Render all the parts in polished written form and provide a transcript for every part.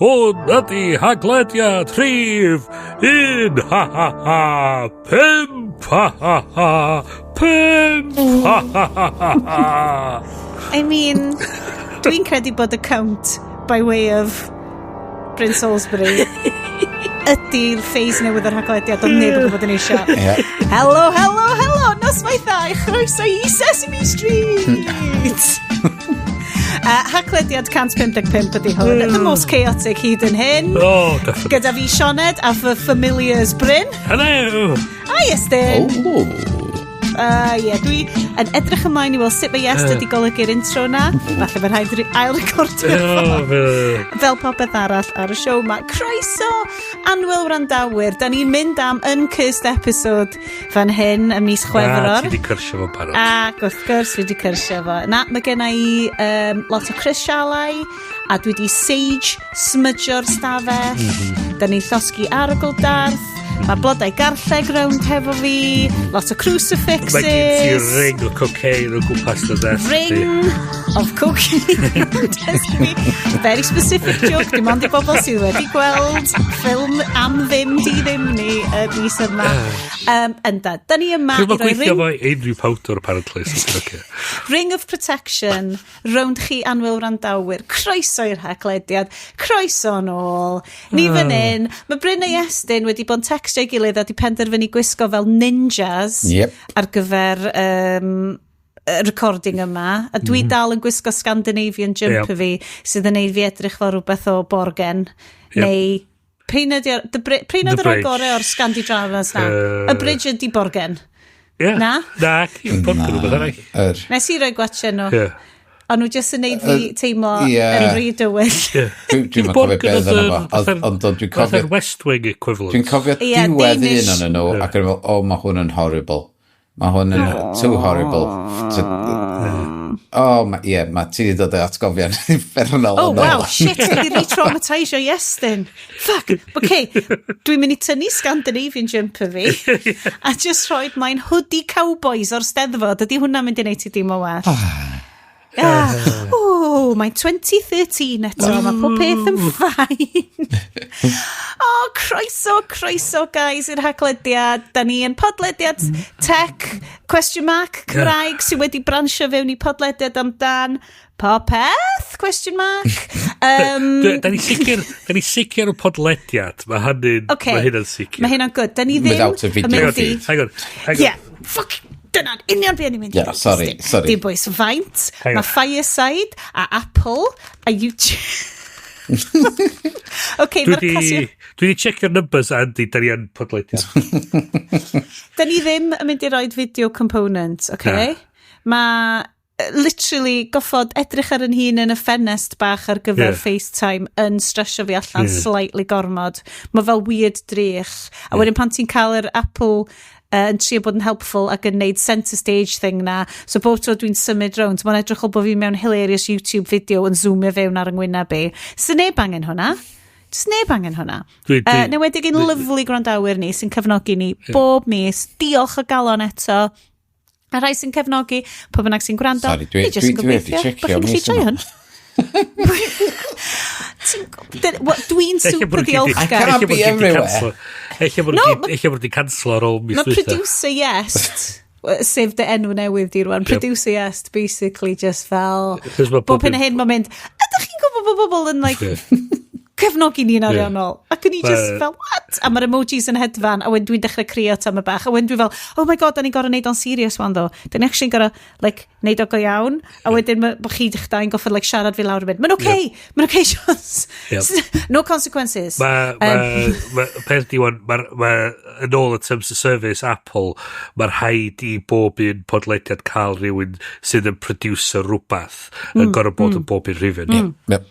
Hwn ydi Haglediad rhif 1 ha ha ha 5 ha ha ha 5 ha ha ha ha ha. I mean, dwi'n credu bod y count by way of Bryn Salisbury ydy'r phase newydd o'r Haglediad ond neb yn gwybod yn eisiau. Yeah. Helo, helo, helo, noswaith dda, i chroeso i Sesame Street! Haglediad 155 ydy hwn, the most chaotic hyd yn hyn. Oh, definitely. Gyda fi Sioned a fy familiars Bryn. Hello! A Iestyn. Oh. Ie, dwi yn edrych ymlaen i weld sut mae Iest wedi golygu'r intro na. Falle mae rhaid ail recordio Oh, fel popeth arall ar y siow ma. Croeso, annwyl wrandawyr. Da ni'n mynd am uncursed episode fan hyn ym mis Ah, Chwefror. ti di cyrsio fo'n barod. Ac wrth gwrs, dwi wedi cyrsio fo. Na, mae gen i lot o crisialau, a dwi wedi sage smudgio'r stafell. Da ni'n llosgi arogl darth. Mae blodau garlleg rownd hefo fi. Lot o crucifixes. Mae gen ti ring o cocaine o gwmpas dy ddesg di. Ring of cocaine rownd desk fi. Very specific joke. Dim ond i bobl sydd wedi gweld ffilm am ddim di ddim ni y mis yma. Ynda, da ni yma Dwi'n i roi gweithio ring, fo unrhyw powdr, apparently. So, okay. ring of protection rownd chi annwyl wrandawyr. Croeso i'r Haglediad. Croeso nôl. Ni fan hyn. Mae Bryn a Iestyn wedi bod yn textio ei gilydd a di penderfynu gwisgo fel ninjas ar gyfer y recording yma. A dwi dal yn gwisgo Scandinavian jumper fi sydd yn neud fi edrych fel rhywbeth o Borgen. Neu pryn ydi pryn The oedd yr Bridge. gorau o'r Scandi dramas na? Y Bridge ydi Borgen. Yeah. Na? Na, Borgen rhywbeth arall. Nes i roi gwatcha nhw. Ond nhw jyst yn neud fi teimlo yn rhy dywyll. Dwi'n cofio Borgen beth oedd yna yr- fo, ond dwi'n cofio Fatha'r West Wing equivalent. Dwi'n cofio Ie, diwedd Danish. un o'n nhw, ac yn fel, "Oh, mae hwn yn horrible. Mae hwn yn too horrible." Oh, ma, ie, mae ti wedi dod o atgofion uffernol. Oh, yn ôl. wow, shit, dwi wedi re-traumatisio Iestyn. Fuck, okay, dwi'n mynd i tynnu Scandinavian jumper fi a just rhoi mae'n hoodie cowboys o'r Steddfod. Ydy hwnna'n mynd i wneud ti dim o well? Ah, oh, mae'n 2013 eto, mae pob peth yn fine. Oh, croeso, croeso, guys, i'r Haglediad. Da ni yn podlediad tech, question mark, Cymraeg, sydd wedi bransio fewn i podlediad amdan popeth, question mark. Da ni sicr o podlediad. Mae hynny'n Okay. Mae hynny'n sicr. Mae hynna'n good. Da ni ddim Without a yn video mynd i feed. Hang on, hang on. Yeah, fuck, dyna'n union be o'n i'n mynd i Yeah, ddeud. Sorry, sorry. Dim bwys faint. Hang on. Mae Fireside a Apple a YouTube. Okay, Dwi mae'r di, Casio. dwi di checio'r numbers, Andy, da ni yn podlediad. Da ni ddim yn mynd i roed video component, okay? Mae literally goffod edrych ar yn hun yn y ffenest bach ar gyfer FaceTime yn stresio fi allan slightly gormod. Mae fel weird drych. A wedyn pan ti'n cael yr Apple yn trio bod yn helpful ac yn neud centre stage thing na. So bob tro dwi'n symud rownd, mae'n edrych o bod fi mewn hilarious YouTube video yn zoomio fewn ar yng ngwyneb i. Sy'n neb angen hwnna. Just neb angen hwnna. Newedig ein lovely gwrandawyr ni sy'n cefnogi ni bob mis. Diolch o galon eto. A rhai sy'n cefnogi, pwy bynnag sy'n gwrando. Sorry, ni jyst yn dwi wedi gobeithio checio bod chi'n gallu mis joio yma. hwn. Dwi'n super I diolchgar. can't be everywhere. Eich bod No, nhw wedi cancel ar ôl mis Mae dwytha. producer Iest, sef dy enw newydd di rwan, producer Iest basically just fel, Achos ma' bob bob hyn a hyn mae'n mynd, "Ydych chi'n gwybod bod bobl yn like, cefnogi ni'n ariannol?" Ac o'n i just fel, "What?" A mae'r emojis yn hedfan, a wedyn dwi'n dechrau crio tam y bach, a wedyn dwi fel, "Oh my God, da ni'n gorau neud o'n serious wan ddo. Da ni actually gorau, like, neud o go iawn." A wedyn ma' chi eich dau'n goffod, like, siarad fi lawr yn mynd, "Mae'n okay, mae'n okay, Jones." No consequences. Mae, ma, peth di wan, mae, ma, yn ôl y terms of service Apple, mae'r rhaid i bob un podlediad cael rhywun sydd yn producer rhywbeth yn gorfod bod yn bob un rhifyn. Yep.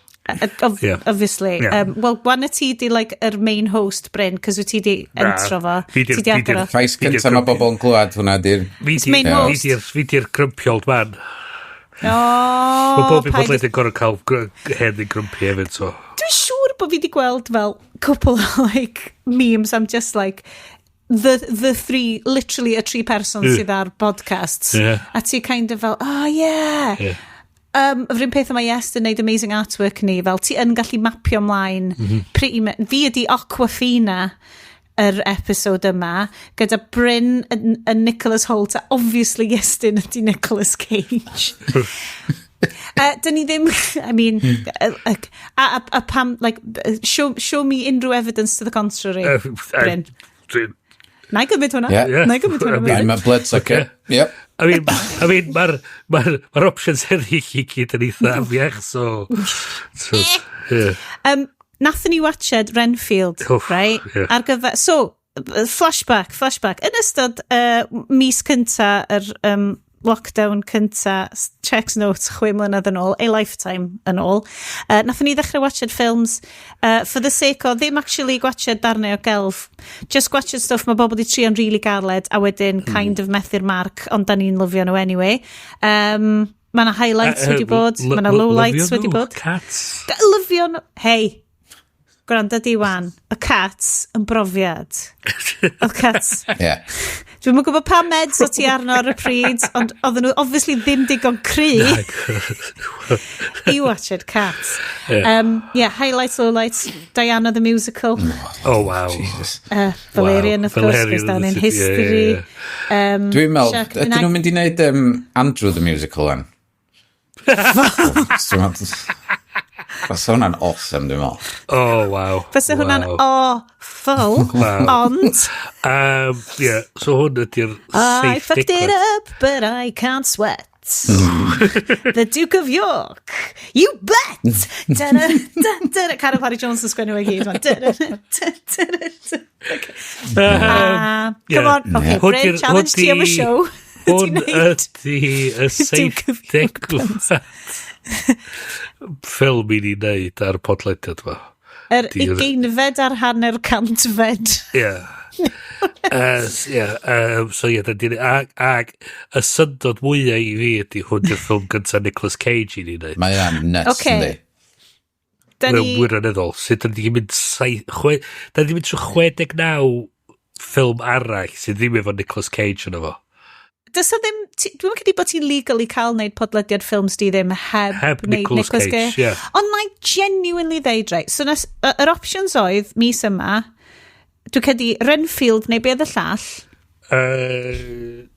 Obviously. Wel, wan y ti di, like, yr main host, Bryn, cos wyt ti di Na. entro fo. Fi Ti di agor o. Llais Fi di'r cyntaf mae bobl yn clywed hwnna di'r Fi di- Main host. Fi di'r grumpy old man. O, Mae bob un paid- podlediad yn gorfod cael hen yn grumpy hefyd, so. Dwi'n siŵr bod fi di gweld fel couple o like memes am just like the three, literally y tri person sydd ar podcasts. A ti kind of fel, "Oh yeah." Yr un peth yma Yes yn neud amazing artwork ni, fel ti yn gallu mapio ymlaen. Pretty fi ydi Awkwafina yr episode yma, gyda Bryn yn Nicholas Hoult, a obviously Iestyn ydi Nicolas Cage. Dyn ni ddim, I mean, a pam, like, show me unrhyw evidence to the contrary, Bryn. Na i gymryd hwnna. Yeah. Na i gymryd hwnna. I'm a bloodsucker. Yep. I mean, ma options eraill i gyd yn eitha afiach, so yeah. Nathon ni watched Renfield, Oof, right? Yeah. Ar gyfer, so, flashback, flashback. Yn ystod mis cynta, yr lockdown cynta, checks notes 6 mlynedd yn ôl, a lifetime yn ôl, nathon ni ddechrau watched films for the sake o ddim actually gwatched darnau o gelf, just gwatched stuff mae bobl wedi trio'n really galed a wedyn kind of methu'r marc, ond da ni'n lyfio nhw anyway. Mae yna highlights wedi bod, mae yna lowlights Lyfio wedi nhw, bod. Cats. Lyfio nhw. Hei, gwrando di wan. Y Cats yn brofiad. Y Cats. Dwi'm yn gwybod pa meds o ti arno ar y pryd, ond oedden nhw obviously ddim digon cry i watched Cats. Yeah, highlights, lowlights, Diana the Musical, Oh, wow. Jesus. Valerian, of course, Valerian goes down in yeah, history. Dwi'n meddwl, Shark ydyn nhw'n mynd i wneud Andrew the Musical then? Fysa hwnna'n awesome, dwi'n meddwl. Oh, wow. Fysa hwnna'n awful, ond Yeah, so hwn ydy'r I safe fucked it degfed. up, but I can't sweat. The Duke of York. You bet! Da-da, da-da. Caryl Parry Jones yn sgwennu fe gyd. Da-da, da-da, da. Okay. Come on, okay, Hwn Bryn, challenge ti am y show. Hwn Ti'n neud ydy y Duke of York 70 ffilm i ni wneud ar podlediad fo. Yr ugeinfed ar hanner cantfed. Ie. Ie, so ie, da ag y syndod mwyaf i fi ydy hwn yw'r ffilm gyntaf Nicolas Cage i ni wneud. Mae o'n nuts, yndi? Da Mae'n ni wirioneddol. Sut da ni wedi mynd da ni wedi mynd trwy 69 ffilm arall sydd ddim efo Nicolas Cage yno fo. Does o ddim. Dwi'n credu bod ti'n legally cael wneud podlediad ffilms di ddim heb, Heb wneud Nicolas Cage, ie. Ond mae genuinely ddeud, right, so nes, yr options oedd mis yma, dwi'n credu Renfield neu be oedd y llall.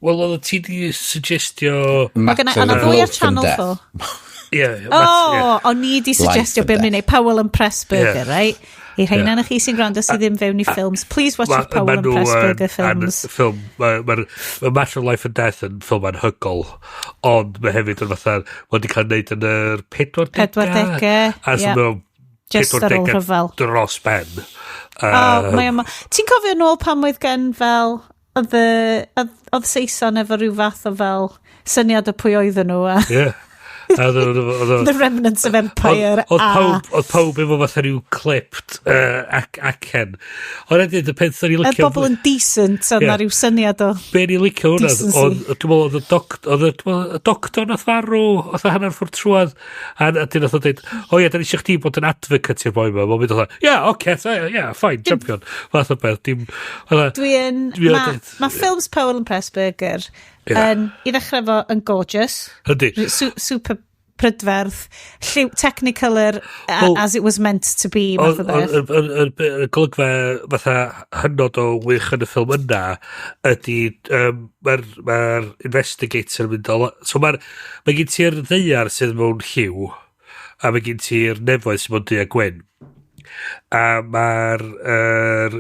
Wel, oedd ti di suggestio. Mae gynna, Matter o'na of ddwy ar Life and Channel Death. 4. Ie. Oh, o'n i di suggestio Life be and mynd i wneud Powell and Pressburger, Ie. right? I rheina na chi sy'n gwrando sydd ddim fewn i ffilms, please watch your Powell and Pressburger films. Ffilm, mae'r ma Matter of Life and Death yn ffilm anhygol, ond mae hefyd yn fatha, mae wedi cael wneud yn yr 40au. 40au, A so ie. mae o'n Just ar ôl 40au rhyfel. dros ben. Oh, mae o. Ti'n cofio nôl pan oedd gen fel oedd Saeson efo rhyw fath o fel syniad o pwy oedden nhw a Ie. A the remnants of empire Oedd a oedd pawb efo fatha rhyw clipped ac acen. Ond wedyn, y peth o'n i y licio bobl yn decent oedd Ie. na rhyw syniad o Be ni licio hwnna, decency. oedd, dwi'n meddwl oedd y, dwi'n meddwl, y doctor nath farw, oedd o hanner ffordd trwad, a dyn nath o dweud, "O ie, da ni eisiau chdi bod yn advocate i'r boi yma." Mae'n mynd oedd, "Ie, oce, ie, fine, champion." Fath o beth, dim, oedd Dwi'n Dwi yn Ma, ma films Powell and Pressburger yn, i ddechrau fo, yn gorgeous. Yndi. Super prydferth, lliw, Technicolor Wel, as it was meant to be, math o beth. Y golygfa fatha hynod o wych yn y ffilm yna ydy mae'r ma investigator yn mynd o. So mae gen ti'r ddaear sydd mewn lliw a mae gen ti'r nefoedd sydd mewn du a gwyn. A mae'r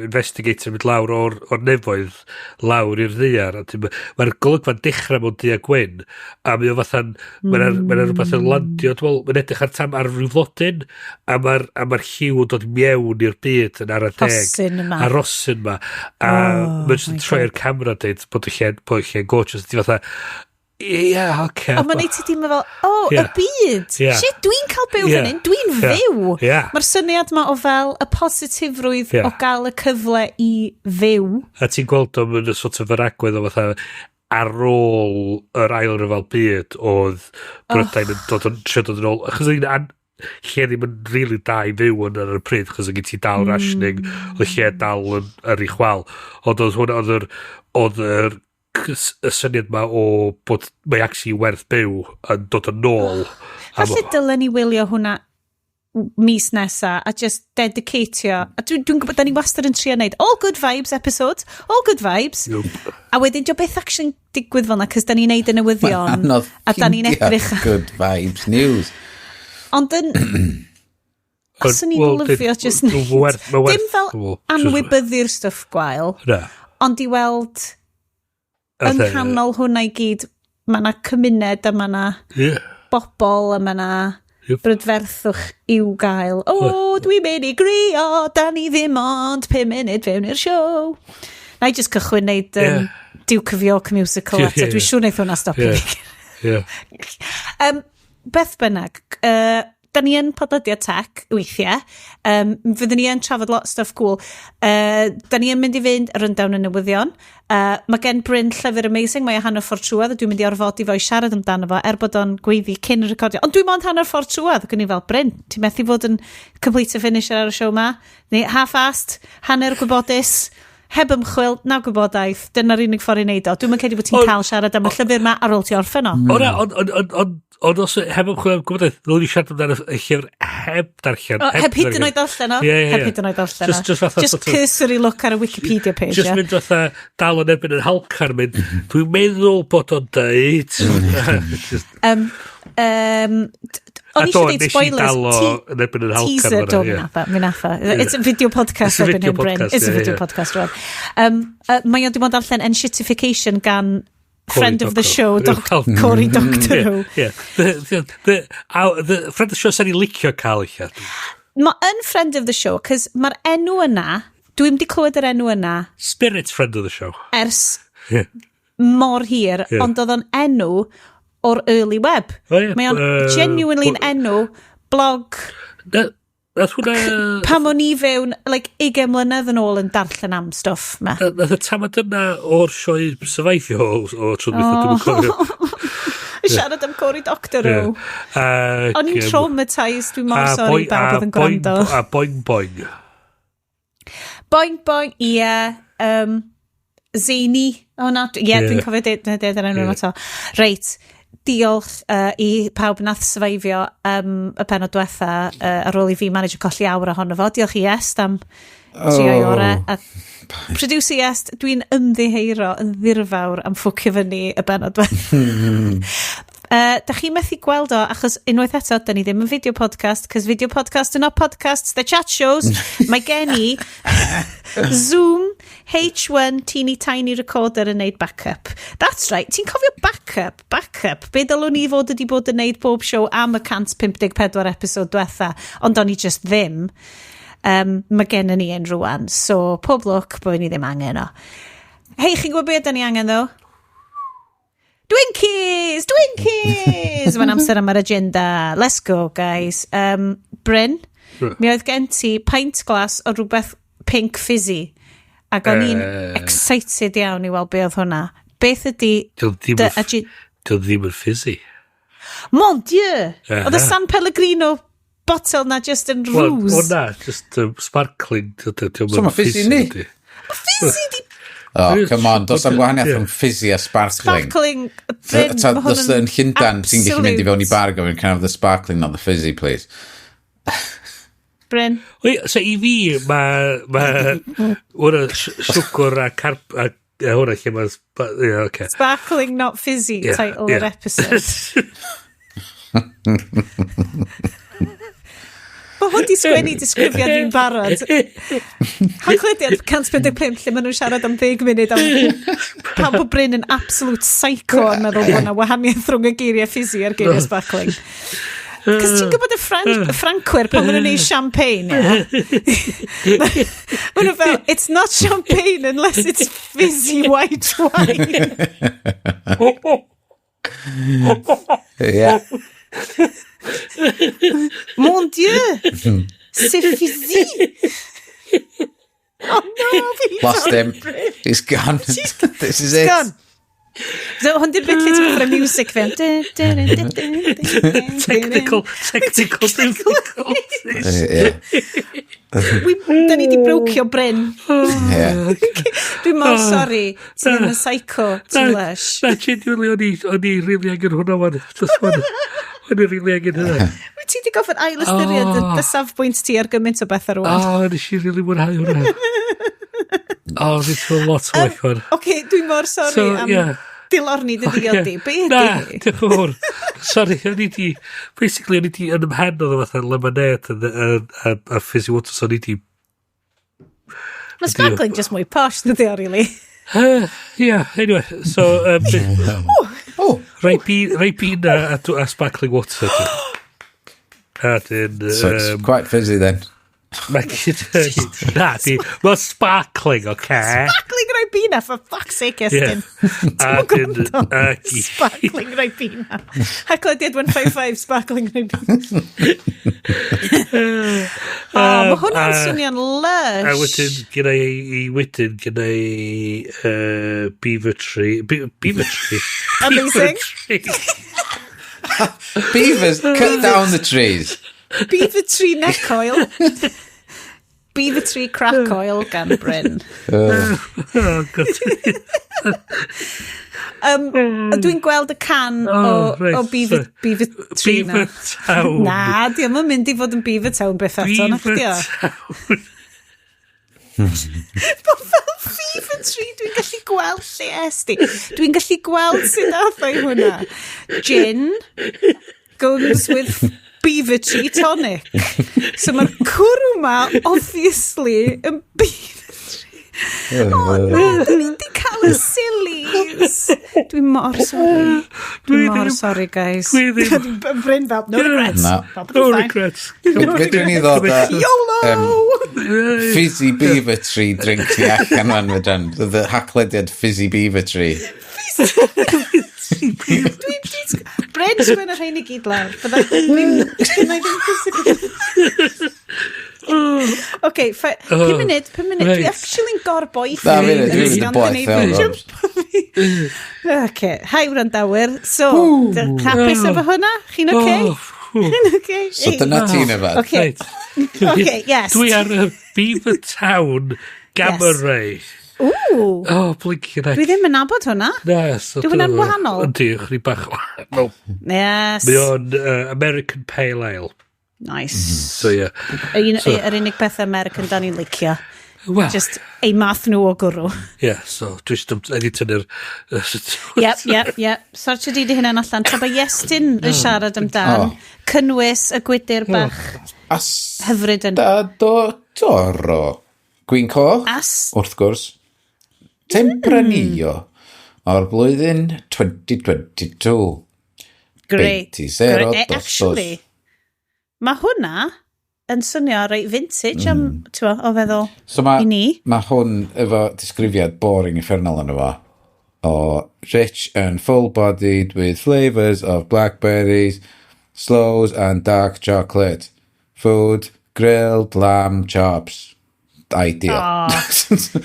investigator yn mynd lawr o'r nefoedd lawr i'r ddaear a mae'r golygfa'n dechrau mewn du a gwyn a mae o fatha'n mae'n ma rhywbeth yn landio, dwi'n meddwl, mae'n edrych ar tam ar ryw flodyn a ma lliw yn dod mewn i'r byd yn ara deg. Rhosyn yma. A rosyn yma a Oh, mae'n jyst yn my troi'r camera, deud bod y lle'n gorgeous. Di fatha, ie, oce. Ond mae'n neud ti deimlo fel, oh, y byd. Shit, dwi'n cael byw fan hyn, dwi'n fyw. Mae'r syniad ma o fel y positifrwydd o gael y cyfle i fyw. A ti'n gweld o yn y sort of yr agwedd o fatha ar ôl yr Ail Ryfel Byd oedd Brydain yn dod yn trio dod yn ôl achos oedd hi'n lle ddim yn really da i fyw yn ar y pryd achos oedd gen ti dal rationing, oedd y lle dal yn ar ei chwal, ond oedd hwnna oedd yr y syniad ma o bod mae actually werth byw yn dod yn ôl. Falle dylen ni wylio hwnna mis nesa a just dedicatio. A dwi'n dwi gwybod, da ni wastad yn trio neud all good vibes episodes, all good vibes. Yep. A wedyn, dio beth actually'n digwydd fel na, cos da ni'n neud y newyddion. Anodd A da ni'n ffeindio edrych. Good vibes news. Ond yn... Os o'n i'n Wel, lyfio just neud. Dim fel anwybyddu'r stwff gwael, Na. ond i weld yng nghanol hwnna i gyd, mae yna cymuned a mae yna bobl a mae yna brydferthwch i'w gael. O, oh, dwi'n mynd i grio, da ni ddim ond 5 munud fewn i'r siow. Na i just cychwyn neud Duke of York musical eto. Dwi'n siŵr neith hwnna stopio fi. Beth bynnag, da ni yn podlediad tech weithiau. Fyddwn ni yn trafod lot o stuff cool. Da ni yn mynd i fynd rundown y newyddion. Mae gen Bryn llyfr amazing, mae o hanner ffordd trwodd, a dwi'n mynd i orfodi fo i siarad amdano fo, er bod o'n gweiddi cyn y recordio. Ond dwi'n mond hanner ffordd trwodd, ac o'n i fel, "Bryn, ti'n methu fod yn complete a finisher ar y show ma?" Neu half-assed, hanner gwybodus, heb ymchwil, na gwybodaeth, dyna'r unig ffordd i wneud o. Dwi'n credu bod ti'n cael siarad am y llyfr ma ar ôl ti orffen o. O na, ond os heb ymchwil am gwybodaeth, ddylwn ni siarad amdano y llyfr heb darllen. O, heb hyd yn oed darllen o. Ie. Heb hyd yn oed darllen o. Just fatha Just cursory look ar y Wikipedia page. Just mynd fatha dal yn erbyn yn halcan mynd, dwi'n meddwl bod o'n deud. Just- O'n A i do, eisiau deud nes i spoilers. dal o yn erbyn yn halcan Teaser, fan'na, do, ie. mi nath o. It's a video podcast It's a erbyn video hyn, Bryn. podcast, It's a ie, video ie. podcast, rwan. Mae o di bod darllen Enshittification gan Cory friend of the Doctorow. show, Cory Doctorow. Yeah. The friend of the show sa'n i licio cael eich. Mae yn friend of the show, cos mae'r enw yna, dwi'n di clywed yr enw yna Spirit friend of the show. ers mor hir, ond oedd o'n enw o'r early web. O, ie, Mae o'n genuinely yn enw blog Nath hwnna pam o'n i fewn, like, 20 mlynedd yn ôl yn darllen am stwff ma. Nath y tamad yna o'r sioe survivio o tro dwytha, dwi'n cofio. Siarad am Cory Doctorow. O'n i'n traumatised, dwi'n mor A sorry bawb oedd yn gwrando. A Boing Boing. Boing Boing, ie. Zany. O na, ie, dwi'n cofio deud yr enw yma to. Reit, diolch i pawb nath survivio y penod diwetha ar ôl i fi manage colli awr ohono fo. Diolch i Iest am trio i ore. A producer Iest, dwi'n ymddiheuro yn ddirfawr am ffwcio fyny y benod diwetha. Da chi methu gweld o, achos unwaith eto, da ni ddim yn video podcast, cos video podcast are not podcasts, they're chat shows. Mae gen i Zoom H1 teeny tiny recorder yn neud backup. That's right, ti'n cofio backup? Backup. Be dylwn ni fod wedi bod yn neud bob show am y 154 episod diwetha, ond o'n i just ddim. Mae gen ni un rwan, so pob lwc bod ni ddim angen o. Hei, chi'n gwybod beth da ni angen ddo? Twinkies! Twinkies! Mae'n amser am yr agenda. Let's go, guys. Bryn, mi oedd gen ti pint glass o rhywbeth pink fizzy. Ac o'n i'n excited iawn i weld be oedd hwnna. Beth ydy Dio ddim dy yn Dio ddim yn fizzy. Mon Dieu! Oedd y San Pellegrino botel na just yn Wel, ruse. o na, just sparkling. Dio So ma' fizzy ni? Fizzy di Oh, come on, dos am gwahaniaeth rhwng fizzy a sparkling. Sparkling. Bryn, ma' hwn Dos yn Llundan, ti'n gallu mynd i fewn i absolute- bar gofyn, "Can I have the sparkling, not the fizzy, please?" Bryn. Oi, so i fi, mae ma, hwnna siwgr a carb, a hwnna lle mae, yeah, okay. Sparkling Not Fizzy, title yr episode. Mae hwn di sgwennu disgrifiad fi'n barod. Haclediad 155 lle maen nhw'n siarad am 10 munud am pam bod Bryn yn absolute psycho yn meddwl bod yna wahaniaeth rhwng y geiriau fizzy a'r geiriau sparkling. Cos ti'n gwybod y Ffrancwyr pan maen nhw'n neud champagne, ie? Maen nhw fel, "It's not champagne unless it's fizzy white wine." Mon Dieu! C'est fizzy! Oh no, fi Lost him. He's gone. This is it. Gone. So, hwn di'r bit lle ti'n gwybod music fe. Technical difficulties. Da ni di brocio Bryn. Dwi'n mor sori. Ti ddim yn psycho. Ti'n lush. Na, genuinely, o'n i really angen hwnna wan. O'n i really angen hwnna. Wyt ti di goffod ail ystyried dy safbwynt ti ar gymaint o beth ar wan. O, nes i really mwynhau hwnna. O, nes i lot o well hwn. Oce, dwi'n mor sori am dilorni dy ddiod di. Be ydi Na, diolch yn fawr. Sorry, o'n i di... Basically, o'n i di yn ymhen oedd o fatha lemonade a fizzy water, so o'n i di... Mae sparkling just mwy posh na di o, really. Yeah, anyway, so... Ribena a sparkling water. A dyn... So it's quite fizzy then. Mae Na, di... Mae'n sparkling, oce? Sparkling Ribena, for fuck's sake, Estyn. A dyn... Sparkling Ribena. Haclediad 155, Sparkling Ribena. O, mae hwnna'n swnio'n lush. A wedyn, gyda i wedyn, gyda i Beaver Tree. Beaver Tree? Amazing. Beavers, cut down the trees. Beaver Tree neck oil. Beaver Tree crack oil gan Bryn. Oh, God. Dwi'n gweld y can o Beaver, Beaver Tree na. Beaver Town. Na, di o'm yn mynd i fod yn Beaver Town beth eto, na chdi o. Beaver Town. Bo fel Fever Tree, dwi'n gallu gweld lle es di. Dwi'n gallu gweld sydd ath o'i hwnna. Gin goes with Beaver Tree tonic. So mae'r cwrw ma, obviously, yn Beaver Tree. O, na, dyn ni di cael y sillies. Dwi'n mor sorry. Dwi'n mor sorry, guys. Dwi ddim. Bryn fel, no regrets. Na. No regrets. Fedrwn ni ddod â YOLO! Fizzy Beaver Tree drink fi allan fan fedran. The haclediad Fizzy Beaver Tree. Dwi'n Bryn, sgwen y rhain i gyd lawr. Bydda dwi'n... Gynna i ddim physical. Oce, 5 munud, 5 munud. Dwi Reit. actually'n gorboethi. Na, fi- dwi'n mynd yn boeth iawn, Oce, hi wrandawyr. So, hapus efo hwnna? Chi'n oce? Oh, whew. Chi'n oce? So dyna ti'n yfad. Oce, Reit. oce, yes. Dwi ar y Beaver Town Gamma Yes. Ray. Ww, Oh, blinking heck. dwi ddim yn nabod hwnna. Na, so Dyw hwnna'n wahanol? Yndi, chdi bach. Wel, Yes. Mae o'n American Pale Ale. Nice. So, yeah. Yr unig peth American da ni'n licio. Well, Just ei math nhw o gwrw. yeah, so dwi jyst yn tynnu'r... Yep, yep, yep. Sortio di dy hunan allan. Tra bod Iestyn yn siarad amdan Oh. cynnwys y gwydyr bach hyfryd yn... Astado Toro. Gwyn coch, As... wrth gwrs. Tempranillo. O'r blwyddyn 2022. Great. 20 Great. dos, Actually, dos. mae hwnna yn swnio reit vintage am, ti'n o feddwl So ma, i ni. ma hwn efo disgrifiad boring uffernol yno fo. O rich and full-bodied with flavours of blackberries, sloes and dark chocolate. Food, grilled lamb chops. Ideal.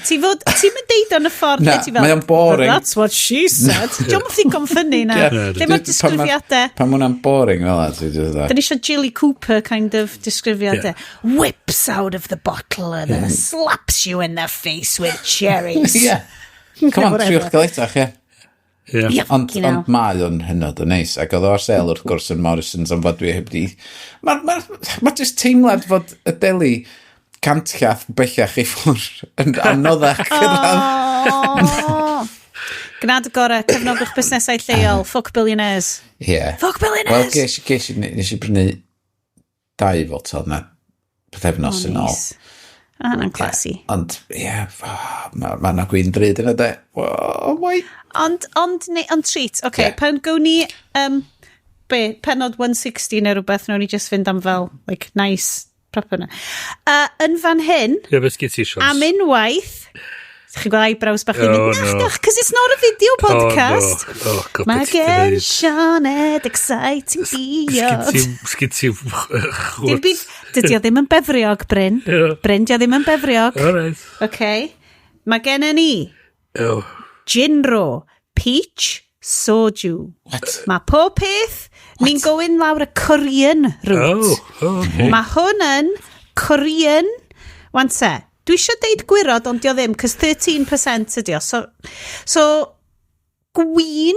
Ti fod, ti'n mynd deud o'n y ffordd Na, lle ti fel, mae o'n boring. "But that's what she said." Diolch yn ddigon ffynnu na. Ie. Lle mae'r disgrifiadau. Pan ma hwnna'n boring fel 'na, ti just Da ni eisiau Jilly Cooper kind of disgrifiadau. Whips out of the bottle and slaps you in the face with cherries. Yeah. Come on, Whatever. triwch galetach, ie. Yeah. Yeah, Ond, fucking hell. ond mae o'n hynod o neis, ac oedd o ar sale wrth gwrs yn Morrison's am fod dwi heb di... Mae'r ma, ma just teimlad fod y deli cantllath bellach i ffwrdd yn anoddach cyrraedd. Oh. Gnad y gorau, cefnogwch busnesau lleol, fuck billionaires. Ie. Fuck Wel, billionaires! ges i, nes i brynu dau fotel na pythefnos yn ôl. Nice. Ah, hwnna'n classy. Ond, ie, yeah, mae ma 'na gwin drud yna de. Oh, my. Ond, ne, ond treat, oce, okay, Ie. pan gawn ni, be, penod 160 neu rhywbeth, nawn ni just fynd am fel, like, nice, proper na. Yn fan hyn, Ie, beth gyd ti, Sions? am unwaith, chi'n gweld eyebrows bach i'n Oh, mynd, no. nach, cos it's not a video podcast. Oh, no. Oh, God, Mae beth ti'n gen neud? Sioned exciting diod. Sgyn ti Dim byd, dydy o ddim yn befriog, Bryn. Ie. Bryn, di o ddim yn befriog. All right. Okay. Mae gen ni Oh. Gin Ro, Peach Soju. What? Mae pob peth, ni'n going lawr y Korean route. Oh, okay. Mae hwn yn Korean. Wan te, dwi eisiau deud gwirod, ond dio ddim, cos 13% ydi o. So gwin,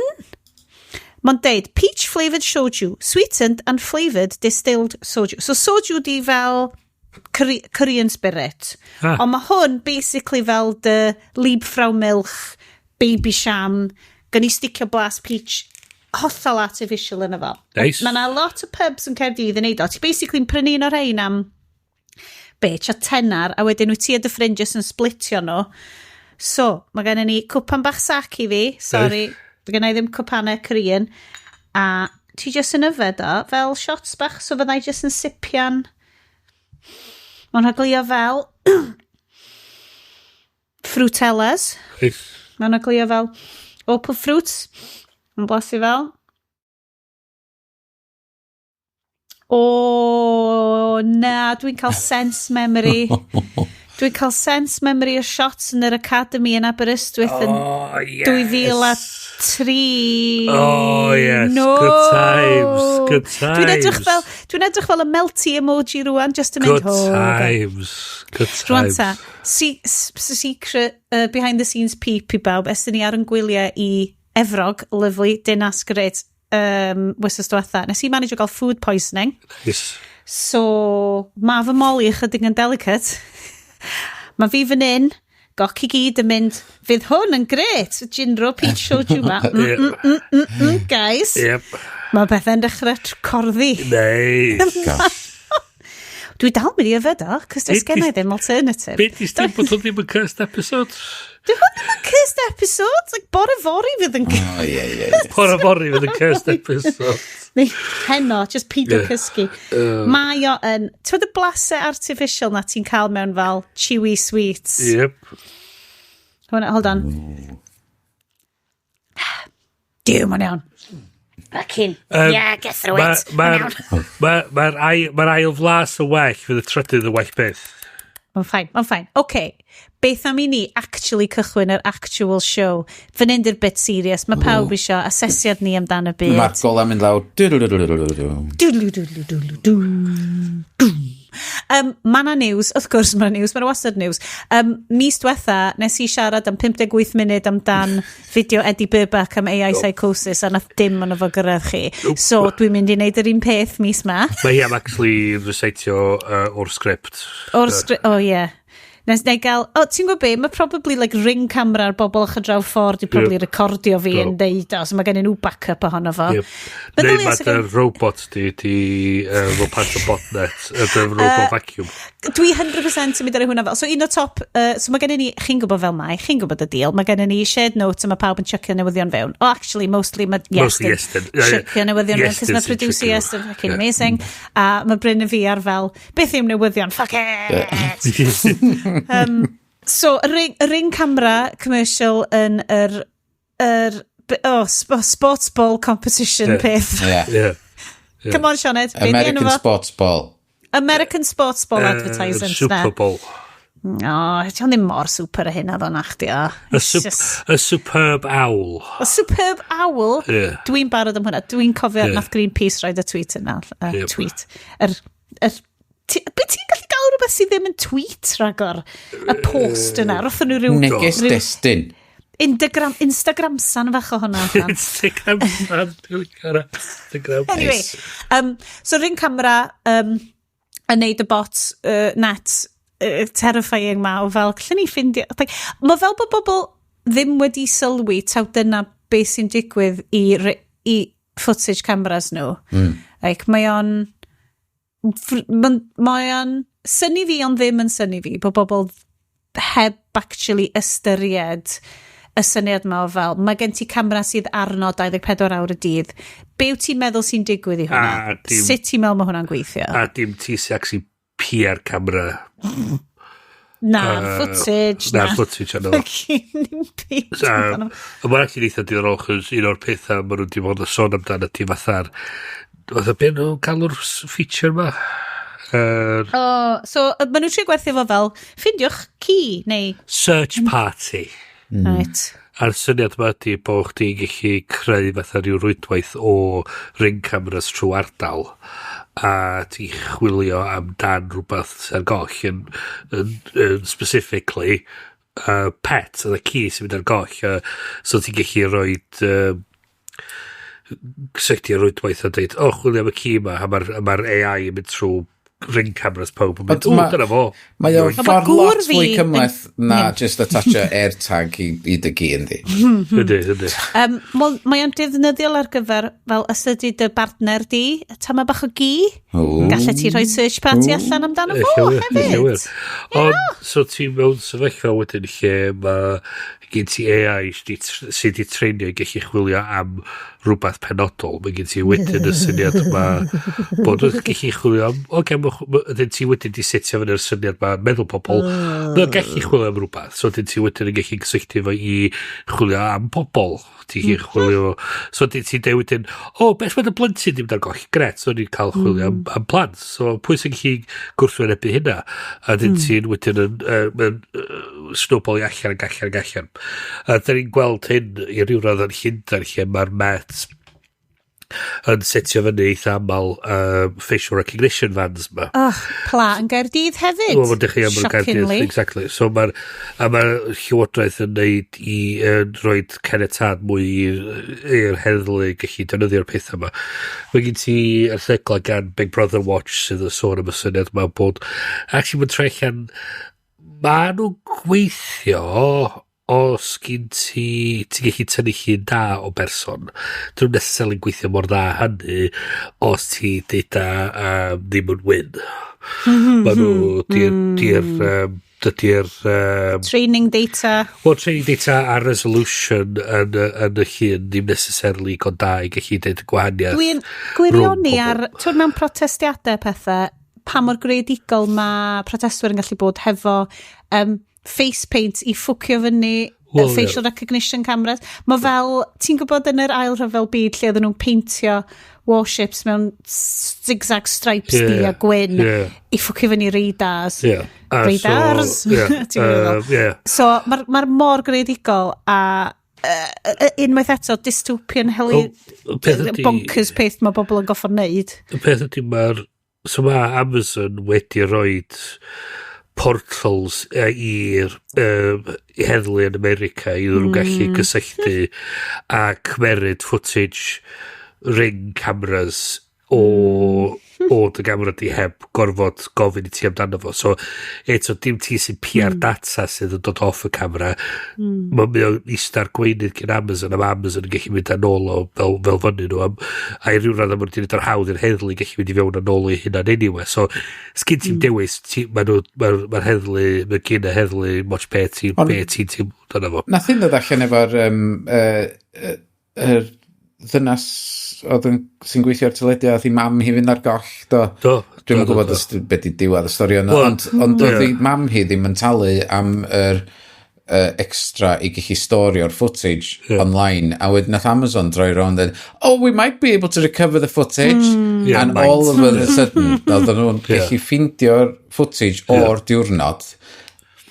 mae'n deud peach flavoured soju, sweetened and flavoured distilled soju. So soju di fel Korean spirit. Ah. Ond mae hwn basically fel dy Liebfraumilch, Babycham, gan i sticio blas peach hollol artificial yn efo. Nice. Mae yna lot o pubs yn Caerdydd yn neud o. Ti basically'n prynu un o'r rhain am be, tua tenner, a wedyn wyt ti a dy ffrind jyst yn splitio nhw. So, mae gennym ni cwpan bach sac i fi, sorry, nice. Gen i ddim cwpanau Korean, a ti jyst yn yfed o, fel shots bach, so fyddai jyst yn sipian. Mae'n rhaglio fel Fruitellas. Nice. Mae'n rhaglio fel Opal Fruits. Mae'n blasu fel. O, na, dwi'n cael sense memory. Dwi'n cael sense memory o shots yn yr Academy yn Aberystwyth yn Oh, yes. 2003. Oh, yes. No. Good times. Good times. Dwi'n edrych fel y melty emoji rwan, just yn mynd, Good oh, God. times. Good times. Rwan ta, secret behind the scenes peep i bawb, estyn ni ar yn gwyliau i Efrog, lovely, dinas great, wythnos diwetha. Nes i manage o gael food poisoning. Nice. So, mae fy moli ychydig yn delicate. Mae fi fan hyn, goc i gyd yn mynd, fydd hwn yn gret, Jinro peach soju ma. Guys. Yep. Mae pethau'n dechrau corddi. Nice. Gosh. Dwi dal mynd i yfed o, cos does Be' gen i ddim alternative. Be di sti bod hwn ddim yn cursed episode? Dwi hwn ddim yn cursed episode, like bore fory fydd yn Oh, ie, ie, ie. Bore fory fydd yn cursed episode. Neu heno, just peidio Ie. cysgu. Mae o yn, ti'n gwbod y blasau artificial na ti'n cael mewn fel chewy sweets? Yep. Hwna, hold on. Duw, mae'n iawn. Fucking, yeah, get through it. Mae'n iawn. Mae'r ail flas yn well fydd y trydydd yn well beth. Mae'n fine, mae'n fine. OK, beth am i ni actually cychwyn yr actual show? Fan hyn di'r bit serious. Mae pawb isio asesiad ni amdan y byd. Mae'r golau mynd lawr. Dw-dw-dw-dw-dw-dw. Dwdlw, dwdlw, dwdlw, dw, dw. Ma' 'na news, wrth gwrs ma' 'na news, ma' 'na wastad news. Mis diwetha, nes i siarad am 58 munud amdan fideo Eddie Burback am AI psychosis a nath dim ond fo gyrraedd chi. So dwi'n mynd i wneud yr un peth mis ma. Mae hi am actually recitio o'r sgript. O'r sgript, oh yeah. Nes neu gael, oh, ti'n gwybod be, mae probably like ring camera ar bobl ochr draw ffordd i probably Yep. recordio fi yn Do. deud o, so mae gen nhw backup ohono fo. Yep. Meddylia Neu mae sa dy gen- robot di fel part o botnet, dy robot vacuum. Dwi 100% yn mynd ar hwnna fel. So un o top, so mae gennym ni, chi'n gwybod fel mai, chi'n gwybod y deal, mae gennym ni shared notes a mae pawb yn chucio newyddion fewn. Oh, actually, mostly mae Mostly Iestyn Iestyn. Ie, ie. chucio newyddion fewn, cos Iestyn mae sy'n producer chucio. Iestyn fucking Ie. amazing. A mae Bryn a fi ar fel, beth yw'r newyddion? Fuck it! So, y ring camera commercial yn yr sports ball competition Ie. peth. Ie. Yeah. Come on, Sioned, be di enw American fo? Sports Ball. American Sports Ball advertisement. Super Bowl. No, ti ddim mor super a hynna ddo na chdi o. Y It's just- superb owl. A superb owl. Ie. Dwi'n barod am hwnna. Dwi'n cofio Ie. nath Greenpeace roid y tweet yna. Yep. Tweet. Be ti'n gallu gael rhywbeth sydd ddim yn tweet rhagor? Y post yna. Rothon nhw ryw... Neges ryw destun. Instagram san fach o hwnna. allan. Instagram. Dwi'n licio hwnna. Instagram. Anyway, Nice. so ring camera yn neud y bot net terrifying ma o fel, allan ni ffindio... Like, mae fel bod bobl ddim wedi sylwi taw dyna beth sy'n digwydd i footage cameras nhw. Like, mae o'n... Mae o'n synnu fi ond ddim yn synnu fi bod bobl heb actually ystyried y syniad ma o fel, mae gen ti camera sydd arno 24 awr y dydd. Be wyt ti'n meddwl sy'n digwydd i hwnna? A dim- Sut ti'n meddwl mae hwnna'n gweithio? A dim ti sy'n actually PR camera. Na'r footage. Na'r footage yna. Fucking ddim byd So, amdano. a mae'n actually eitha diddorol, chos un o'r pethau maen nhw wedi bod yn sôn amdano ti fatha'r... Fatha be nhw'n galw'r feature ma? Oh, so, maen nhw'n trio gwerthu fo fel, ffindiwch ci, neu... Search party. Right. A'r syniad yma ydy bod chdi'n gallu creu fatha rhyw rwydwaith o Ring cameras trwy ardal a ti'n chwilio amdan rhywbeth sy'n ar goll yn specifically pet, oedd y ci sy'n mynd ar goll. So ti'n gallu rhoi cysylltu ar rwydwaith a dweud, "O, chwilio am y ci yma," a mae'r ma AI yn mynd trwy Ring cameras pawb yn mynd, "O, dyna fo." Mae o'n Ma' ffordd gŵr lot fi fwy cymhleth na just attachio AirTag i dy gi, yndi. Ydy. Wel, mae o'n defnyddiol ar gyfer fel ysydu dy bartner di, tama bach o gi. Ww. Gallet ti rhoi search party allan amdano fo Ella wir, ella wir. hefyd. Ond, so ti mewn sefyllfa wedyn lle mae gen ti AI sydd wedi treinio i gallu chwilio am rhywbeth penodol. Mae gen ti wedyn y syniad ma bod yn gallu chwilio am... Oce, okay, ti wedyn di setio fyny'r syniad ma meddwl pobl. Mae'n gallu chwilio am rhywbeth. So wedyn ti wedyn yn gallu cysylltu fo i chwilio am pobl. Ti'n gallu chwilio. So wedyn ti'n deud wedyn, "O, beth mae dy blentyn ddim ar goll? Gret, so ni'n cael chwilio am plant. So pwy sy'n gallu gwrthwynebu hynna?" A dyn ti'n wedyn yn snowball i allan ac allan ac allan. A dyn ni'n gweld hyn i ryw radd yn Llundain lle mae'r Met yn setio fyny eitha aml facial recognition vans ma. Oh, pla yn Gaerdydd hefyd. Wel, mae'n dechrau am Gaerdydd, Shockingly. exactly. So mae'r a mae'r llywodraeth yn neud i yn rhoi caniatâd mwy i'r heddlu gallu defnyddio'r pethau yma. Mae gen ti erthygla gan Big Brother Watch sydd yn sôn am y syniad yma bod actually mae'n troi allan ma nhw'n gweithio os gyn ti ti'n gallu tynnu llun da o berson. Dyn nhw'n necessarily gweithio mor dda hynny os ti data ddim yn wyn. Mae nhw dydy'r Training data. Well, training data a resolution yn y llun ddim necessarily go da i gallu deud y gwahaniaeth Dwi'n gwirioni rhwng ar, twyd mewn protestiadau pethau, pa mor greadigol mae protestwyr yn gallu bod hefo face paint i ffwcio fyny Wel, well, facial recognition cameras. Mae fel, ti'n gwybod yn yr ail rhyfel byd lle oedden nhw'n peintio warships mewn zigzag stripes du a gwyn i ffwcio fyny radars. A Radars. So, yeah, Ti'n gwybod fel? Yeah. So mae'r ma mor greadigol a unwaith eto dystopian heli Wel, y peth ydi- bonkers peth mae bobl yn goffod wneud. Y peth ydy mae'r... So mae Amazon wedi rhoi portals i'r heddlu yn America i nhw gallu cysylltu a cymeryd footage Ring cameras o dy gamera di heb gorfod gofyn i ti amdano fo. So, eto, dim ti sy'n PR data sydd yn dod off y camera. Mae o'n ista'r gweinydd gen Amazon, a mae Amazon yn gallu mynd â nôl o fel fyny nhw. A i ryw radd maen nhw wedi gwneud yr hawdd i'r heddlu gallu mynd i fewn a nôl i hynna'n anyway. So, sgyn ti'n dewis, mae'r ma heddlu, mae gen y heddlu much be ti'n teimlo dyna fo. Nath un ddod allan efo'r yr ddynas oedd yn, sy'n gweithio ar teledu, oedd hi mam hi fynd ar goll, do. Do. Dwi'm yn Do, do, gwybod do. os be di diwedd y stori yna, Wel, ond oedd ie. hi mam hi ddim yn talu am yr extra i gallu storio'r footage online, a wedyn nath Amazon droi rownd and, "Oh, we might be able to recover the footage," Yeah, and might. all of a sudden, oedden nhw'n gallu ffeindio'r footage o'r diwrnod.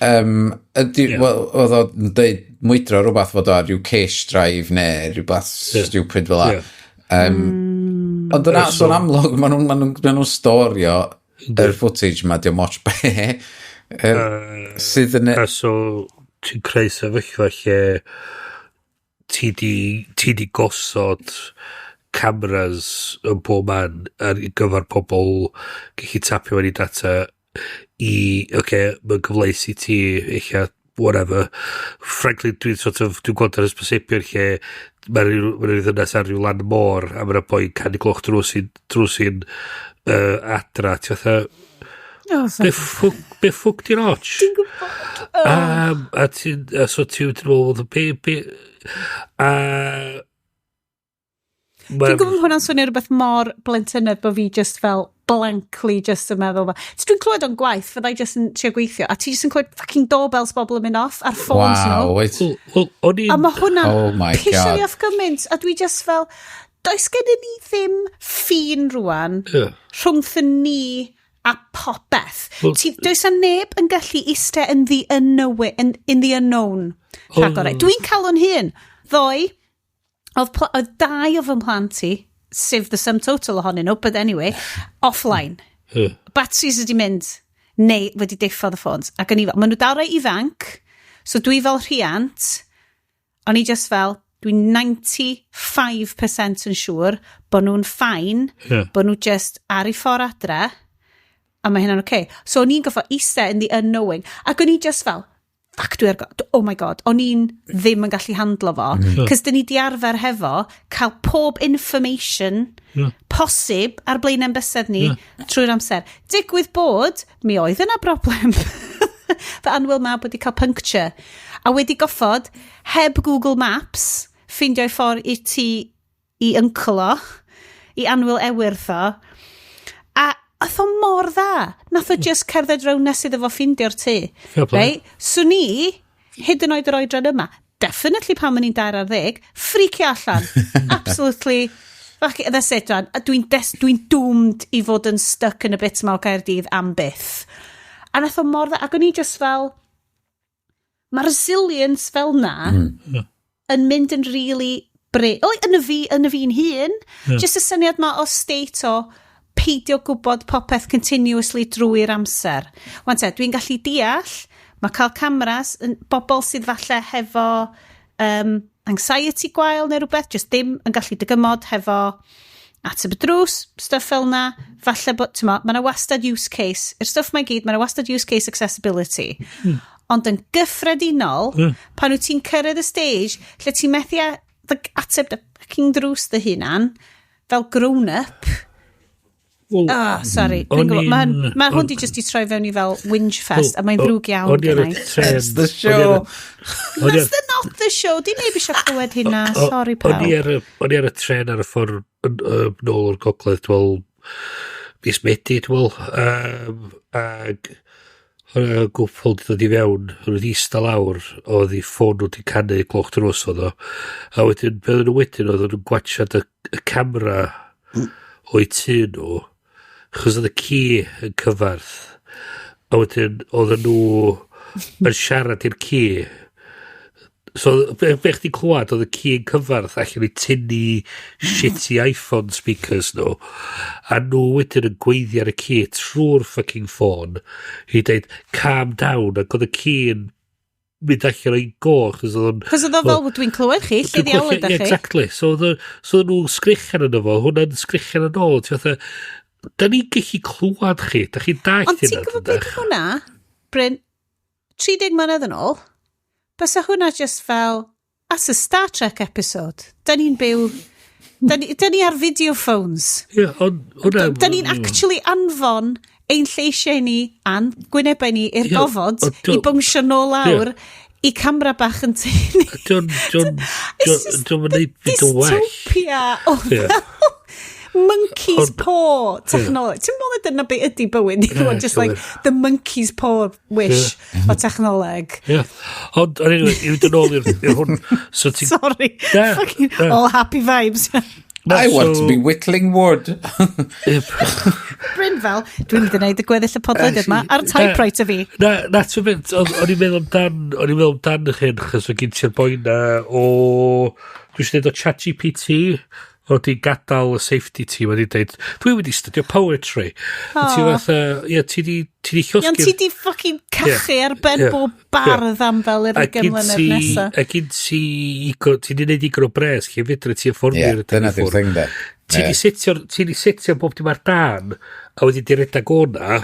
Ydy, well, oedd o'n deud mwydro rhywbeth fod o ar ryw cache drive neu rhywbeth stupid fel la. Ond yna, so'n amlwg, maen nhw'n ma nhw, ma nhw storio yr footage ma, diolch moch be sydd yn... A so, ti'n creu sefyllfa lle ti di gosod cameras yn bob man ar gyfer pobl gallu tapio mewn i data i, oce, okay, mae'n gyfleus i ti, eich whatever. Frankly, dwi'n sort of, dwi'n gweld yr hysbysebion lle mae rhyw ma rhyw ddynas ar ryw lan môr a mae'na boi canu gloch drws i'n adra. Ti fatha, Oh, be ffwc di'r och? Dwi'n gwybod. A so ti'n meddwl, be, a... Dwi'n gwybod bod hwnna'n swnio rhywbeth mor blentynedd bod fi just fel blankly just yn meddwl fel. So dwi'n clywed o'n gwaith, fyddai just yn trio gweithio, a ti just yn clywed fucking doorbells bobl yn mynd off ar ffôns Wow, nhw. wait. Wel, o'n i'n A mae hwnna'n Oh my pisio God. fi off gymaint, a dwi just fel, does gen ni ddim ffin rwan rhwngthyn ni a popeth. Wel- Ti, does na neb yn gallu iste in the unknown, in the unknown. Rhagor. Dwi'n cael o'n hun. Ddoe, oedd dau o fy mhlant i, sef the sum total ohonyn nhw, but anyway, offline. Batteries wedi mynd, neu wedi diffodd y ffôns. Ac o'n i fel, maen nhw dal rai ifanc, so dwi fel rhiant, o'n i just fel, dwi'n 95% yn siŵr bod nhw'n fine, bod nhw just ar eu ffordd adre, a mae hynna'n okay. So o'n i'n goffo eistedd in the unknowing, ac o'n i just fel, fuck dwi ar, oh my God, o'n i'n ddim yn gallu handlo fo, cos dyn ni di arfer hefo cael pob information posib ar blaen ein bysedd ni trwy'r amser. Digwydd bod, mi oedd yna broblem. Fy annwyl mab wedi cael puncture. A wedi goffod, heb Google Maps, ffeindio'i ffordd i ti i uncle o, i annwyl ewyrth o. A oedd o mor dda. Nath o just cerdded rown nes iddo fo ffeindio'r tŷ. Fair play. Right? So ni, hyd yn oed yr oedran yma, definitely pan o'n i'n 20, freakio allan. Absolutely. Fuck it, that's it, man. A dwi doomed i fod yn stuck yn y bit yma o Gaerdydd am byth. A nath o mor dda, ac o'n i just fel, mae resilience fel na yn mynd yn really o, yn y fi'n hun. Just y syniad ma o state o peidio gwybod popeth continuously drwy'r amser. Wan te, dwi'n gallu deall, mae cael cameras, yn bobl sydd falle hefo anxiety gwael neu rhywbeth, just ddim yn gallu dygymod hefo ateb y drws, stuff fel na, falle bod, ti'n mo, mae yna wastad use case, i'r stuff mae gyd, mae yna wastad use case accessibility. Ond yn gyffredinol, pan wyt ti'n cyrraedd y stage lle ti'n methu like, ateb dy fucking drws dy hunan, fel grown-up. Wel, Ah, sorry. O'n Dwi'n gwybod, ma hwn di just i troi fewn i fel whinge fest, a mae'n ddrwg iawn O'n i ar y gennai. tren. That's the show. O'n i That's the not the show. Di neb eisiau clywed hynna. Sorry, O'n pawb. I ar y tren ar y ffordd nôl o'r gogledd, dwi'n meddwl, mis Medi, dwi'n meddwl, ag o'n y gwpl di dod i fewn, o'n nhw wedi ista lawr, oedd i ffôn nhw wedi canu gloch drws oedd o. A wedyn, be oedden nhw wedyn, oedd nhw'n gwachad y camera o'i tŷ nhw, chos oedd y ci yn cyfarth. A wedyn, oedden nhw yn siarad i'r ci. So, be chdi clywed, oedd y ci yn cyfarth allan i tynnu shitty iPhone speakers nhw. A nhw wedyn yn gweiddi ar y ci trwy'r fucking ffôn i dweud, "Calm down," ac oedd y ci yn mynd allan o'i goch. Cos oedd o'n Cos oedd o fel, dwi'n clywed chi, lle ddiawl ydych chi? Exactly. So oedd nhw'n sgrichian yno fo, hwnna'n sgrichian yn ôl. Ti fatha, da ni'n gallu clywed chi, da chi'n dallt Ond ti'n hynna, gwybod beth dydach? yw hwnna? Bryn, 30 mlynedd yn ôl, bysa hwnna just fel, as a Star Trek episode. Da ni'n byw, da ni ar video phones. Ie, ond hwnna. Da ni'n actually anfon ein lleisiau ni a'n gwynebau ni i'r gofod i bownsio nôl lawr i camera bach yn tŷ ni. Dion, It's just dion yn neud byd o well. Dystopia o fel monkey's paw technology. Ti'n meddwl dyna be ydy bywyd ni rŵan? Just like the monkey's paw wish o technoleg. Ie. Ond anyway, i fynd yn ôl i'r hwn. So ti'n Sorry. Na, Fucking na. all happy vibes. Na, I want to be whittling wood. Bryn fel, dwi'n mynd i wneud y gweddill y podlediad yma ar typewriter fi. Na, ti'n mynd, o'n i'n meddwl amdan, o'n i'n meddwl amdan hyn, chos o gyn ti'r boi na o, dwi eisiau dweud o ChatGPT, o di gadael y safety team a di dweud, "Dwi wedi studio poetry." A ti fatha, ie, ti di Iawn, llosgi'r ti di fucking cachu ar ben bob bardd am fel yr A 20 gyn mlynedd ti, nesa. a gyn ti, ti di neud digon o bres, lle fedra ti Ie, affordio'r dyna di'r thing de. Ti di setio bob dim ar dan, a wedi di redag o na.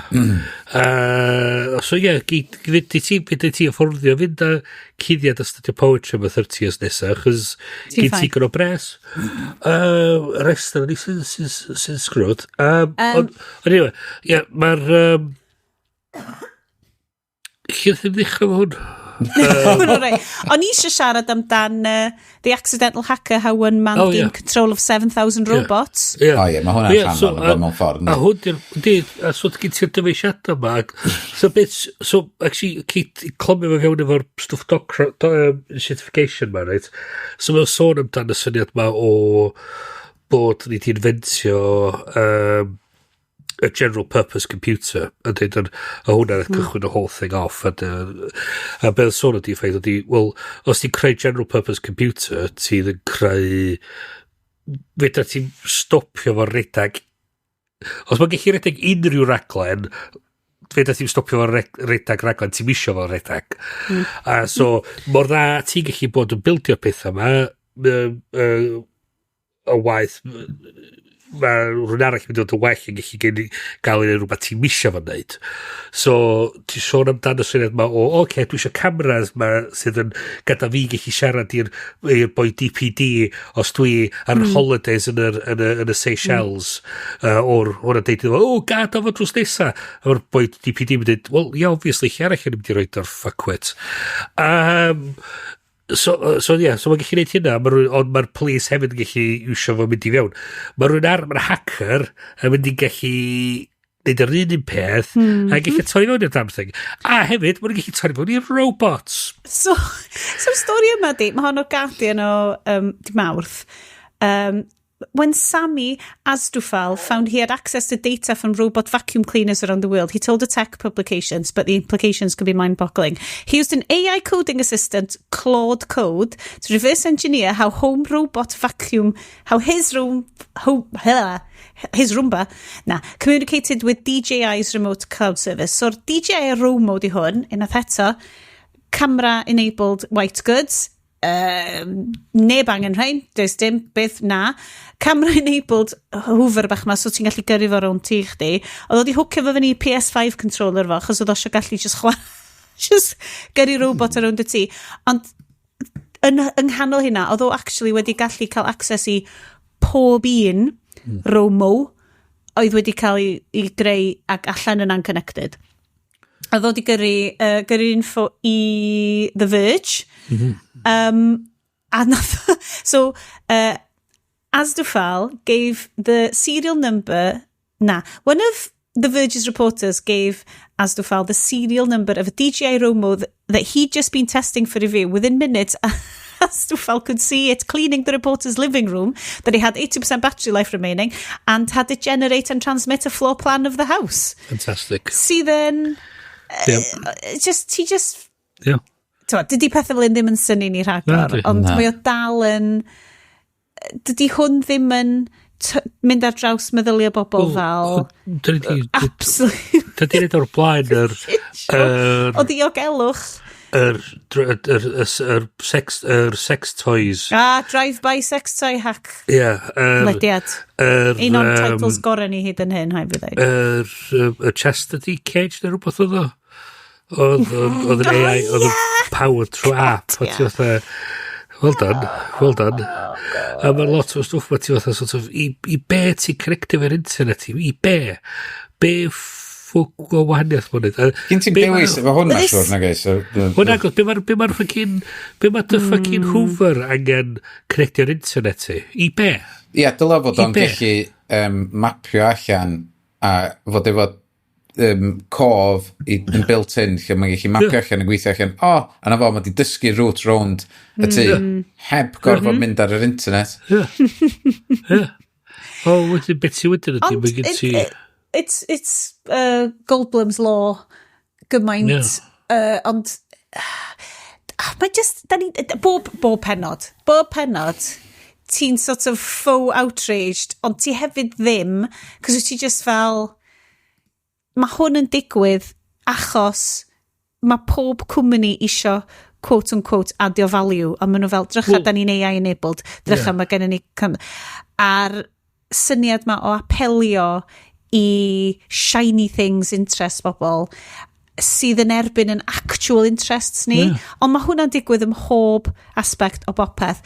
So ie, fedri ti afforddio fynd a cuddiad a studio poetry am y 30 years nesa, achos Ti'n gyn ti fine. digon o bres. Rest ni sy'n screwed. Ond anyway, ie, mae'r lle wnaethon ni ddechrau efo hwn? Right. O'n i eisiau siarad amdan The Accidental Hacker, How One Man Oh, Gained ie. Control of 7,000 Robots. Ie. O ie, mae hwnna'n Ie, rhan ohono fo mewn ffordd, A yndi? hwn di'r, di, a so gen ti'r dyfeisiadau yma, so beth, so actually, clymio fo fewn efo'r stwff certification ma, right? So mae'n sôn amdan y syniad ma o bod ni di inventio a general purpose computer a dweud yn a hwnna'n cychwyn y whole thing off a beth sôn ydi ffaith ydi, wel, os ti'n creu general purpose computer, ti'n yn creu, fedra ti'n stopio fo redag. Os mae'n gallu redag unrhyw raglen, fedra ti'n stopio fo redag raglen ti'n isio fo redag. A so mor dda ti'n gallu bod yn bildio pethau yma, y waith mae rhywun arall yn mynd i fod yn well yn gallu gael ei wneud rhywbeth ti'n misio fo'n neud. So, ti'n sôn amdano syniad ma o, oce, okay, dwi eisiau cameras ma sydd yn gyda fi gallu siarad i'r boi DPD os dwi ar holidays yn y Seychelles o'r hwnna deud iddo fo, "O, gad o fo drws nesa." A mae'r boi DPD yn dweud, "Well, yeah, obviously, lle arall yn mynd i roed o'r fuckwit?" So yeah, so mae'n gallu gwneud hynna, ond mae'r police hefyd yn gallu iwsio fo mynd i fewn. Mae rhywun ar, mae'r hacker yn mynd i gallu neud yr un peth a gallu torri fewn i'r damn thing. A hefyd, mae'n gallu torri fewn i'r robots. So stori yma di, mae hon o'r Guardian o di Mawrth. When Sammy Azdoufal found he had access to data from robot vacuum cleaners around the world, he told the tech publications, but the implications could be mind-boggling. He used an AI coding assistant, Claude Code, to reverse engineer how home robot vacuum, how his room, home, his Roomba, na, communicated with DJI's remote cloud service. So'r DJI Romo di hwn, unwaith eto, camera-enabled white goods, neb angen rhain, does dim byth na. Camera-enabled Hoover bach ma, so ti'n gallu gyrru fo rownd tŷ chdi. Oedd o di hwcio fo fyny i PS5 controller fo, achos oedd o eisiau gallu just chwa, just gyrru robot ar rownd y tŷ. Ond yng nghanol hynna, oedd o actually wedi gallu cael access i pob un Romo oedd wedi cael ei greu ac allan yn unconnected. Oedd o wedi gyrru info i The Verge. A nath, so, Azdoufal gave the serial number, na, one of The Verge's reporters gave Azdoufal the serial number of a DJI Romo that he'd just been testing for review. Within minutes, Azdoufal could see it cleaning the reporter's living room, that he had 80% battery life remaining, and had it generate and transmit a floor plan of the house. Fantastic. Sydd yn just, ti just T'mo, dydy pethau fel un ddim yn synnu ni rhagor, Nadi. ond Na. mae o dal yn... Dydy hwn ddim yn mynd ar draws meddyliau bobl fel Dydy absolute Dydy nid o'r blaen yr o diogelwch. Yr sex toys. Ah, drive-by sex toy hack Ie. Lediad. Un o'n titles gorau ni hyd yn hyn, haid fi ddweud. Yr Chastity Cage neu rhywbeth oedd o. Oedd yn AI, oedd yn powered through app. A ti fatha, "Well done, well done." A mae lot o stwff ma ti fatha sort of, i be ti'n connectio fe'r internet i be? Be ffwc o wahaniaeth mae'n neud? Gyn ti'n dewis efo hwnna, siwr, nag oes? Wel, nag oes, be mae'r dy fucking Hoover angen connectio'r internet i? I be? Ie, dylai fod I o'n be? gallu mapio allan a fod efo cof yn built-in lle mae'n gallu mapio allan yn gweithio allan. O, oh, a na fo, mae di dysgu route round y tŷ heb gorfod mynd ar yr internet. Ie. O, wedyn, beth ti wedyn ydy, Ond mae gen ti it's Goldblum's law gymaint, ond mae just, da ni, bob pennod, ti'n sort of faux outraged, ond ti hefyd ddim, cos wyt ti just fel, mae hwn yn digwydd achos mae pob cwmni isio quote unquote adio value, a maen nhw fel, "Drycha, Wel- da ni'n AI enabled, drycha, mae gennym ni." A'r syniad ma o apelio i shiny things interest bobl sydd yn erbyn yn actual interests ni. Ond mae hwnna'n digwydd ym mhob aspect o bopeth.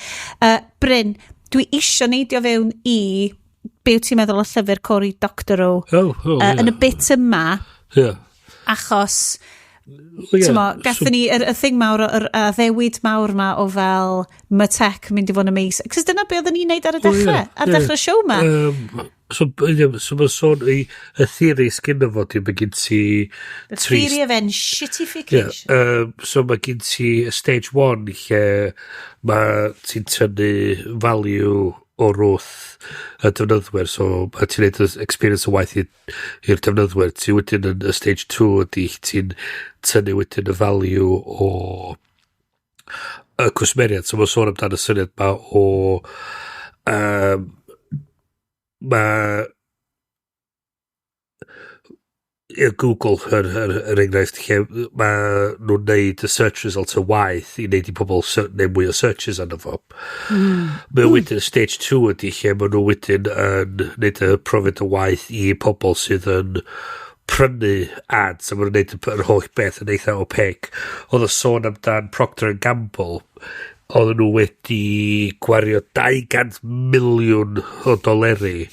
Bryn, dwi isio neidio fewn i be wyt ti'n meddwl o llyfr Cory Doctorow Oh, yn y bit yma, achos Well, yeah. T'mo, gathon ni y thing mawr, yr addewid mawr ma o fel, mae tech yn mynd i fod yn amazing. Cos dyna be oedden ni'n neud ar y O, ie, dechrau, ar dechrau show ma. So, ie, so mae'n sôn i y theori sgynno fo di, mae gen ti The tri theory of enshittification. Yeah, so mae gen ti stage one lle mae ti'n tynnu value o'r wrth y defnyddwyr. So a ti'n neud y experience o waith i'r defnyddwyr. Ti wedyn yn y stage 2 ydy ti'n tynnu wedyn y value o y cwsmeriaid. So mae'n sôn amdano y syniad ma o mae Google yr enghraifft lle mae nhw'n neud y search results y waith i neud i pobl neud mwy o searches arno fo. Mae wedyn stage 2 ydy lle mae nhw wedyn yn neud y profiad y waith i pobl sydd yn prynu ads, a maen nhw'n neud yr holl beth yn eitha opaque. Oedd y sôn amdan Procter Gamble, oedden nhw wedi gwario 200 miliwn o doleri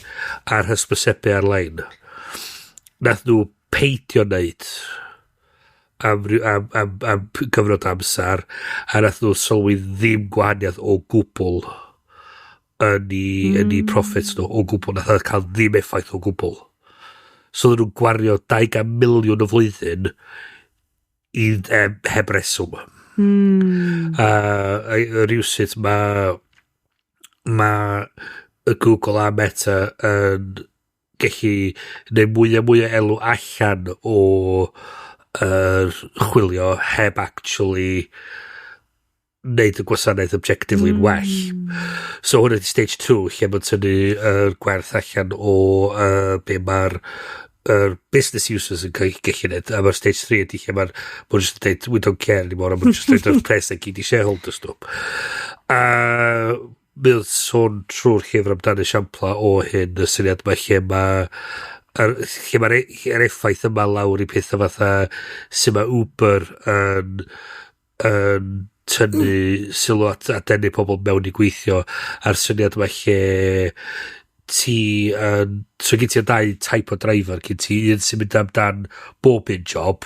ar hysbysebu ar-lein. Nath nhw peidio wneud am gyfnod amser, a nath nhw sylwi ddim gwahaniaeth o gwbl yn i profits nhw o gwbl. Nath o cael ddim effaith o gwbl. So oedden nhw'n gwario 200 miliwn y flwyddyn i heb reswm. A rhywsut ma y Google a Meta yn gallu neud mwy a mwy o elw allan o yr chwilio heb actually neud y gwasanaeth objectively yn well. So hwnna 'di stage 2, lle mae'n tynnu yr gwerth allan o be mae'r yr business users yn gallu neud, a mae'r stage 3 ydy lle mae'r just yn deud, "We don't care anymore," a mae'n just deud yr pres i gyd i shareholders nhw. A mae o'n sôn trwy'r llyfr amdano esiampla o hyn, y syniad yma lle mae'r yr effaith yma lawr i pethau fatha sut mae Uber yn tynnu sylw at a denu pobl mewn i gweithio, a'r syniad yma lle ti yn, so gen ti dau type o driver, gen ti un sy'n mynd amdan bob un job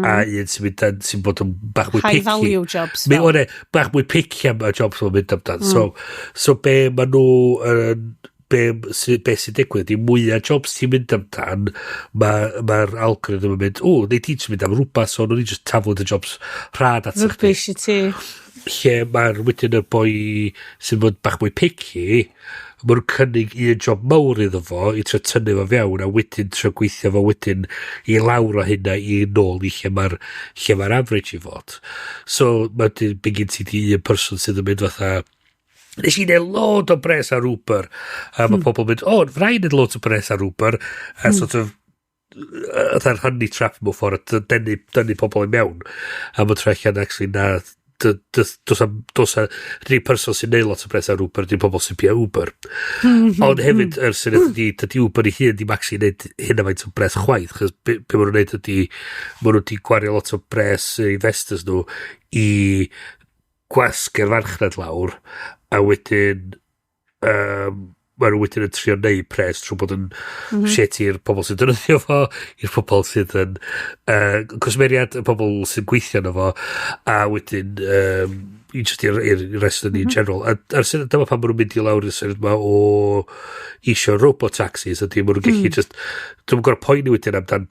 a un sy'n mynd sy'n bod yn bach mwy High picky. value jobs. Mi Fel. o'n e, bach mwy picky am y jobs ma'n mynd amdan. So be ma nhw yn be sy'n digwydd ydy mwyaf jobs ti'n mynd amdan, mae'r ma algorithm yn mynd, "O, neu ti'n mynd am rhywbeth, so nhw'n ni just taflu y jobs rhad at chdi." Rubbish i ti. Lle mae'r wedyn y boi sy'n bod bach mwy picky, maen nhw'n cynnig un job mawr iddo fo i trio tynnu fo fewn a wedyn trio gweithio fo wedyn i lawr o hynna i nôl i lle mae'r average i fod. So mae be gen ti di un person sydd yn mynd fatha, "Nes i neud load o bres ar Uber," a mae pobl yn mynd, "O, rhaid neud loads o bres ar Uber," a sort of fatha'r honey trap mewn ffordd, a denu pobl i mewn. A mae'n troi allan actually na, dos am rhi person sy'n neud lot o bres ar Uber, dim pobl sy'n pia Uber. Ond hefyd, yr syniad ydi, dydy Uber ei hun ddim actually neud hynna faint o bres chwaith, chos be maen nhw'n neud ydi, maen nhw wedi gwario lot o bres investors nhw i gwasgu'r farchnad lawr, a wedyn maen nhw wedyn yn trio neud pres trwy bod yn shit i'r pobl sy'n defnyddio fo, i'r pobl sydd yn cwsmeriad, y pobl sy'n gweithio yno fo, a wedyn i just i'r rest of ni in general. A'r syniad dyma pan maen nhw'n mynd i lawr i'r syniad yma o isio robo-taxis, ydy maen nhw'n gallu just, dwi'n gorfod poeni wedyn amdan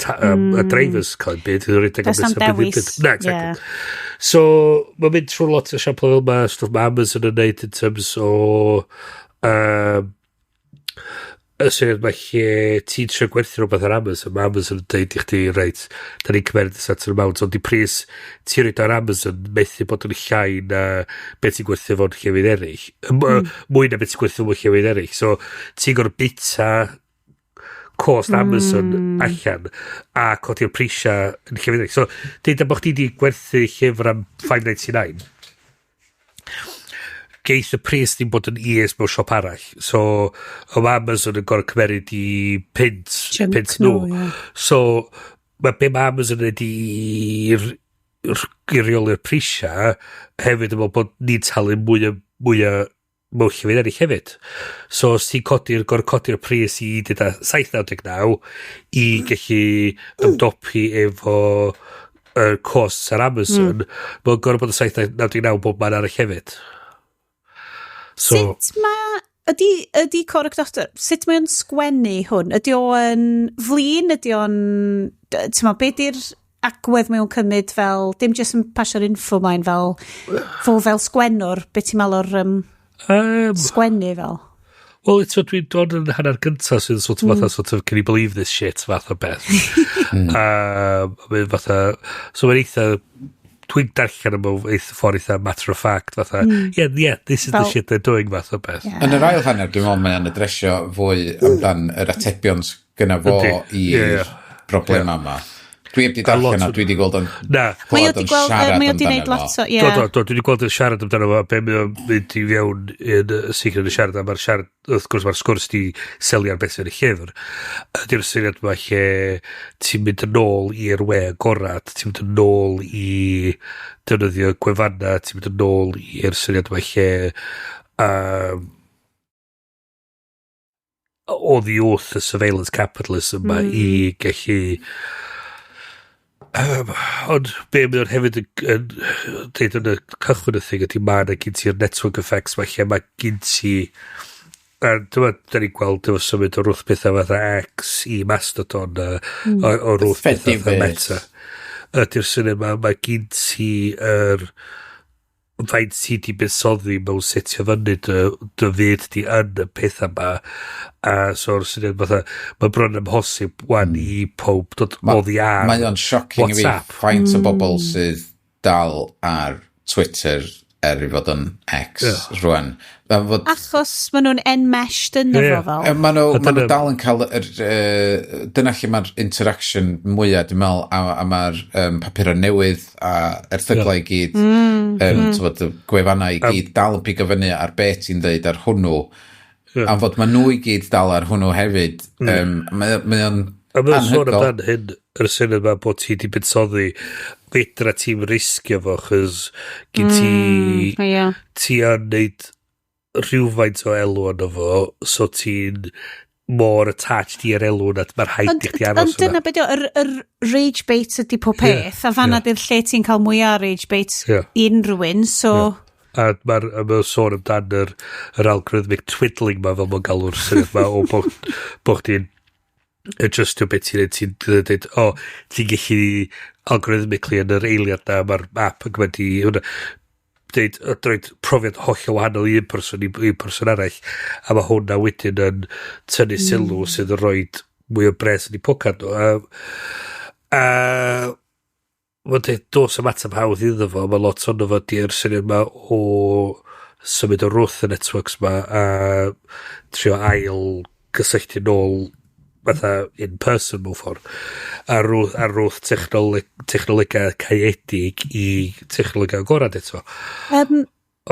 y drivers cael eu byd, dwi'n rhedeg am Does na'm beth am dewis. byd. Na, exactly. So, mae'n mynd trwy lot o esiamplau fel ma, stwff mae Amazon yn neud in terms o y syniad ma lle ti'n trio gwerthu rhywbeth ar Amazon, mae Amazon yn deud i chdi, "Reit, da ni'n cymeryd y certain amount," ond di pris ti'n rhoid ar Amazon methu bod yn llai na beth ti'n gwerthu fo'n llefydd eraill. Mwy na beth ti'n gwerthu fo'n llefydd eraill. So, ti'n gorfod bita cost Amazon allan a codi'r prisiau yn llefydd eraill. So, deud am bod chdi di gwerthu llyfr am 5.99, geith y pris ddim bod yn is mewn siop arall. So, o mae Amazon yn gorfod cymeryd i punt, Chunk punt nhw. nhw, ie. So, mae be mae Amazon yn neud i reoli'r prisiau hefyd yn meddwl bod ni'n talu mwy o mewn llefydd eraill hefyd. So, os ti'n gorfod codi'r pris i deuda 7.99 i gallu ymdopi efo y costs ar Amazon, mae'n gorfod bod yn 7.99 bob man arall hefyd. So, Sut mae... Ydy Cory Doctorow, sut mae o'n sgwennu hwn? Ydy o'n flin? Ydy o'n... Ti'n ma, be di'r agwedd mae o'n cymryd fel... Dim jyst yn pasio'r info mlaen fel... Fo fel sgwennwr, be ti'n meddwl o'r sgwennu fel? Wel, eto, dwi'n dod yn hanner gyntaf sydd sort of fatha, sort of, "Can you believe this shit?" fath o beth. Mae'n fatha, so mae'n eitha, dwi'n darllen am eitha ffordd eitha matter of fact, fatha, Yeah, this is the shit they're doing," fath o beth. Yn yr ail hanner, dwi'n meddwl mae'n adresio fwy amdan yr atebion gyna fo i'r Ie, ie. broblema yma. Dwi heb di darllen o, dwi wedi gweld o'n Na. Mae o clywed di o'n gweld, siarad mae o di amdano wneud fo. lot o, ie. Do, dwi wedi gweld yn siarad amdano fo, be mae o'n mynd i fewn yn sicr yn y siarad am, mae'r siarad, wrth gwrs mae'r sgwrs di selio ar beth sy'n y llyfr. Ydy'r syniad yma lle ti'n mynd yn ôl i'r we agorad, ti'n mynd yn ôl i defnyddio gwefanna, ti'n mynd yn ôl i'r syniad yma lle oddi wrth y surveillance capitalism yma i gallu. Ond be mae o'n hefyd yn deud yn y cychwyn y thing ydy mae yna gyn ti'r network effects ma lle mae gyn ti a dyma da ni'n gweld efo symud o'r wrth pethau fatha X i Mastodon o'r wrth pethau fatha Fediverse. Meta ydy'r syniad ma mae gyn ti yr faint ti di buddsoddi mewn setio fyny dy fyd di yn y pethau ma, a so'r syniad fatha mae bron amhosib wan i pob dod oddi ar Mae o'n shocking i fi WhatsApp. faint o bobl sydd dal ar Twitter er i fod yn X rwan. A fod, Achos maen nhw'n enmeshed yn efo fel. Ma nhw, A ma nhw dal yn cael yr, dyna lle mae'r interaction mwyaf, dwi'n meddwl, a mae'r papurau newydd a erthyglau i gyd, t'mod, y gwefannau i gyd, dal yn pigo fyny ar be ti'n dweud ar hwnnw. A fod ma nhw i gyd dal ar hwnnw hefyd. Mae o'n A mae'n sôn anhygoel. amdan hyn, yr syniad yma bod ti di buddsoddi, fedra ti'n risgio fo, chos gyn ti, ti yn neud rhywfaint o elw arno fo, so ti'n mor attached i'r elw na mae'r rhaid i chdi aros Ond dyna yna. beth yw, yr rage bait ydy pob peth, a fanna di'r lle ti'n cael mwyaf rage bait i unrhyw un, so. A mae'r ma sôn amdan yr algorithmic twiddling ma, fel mae'n galw'r syniad ma, o bo chdi'n adjustio beth ti'n neud, ti'n dweud, o, ti'n gallu algorithmically yn yr eiliad na, mae'r app yn gwneud i hwnna, deud, droid profiad hollol wahanol i un person i person arall, a mae hwnna wedyn yn tynnu sylw sydd yn rhoi mwy o bres yn ei pocad nhw. A mae'n dweud, dos am ateb hawdd iddo fo, mae lot ono fo di'r syniad ma o symud o wrth y networks ma a trio ail gysylltu nôl fatha in person mewn ffordd a rwth technolegau caeedig i technolegau agorad eto.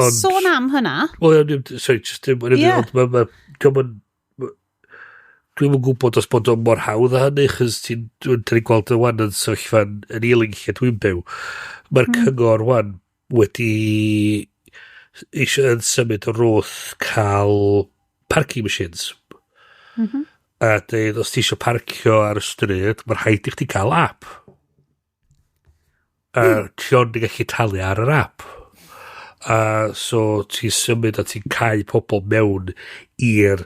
Sôn am hynna, Wel, sorry, just dim, ond diolch yn, dwi'm yn gwybod os bod o'n mor hawdd â hynny, chos ti'n, dwi'n dyn ni'n gweld y wan yn sefyllfa yn Ealing lle dwi'n byw. Mae'r cyngor wan wedi eisiau yn symud o wrth cael parking machines. A dweud, os ti eisiau parcio ar y stryd, mae'n rhaid i chdi cael app. A ti ond yn gallu talu ar yr app. A so ti'n symud a ti'n cau pobl mewn i'r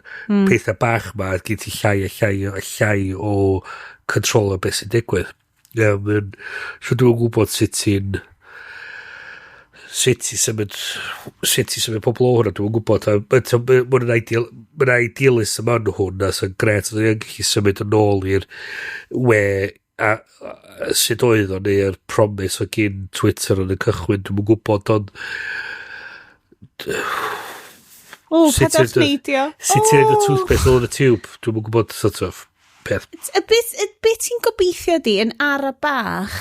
pethau bach ma, a gen ti llai a llai a llai o control o beth sy'n digwydd. Yeah, so dwi'n gwybod sut ti'n symud pobl o hwnna, dwi'n gwybod. A mae'n ideal, mae'n idealism yn hwn, a sy'n gret, o'n i'n gallu symud yn ôl i'r we a sut oedd o, neu'r promise o gyn Twitter yn y cychwyn, dwi'n gwybod, ond O, Sut padwch neidio. Sut ti'n neud y toothpaste nôl yn y tube, dwi'n gwybod sort of peth. Y beth ti'n gobeithio di yn ara bach,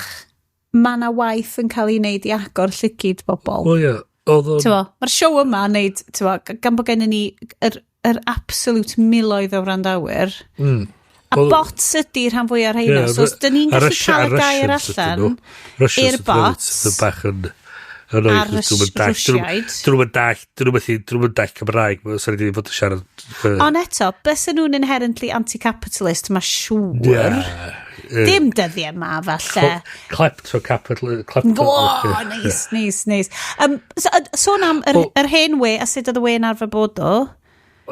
mae na waith yn cael ei wneud i agor llygid bobl. O ie, oedd o'n T'mo, mae'r siow yma yn neud, t'mo, gan bod gennym ni yr absolute miloedd o wrandawyr. A bots ydy rhan fwy ar heina. So os dyn ni'n A gallu cael y gair Russians ydyn allan nhw. Russians i'r ydyn nhw, bots, sydd yn bach yn annoying, A'r 'cos dwi'm yn dallt- Rwsiaid. Dyn nhw'm yn dallt, dyn nhw'm yn dallt Cymraeg, mae'n sori di fod yn siarad. Ond eto, bysa nhw'n inherently anti-capitalist, mae siŵr. Dim dyddiau yma, falle. Klepto capital. Klepto. O, neis, neis, neis. So, sôn am yr hen we a sut oedd y we'n arfer bod o.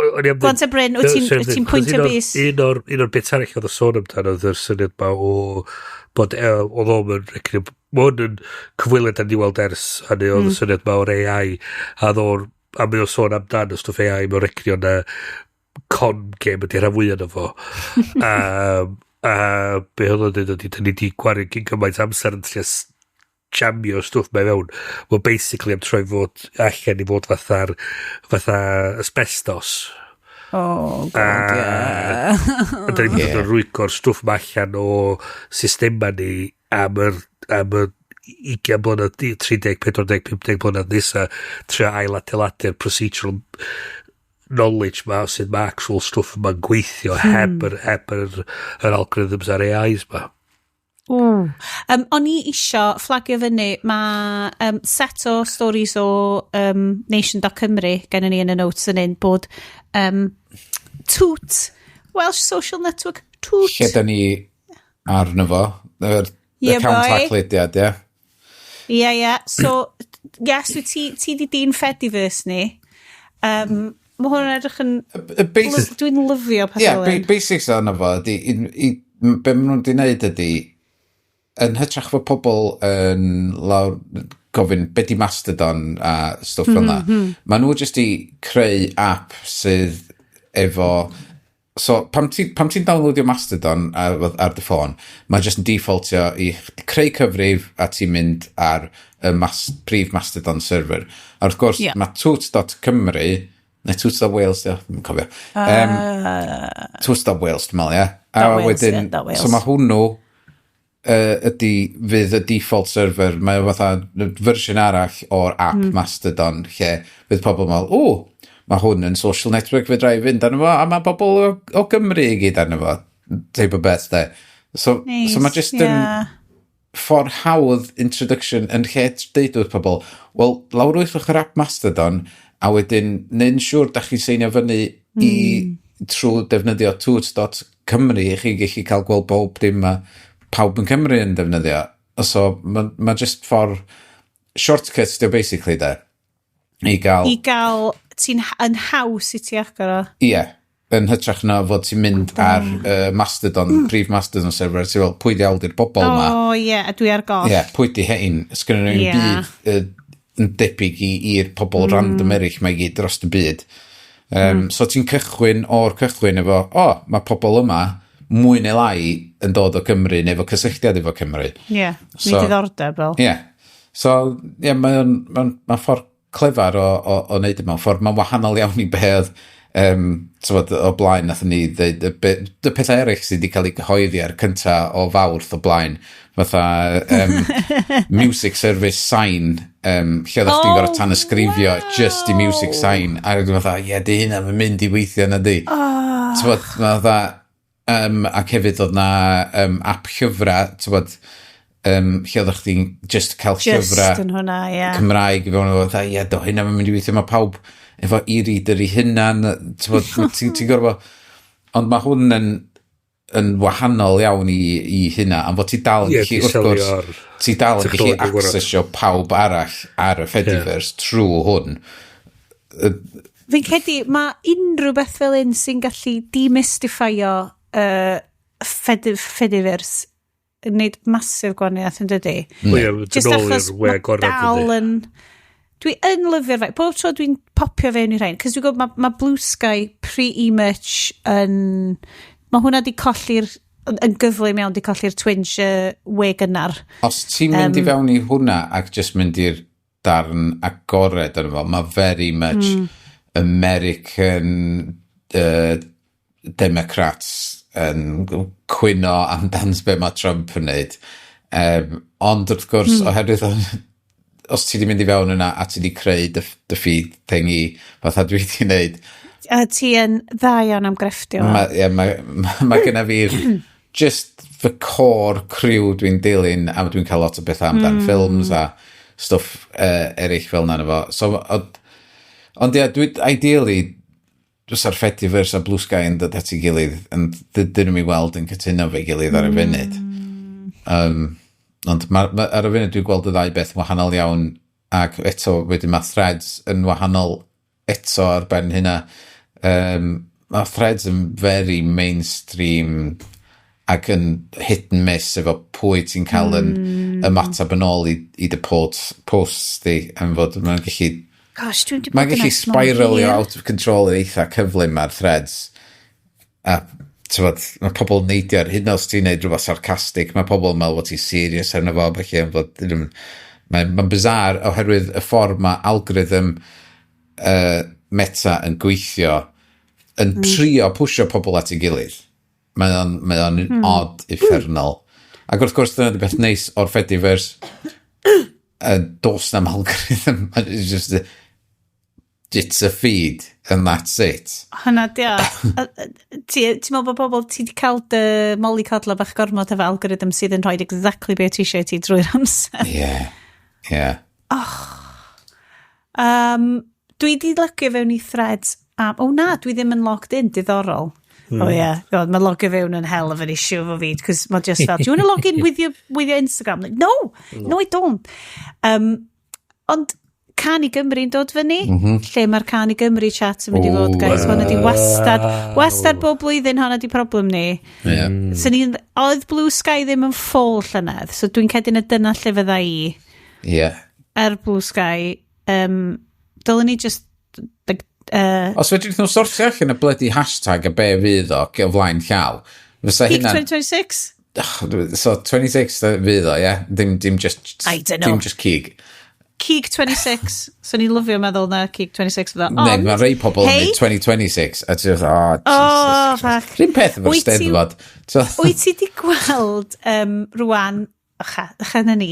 O'n i am Go on te, Bryn, wyt ti'n pwyntio bys? Un o'r bit arall oedd y sôn amdano oedd yr syniad ma o bod oedd o'n yn recnio, ma hwn yn cyfweliad da ni weld ers hynny, oedd y syniad ma o'r AI a oedd o'n a mae o'n sôn amdan y stwff AI mewn recnio na Con game ydy rhan fwyaf o fo. A be oedd o'n dweud ydy, dyn ni di gwario gyn gymaint amser yn trio jamio stwff mae fewn. Mae'n basically am troi fod allan i fod fatha asbestos. Oh, God, yeah. A da ni'n mynd yn rwygo'r stwff ma allan o systema ni am yr 20 blynedd, 30, 40, 50 blynedd nesa, trio ailadeiladu'r procedural knowledge ma, sydd ma actual stwff yma'n gweithio heb yr algorithms a'r AIs ma. Ww. O'n i isio flagio fyny, mae set o stories o nation.cymru gen ni yn y notes yn un bod Toot, Welsh Social Network, Toot. Lle da ni arno fo? Yr Yeah, account boy. Haclediad, ie? Ie. So, yes, wyt ti di dyn Fediverse ni. Mae hwn yn edrych yn Y basic, Dwi'n lyfio pethau yeah, fel hyn. Basics arno fo ydy, be maen nhw'n di wneud ydy, yn hytrach fod pobl yn lawr gofyn be di Mastodon a stwff fel 'na, maen nhw jyst i creu app sydd efo. So, pam ti'n downloadio Mastodon ar dy ffôn, mae jyst yn defaultio i chdi creu cyfrif a ti'n mynd ar y prif Mastodon server. A wrth gwrs, mae toot.cymru, neu toot.wales, dio, ddim yn cofio. Toot.wales, dwi'n meddwl, ie. A Dot Wales, wedyn, ie, dot Wales. So mae hwnnw ydy fydd y default server, mae o fatha fersiwn arall o'r app Mastodon, lle fydd pobl yn meddwl, "O, mae hwn yn social network fedra i fynd arno fo, a mae pobl o Gymru i gyd arno fo," teip o beth, de. So, Neis, so mae jyst yn ffordd hawdd introduction yn lle deud wrth pobl, "Wel, lawrlwythwch yr app Mastodon, a wedyn neud yn siŵr da chi'n seinio fyny i trwy defnyddio toot.cymru i chi gallu cael gweld bob dim mae pawb yn Cymru yn defnyddio." So, mae ma just ffordd shortcut dio basically, de. I gael I gael, ti'n yn haws i ti agor o. Ie, yn hytrach na fod ti'n mynd ar Mastodon, prif Mastodon server, ti'n fel, "Pwy diawl di'r bobl ma?" O, ie, a dwi ar goll. Ie, yeah, pwy di hein? Sgynnon nhw'n byd yn debyg i'r pobl random eraill mae i gyd dros y byd. So ti'n cychwyn o'r cychwyn efo, o, oh, mae pobl yma mwy neu lai yn dod o Cymru neu efo cysylltiad efo Cymru. Ie, So- neu diddordeb fel. Ie. Yeah. So, ie, yeah, mae'n ma ffordd clefar o wneud e mewn ffordd. Mae'n wahanol iawn i be oedd t'mod, o blaen nathon ni ddeud, y pethau eraill sydd wedi cael ei gyhoeddi ar cynta o Fawrth o blaen, fatha music service Sain, lle oeddech chdi'n gorfod tanysgrifio just i music Sain, a dwi'n fatha, "Ie, di hynna yn mynd i weithio na di." Oh. T'mod, ma' fatha, ac hefyd oedd na app llyfrau, t'mod, lle oeddech chdi'n just cael Just llyfrau yn hwnna, ie. Cymraeg i fewn, fatha, "Ie, do, hynna mae'n mynd i weithio, mae pawb efo e-reader i hunan," t'mod, ti'n gorfod, ond mae hwn yn wahanol iawn i hynna, am fod ti dal yn Ie, gallu, di wrth gwrs, selio'r ti dal yn gallu technoleg yn gwarad. accessio pawb arall ar y Fediverse trwy hwn. Fi'n credu mae unrhyw beth fel un sy'n gallu demystifio Fediverse yn neud massive gwahaniaeth, yn dydy? Ie, Just yn ôl achos i'r we mae agored, dal yndi. yn. Dwi yn lyfio'r fai. Bob tro dwi'n popio fewn i rhain, cos dwi'n gwybod mae ma Blue Sky pretty much yn. Mae hwnna di colli'r yn gyflym iawn di colli'r twinge we gynnar. Os ti'n mynd i fewn i hwnna ac just mynd i'r darn agored arno fo, mae very much American Democrats yn cwyno amdan be mae Trump yn neud. Ond wrth gwrs, oherwydd os ti di mynd i fewn yna a ti di creu dy feed thingy, fatha dwi di wneud, A ti yn dda iawn am grefftio. Mae yeah, ma gynna fi'r just fy core crew dwi'n dilyn a dwi'n cael lot o bethau amdan ffilms a stwff eraill fel 'na efo. So, ond ie, dwi, ideally, fysa'r Fediverse a Blue Sky yn dod at ei gilydd, ond dydyn nhw'n i weld yn cytuno fe'i gilydd ar y funud. Ond ma, ar y funud dwi'n gweld y ddau beth wahanol iawn ac eto wedyn mae Threads yn wahanol eto ar ben hynna. Mae Threads yn very mainstream ac yn hit and miss efo pwy ti'n cael yn ymateb yn ôl i dy posts di am fod mae'n gallu Gosh, dwi'n di mae'n bod yn gallu ers mor spiralio hir. out of control yn eitha cyflym ar Threads. A t'mod, mae pobl yn neidio ar hyn os ti'n neud rhywbeth sarcastic, mae pobl yn meddwl bod ti'n serious arno fo, felly fod mae'n ma bizarre oherwydd y ffordd mae algorithm Meta yn gweithio yn trio pwsio pobl at ei gilydd. Mae o'n odd uffernol. Ac wrth gwrs, dyna di beth neis o'r Fediverse. Dos na'm algorithm. It's just, it's a feed, and that's it. Hynna, dia. Ti'n meddwl bod pobl, ti wedi cael dy mollycoddlo bach gormod efo algorithm sydd yn rhoi exactly be ti eisiau ti drwy'r amser? Yeah. Dwi di logio fewn i Threads am... O na, dwi ddim yn logged in, diddorol. Oh yeah, God, mae logio fewn yn hell of an issue efo fi, cos mae just fel, "Do you want to log in with your Instagram?" Like, no, no I don't. Ond Cân i Gymru'n dod fyny, lle mae'r Cân i Gymru chat yn mynd i fod, guys. Hwnna di wastad, wastad bob blwyddyn hwnna di problem ni. So ni'n, oedd Blue Sky ddim yn full llynedd, so dwi'n cedyn y dyna lle fydda i ar Blue Sky. Dylwn ni just, like, Os fedrith nhw sortio allan y bloody hashtag a be fydd o, o flaen llaw, fysa Peak hynna. 2026? So 26 fydd o, ie? Yeah? Dim just I don't know. Dim just cig. Cig 26. So ni'n lyfio meddwl na Cig 26 fydda. Neu, Ond, mae rei pobl yn hey, neud 2026, a ti'n dweud, "Oh, Jesus Oh, Christ." fuck. Rhyn peth efo'r Steddfod. So, Wyt ti di gweld rwan, ycha na ni,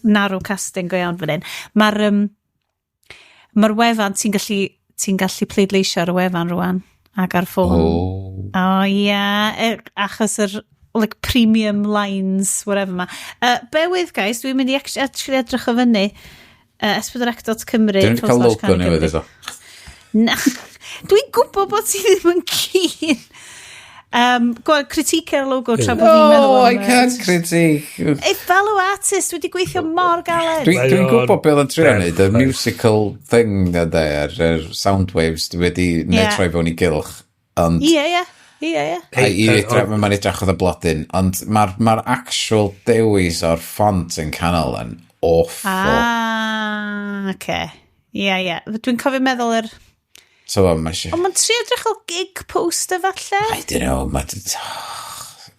narrow casting go iawn fan hyn, mae'r ma wefan, ti'n gallu pleidleisio ar y wefan rwan, ac ar ffôn. Oh. O ie, yeah, achos yr like premium lines, whatever ma. Bear with, guys, dwi'n mynd i actually edrych o fyny. S4C.Cymru. Dwi'n cael logo newydd eto. Na, dwi'n gwybod bod ti ddim yn keen. Go on, critique ar logo tra bod fi'n meddwl No, am I it. can't critique. A fellow artist wedi gweithio mor galed. Dwi'n Mae dwi o'n gwybod beth oedd yn trio neud, y perffaith. musical thing na de, yr sound waves dwi wedi neud troi fewn i gylch. Ond Ie. A i edrych, mae'n edrych oedd y blodyn, ond mae'r ma actual dewis o'r font yn canol yn awful. Ah, oce. Ie. Dwi'n cofio meddwl yr... So, mae eisiau. Ond mae'n trio edrych o gig poster falle? I don't know, mae.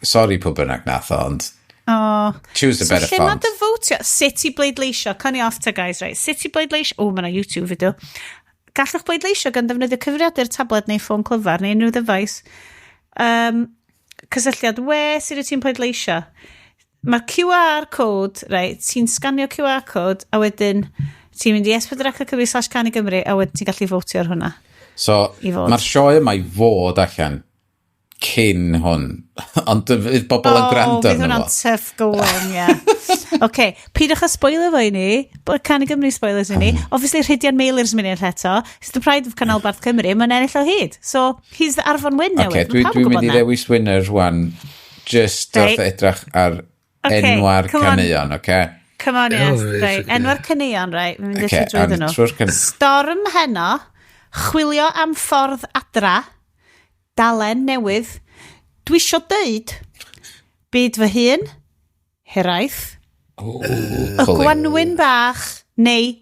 Sorry pwy bynnag nath o, ond Oh. choose a So better lle mae font. dy fotio? Sut i bleidleisio? Can i off to guys, right? Sut i bleidleisio? O, mae yna YouTube video. Gallwch bleidleisio gan ddefnyddio cyfrifiadur, tablet neu ffôn clyfar neu unrhyw ddyfais. Cysylltiad we, sut wyt ti'n pleidleisio? Mae'r QR code, right, ti'n sganio QR code, a wedyn ti'n mynd i s4c.Cymru/CânIGymru, a wedyn ti'n gallu fotio ar hwnna. So, I fod. mae'r sioe yma i fod allan cyn hwn, ond fydd bobl yn gwrando fydd arno hwnna'n fo. tough go on, ie. OK, peidiwch â spoiler fo i ni. Bod Cân i Gymru spoilers i ni. Obviously, Rhydian Meilir mynd i ennill eto. He's the pride of Canolbarth Cymru. Mae'n ennill o hyd. So, he's the Arfon Wyn newydd. Oce, Mae pawb yn dwi gwybod mynd i na. ddewis winner rwan, just wrth edrych ar Ocê, enwa'r come on. caneuon, oce? Come on, yes. Oh, reit, Right. ocê. Enwa'r caneuon, right. Mae'n mynd i Ocê, drwy awn nhw. trwy'r Storm Heno, chwilio am ffordd adra, dalen newydd, dwi isio deud, byd fy hun, hiraeth, y Pulling. gwanwyn bach, neu,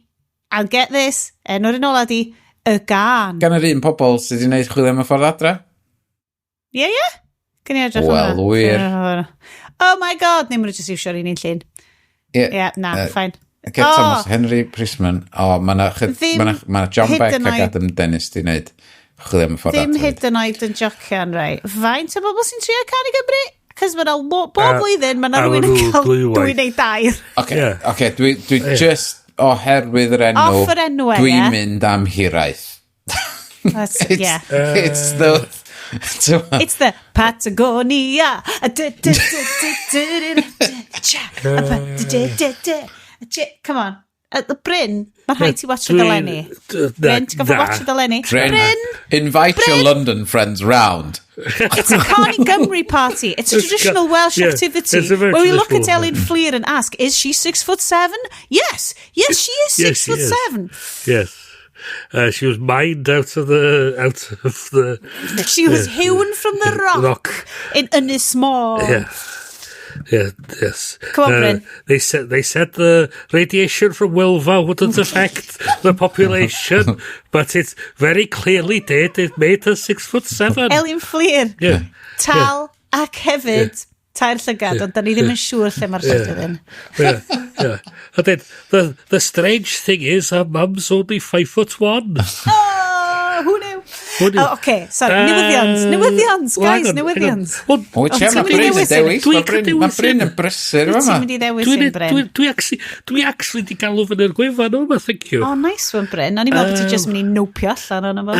I'll get this, enw'r un ola di, y gân. Gan yr un pobl sydd wedi gwneud chwilio am y ffordd adra? Ie. Can i edrych Wel, hwnna? wir. Oh my God, neu maen nhw jyst iwsio'r un un llun. Ie. Ie, na, fine. Get Oh. Thomas Henry Priestman. O, mae na, Ddim ma na John hyd Beck yn ac oed- Adam Dennis di wneud chwilio am y ffordd Ddim adra. hyd yn oed yn jocian, rai. Faint o bobl sy'n trio Cân i Gymru? Cos mae yna bob blwyddyn, mae yna a rhywun ma' yn nhw cael dwywaith. dwy neu dair. Oce, Ie. oce, dwi just oherwydd yr enw, Off yr enw, ie. dwi'n mynd am hiraeth. That's, It's, yeah. it's the... It's the Patagonia. A du- du- du- du- du- du- du- cha, a pa- du- du- du- du- cha. Come on. Bryn, mae rhaid ti watch eleni. Bryn, ti'n gofio watch eleni? Bryn, Bryn, invite your London friends round. It's a Cân i Gymru party. It's a traditional Welsh yeah, activity it's a very where we look at traditional Elin Fflur and ask, "Is she 6'7"? Yes, yes, she is Yes, six she foot is. seven. Yes. She was mined out of the She was hewn from the rock, rock. in Ynys Môn. Yeah. Yeah, yes. Come on, Bryn. They said the radiation from Wylfa wouldn't affect the population, but it very clearly did. It made her 6'7". Elin Fflur. Tal ac hefyd tair llygad, ond da ni ddim yn siŵr lle mae'r llygad yn. Yeah. And then the strange thing is her mum's only 5'1". Oh, who knew? Who knew? Oh, okay, sorry. Newyddions, newyddions, Well, guys, hang on, hang on. newyddions. Well, Wyt ti, Ti'n mae mynd i Bryn yn ddewis dewis. Dwi'n Mae Bryn, dewis ma Bryn yn brysur Wyt yma. ti'n mynd i ddewis un, Bryn? Dwi actually di galw fyny'r gwefan yma, thank you. Oh, nice one, Bryn. O'n i'n meddwl bod ti just mynd i nopio allan o'n efo.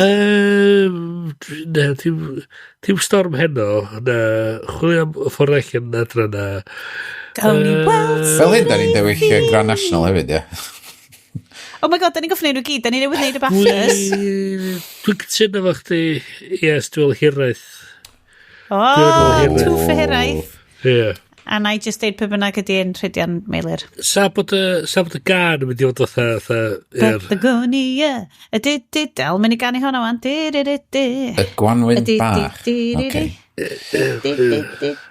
Na, dim storm heno. Na, chwilio am y ffordd allan adra na. Gawn ni weld. Fel hyn, da ni'n dewis y Grand National hefyd, ie. Oh my God, da ni'n goffo neud nhw gyd. Da ni newydd neud y BAFTAs. Dwi'n cytuno efo chdi, yes, dwi'n meddwl hiraeth. Oh, Dwi'n meddwl two for hiraeth. Ie. Yeah. A na i just deud pe bynnag ydy yn Rhydian Meilir. Sa bod y gan yn mynd i fod fatha i'r Patagonia. Y di di dal, mynd i ganu hwnna wan. Di di di di. Y Gwanwyn Y di di bach. di di di. Okay. Di di di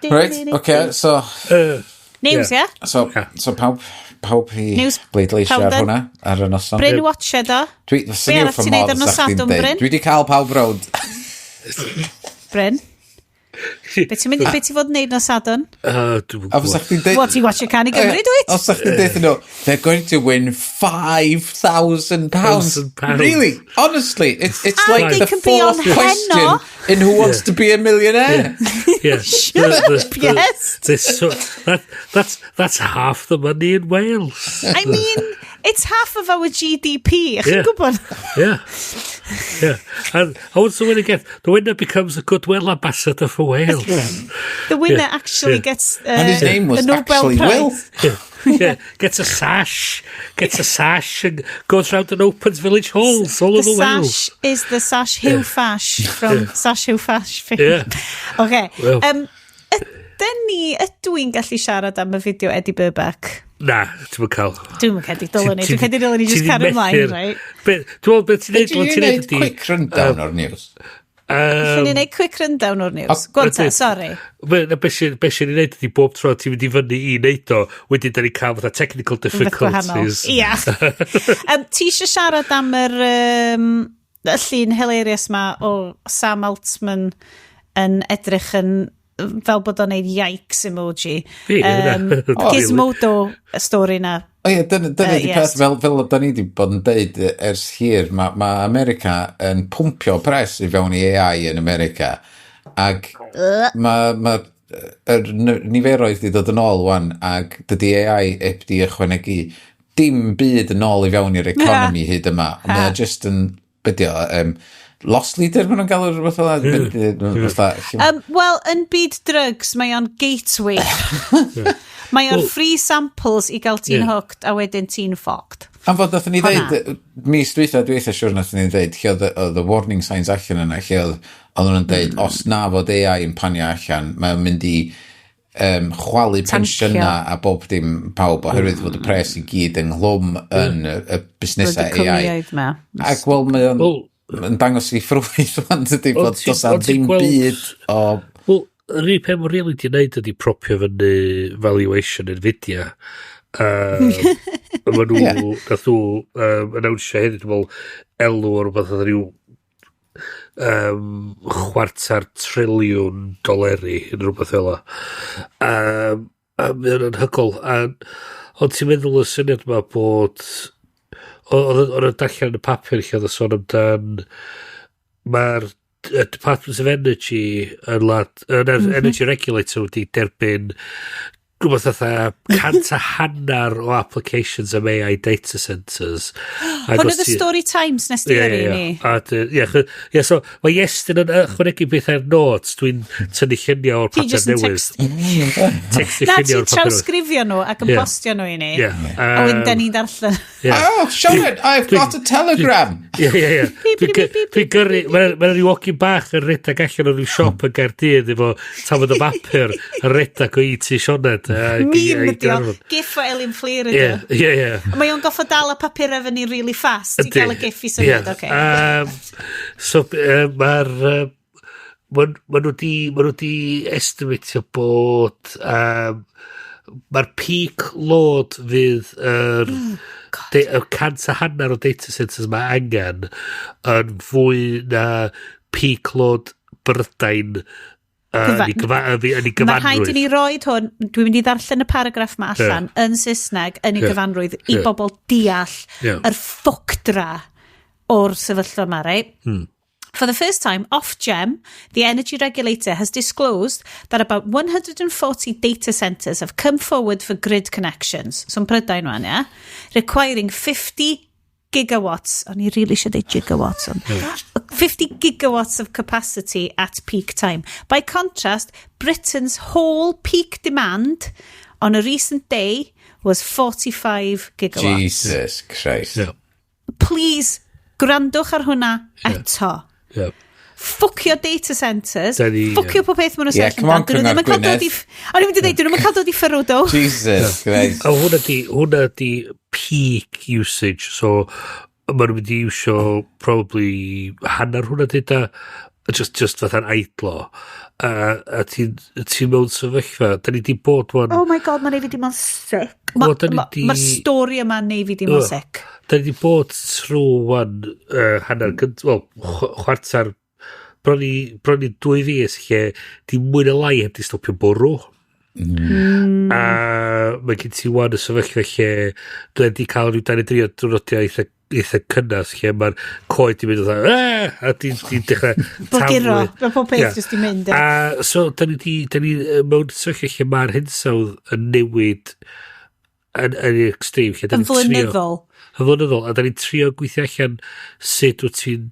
di Right, di, di, okay, di. so, News, ie? so, so pawb i News, bleidleisio pawb ar done? hwnna, ar y noson. Bryn watched o. Dwi, Be fyswn i arall wrth fy ti'n neud modd ar nos os chdi'n Sadwrn, deud. Bryn? Dwi wedi cael pawb rownd. Bryn? Be ti'n mynd, be ti fod yn neud nos Sadwrn? Dwi'n A fysa gwybod. chdi'n deud... What, ti watch Cân i Gymru, dwyt? Os chdi'n deud nhw, they're going to win £5,000. Thousand pounds. Really? Honestly, it's And like they the can be on fourth question Heno. in Who Wants to Be a Millionaire. Yeah. Shut up, yes. So, that's half the money in Wales. I mean, it's half of our GDP. Chi'n gwybod? Yeah. And also when again, the winner becomes a goodwill ambassador for Wales. The winner actually gets And his name was a Nobel actually Prize. Will. Yeah, gets a sash and goes round and opens village halls all The over Wales. sash is the sash Hugh Fash from Sash Hugh Fash fame. Okay. Well. Ydyn ni, ydw i'n gallu siarad am y fideo Eddie Burback? Na, ti'n cael. Dwi'n credu dylwn ni. Dwi'n credu dylwn ni just cario ymlaen, right? Dwi'n meddwl beth ti'n neud, Did you ti'n neud neud ydi... quick rundown o'r news? Allen ni wneud quick rundown o'r news? Go on ta, sorry. Be be sy'n ei wneud ydi bob tro ti'n mynd i fyny i wneud o, wedyn da ni cael fatha technical Rhywbeth gwahanol. difficulties. Ia. Ti eisiau siarad am yr, y llun hilarious ma o Sam Altman yn edrych yn fel bod o'n neud yikes emoji. Fi, na. Oh, Gizmodo y stori na. O ie, dyna di Yes. peth, fel da ni wedi bod yn deud ers hir, mae America yn pwmpio pres i fewn i AI yn America, ac mae yr niferoedd wedi dod yn ôl wan, ac dydy AI heb di ychwanegu dim byd yn ôl i fewn i'r economi hyd yma. Mae o just yn, be di o, loss leader maen nhw'n galw rhywbeth fel 'na? Wel, yn byd drugs, mae o'n gateway. Mae o'n free samples i gael ti'n hooked a wedyn ti'n fucked. Am fod nathon ni Hwnna. ddeud, mis dwytha, dwi eitha siŵr nathon ni ddeud, lle oedd y warning signs allan yna, lle oedd nhw'n deud, os na fod AI yn panio allan, mae'n mynd i chwalu Tancio. pensiynau a bob dim pawb, oherwydd fod y pres i gyd ynghlwm yn y busnesau Bloody AI. cwmnïoedd 'ma. Ac wel, mae o'n Wel- yn dangos i ffrwyth wan, dydy, Ond fod does 'na ond ti'n ddim byd o. Wel, yr unig peth mae'n really di wneud ydy propio fyny valuation Nvidia. Ma nhw, nath nhw announsio hefyd, dwi'n meddwl, elw o rhywbeth oedd rhyw chwarter triliwn doleri yn rhywbeth fel 'na. A mae o'n anhygoel. Ond ti'n meddwl y syniad yma bod oedd yn darllen yn y papur lle oedd y sôn amdan mae'r Department of Energy yn lad, yn Energy Regulator wedi derbyn rhywbeth fatha 150 o applications am AI data centers. Ac Hwn os oedd y story Times nes di yrru ni. Ie, ie, so mae Iestyn yn ychwanegu beth ar notes, dwi'n tynnu lluniau o'r Ti papur just yn newydd. text... Textio Na, lluniau ti'n o'r papur newydd. trawsgrifio nhw ac yn postio nhw i ni. A wedyn da ni'n darllen. Oh, Sioned, I've got a telegram! Ie. Beep, Dwi'n beep, beep, beep, Dwi'n gyrru, mae'n ma rhyw ogyn bach yn redag allan o ryw siop yn Gaerdydd efo tafod o bapur yn redag o i ti Sioned. Meme ydi o. Gif o Elin Fflur ydi Ie, o. ie. Mae o'n goffo dal y papur efo ni really fast i gael y gif i symud, oce. So, mae'r... Ma nhw di estimatio bod mae'r peak load fydd yr y 150 o data centers mae angen yn fwy na peak load Brydain yn ei Mae rhaid i gyfanrwydd. ni roed hwn, dwi'n mynd i ddarllen y paragraff ma allan yn Saesneg yn ei gyfanrwydd i bobl deall yr ffwcdra o'r sefyllfa yma, right? For the first time, Ofgem, the energy regulator, has disclosed that about 140 data centres have come forward for grid connections. So, yn Prydain wan, yeah? Requiring 50 gigawatts. O'n i really eisiau deud gigawatts. Ond 50 gigawatts of capacity at peak time. By contrast, Britain's whole peak demand on a recent day was 45 gigawatts. Jesus Christ. Please, gwrandwch ar hwnna eto. Ffwcio data centres, ffwcio pob peth maen nhw'n Yeah, sefyll come on, amdan. Dyn nhw ddim yn cael Cyngor dod i... O'n i'n mynd i dweud, dyn nhw'n cael dod i ffyrwdo. Jesus Christ. A hwnna di peak usage, so maen nhw'n mynd i iwsio probably hanner hwnna dyda, just fatha'n idlo. A ti'n ti mewn sefyllfa, da ni di bod wan, Oh my God, mae'n neud fi dim ond sick. Wel, da ni Mae'r stori yma'n neud fi dim ond sick. Da ni di bod trwy wan hanner, wel, chwarter, bron i 2 fis lle di mwy na lai heb di stopio bwrw. A mae gen ti wan y sefyllfa lle dwi wedi cael rhyw 23 o diwrnodiau eitha cynnas lle mae'r coed di mynd fatha "Ah!" a di dechrau Blaguro, taflu. mae pob peth jyst di mynd. A so da ni mewn sefyllfa lle mae'r hinsawdd yn newid yn extreme lle da Yn ni'n trio flynyddol. Yn flynyddol, a da ni'n trio gweithio allan sut wyt ti'n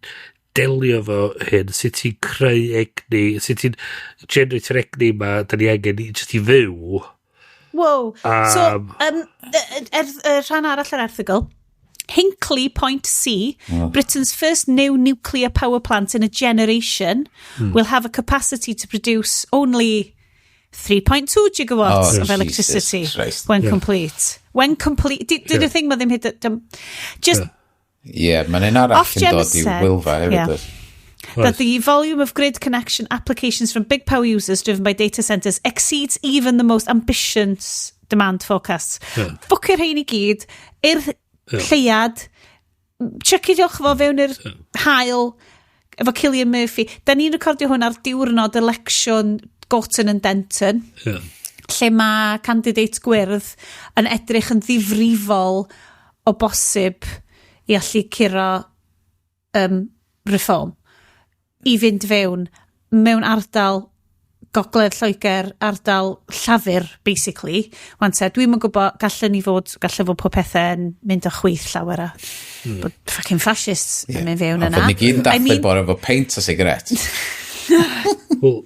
delio efo hyn, sut ti'n creu egni, sut ti'n generate yr egni ma da ni angen just i fyw. Wow. So, rhan arall yr erthygl, Hinkley Point C, Britain's first new nuclear power plant in a generation, will have a capacity to produce only 3.2 gigawatts Oh, of electricity Jesus Christ. when complete. When complete. Dydy'r thing ma ddim hyd... Just Ie, mae'n un arall yn Ofgem dod i said- Wylfa hefyd. Yeah. Oes? That the volume of grid connection applications from big power users driven by data centers exceeds even the most ambitious demand forecasts. Ffwcio'r rhain i gyd, i'r lleuad, chuciwch fo fewn i'r haul, efo Cillian Murphy. Da ni'n recordio hwn ar diwrnod election Gorton and Denton, lle mae candidate gwyrdd yn edrych yn ddifrifol o bosib i allu curo Reform i fynd fewn mewn ardal Gogledd Lloegr, ardal Llafur, basically. Wan te, dwi'm yn gwybod, gallen ni fod, gallen fod pob pethau yn mynd o chwith llawer a bod fucking fascists yn mynd fewn A yna. fod ni gyd yn I dathlu mean, bore efo peint o sigaret. Well,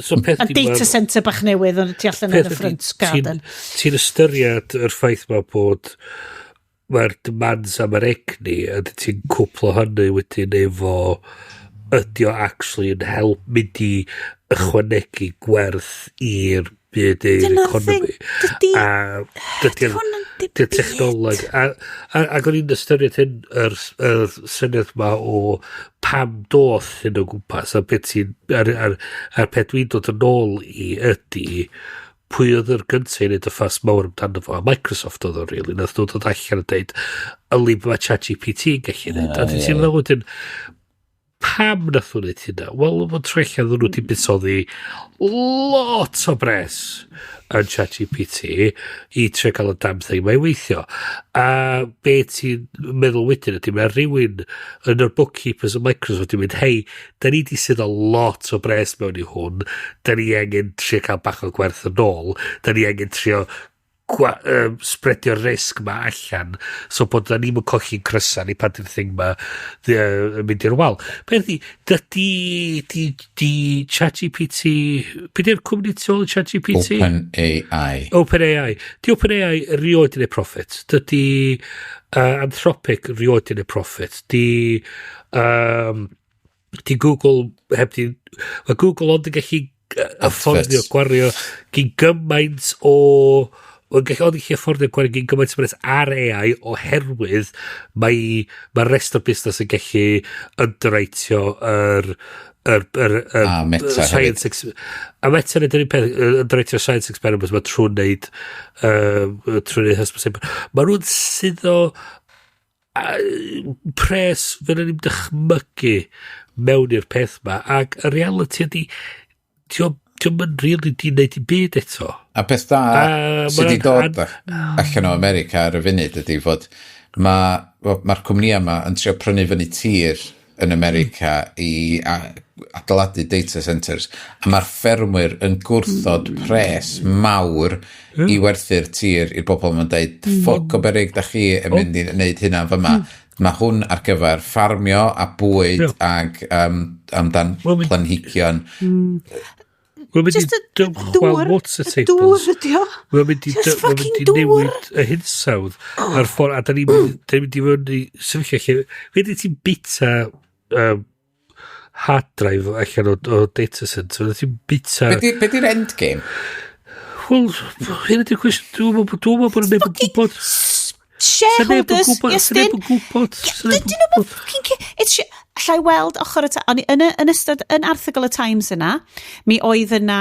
so peth a di data centre bach newydd yn tu allan yn y peth ydi, front garden. Ti'n ystyried yr ffaith ma bod mae'r demands am yr egni a ti'n cwplo hynny wedyn efo ydy o actually yn help mynd i ychwanegu gwerth i'r byd i'r Dyna'r economi. thing, A dydy'r hwn yn dim dydy'r byd. technoleg ac o'n i'n ystyried hyn yr syniad ma o pam doth hyn o gwmpas a beth ti'n a'r peth dwi'n dod yn ôl i ydy pwy oedd yr gyntaf i wneud y ffas mawr amdano fo, a Microsoft oedd o, really, nath nhw dod allan a deud yli mae ChatGPT yn gallu neud. A ti'n meddwl wedyn, pam nath nhw wneud hynna? Wel, mae'n troi allan nhw wedi buddsoddi lot o bres yn ChatGPT i trio cael y damn thing mae'n weithio. A be ti'n meddwl wedyn ydy, mae rhywun yn yr bookkeepers yn Microsoft yn mynd, "Hei, da ni di sydd o lot o bres mewn i hwn, da ni angen trio cael bach o gwerth yn ôl, da ni angen trio spreadio'r risg ma allan so bod da ni'n colli crysa ni pan di'r thing ma yn mynd i'r wal." Peth di, dydy di ChatGPT, be di'r cwmni tu ôl i ChatGPT? Open AI. OpenAI. Di OpenAI rioed di neud profit. Dydy Anthropic rioed di neud profit. Di Google heb di... Mae Google ond yn gallu afforddio Adverts. gwario gyn gymaint o... Mae'n gallu ond yn gallu afforddio gwario gyn gymaint o bres ar AI oherwydd mae rest o'r busnes yn gallu underwriteio yr Yr A Meta. Science a Meta yn yr un peth, yn directio science experiments mae trwy wneud hysbyseb. Mae nhw'n suddo pres fe ni'n dychmygu mewn i'r peth ma, ac y reality ydi dio'm yn really di wneud i byd eto. A peth da sydd wedi dod allan o America ar y funud ydy fod mae'r ma cwmnïau yma yn trio prynu fyny tir yn America i adeiladu data centers, a mae'r ffermwyr yn gwrthod pres mawr i werthu'r tir i'r bobl. Ma'n deud, "Ffwc o berig da chi yn mynd i wneud hynna fyma. Mae hwn ar gyfer ffarmio a bwyd ag amdan planhigion." Mae'n mynd i dymchwel water tables. Dŵr ydi o. Mae'n mynd i, Just fucking dŵr. newid y hinsawdd a'r ffordd, a da ni'n mynd i fynd i sefyllfa lle, fe di ti'n bita hard drive allan o data center, fe ti'n bita. Be di'r endgame? Wel, hyn ydy'r cwestiwn, dwi'n meddwl bod neb yn gwybod. Shareholders, yes. Neb yn gwybod. Dyn nhw'n fucking. It's allai weld ochr y ta. Yn ystod, yn erthygl y Times yna, mi oedd yna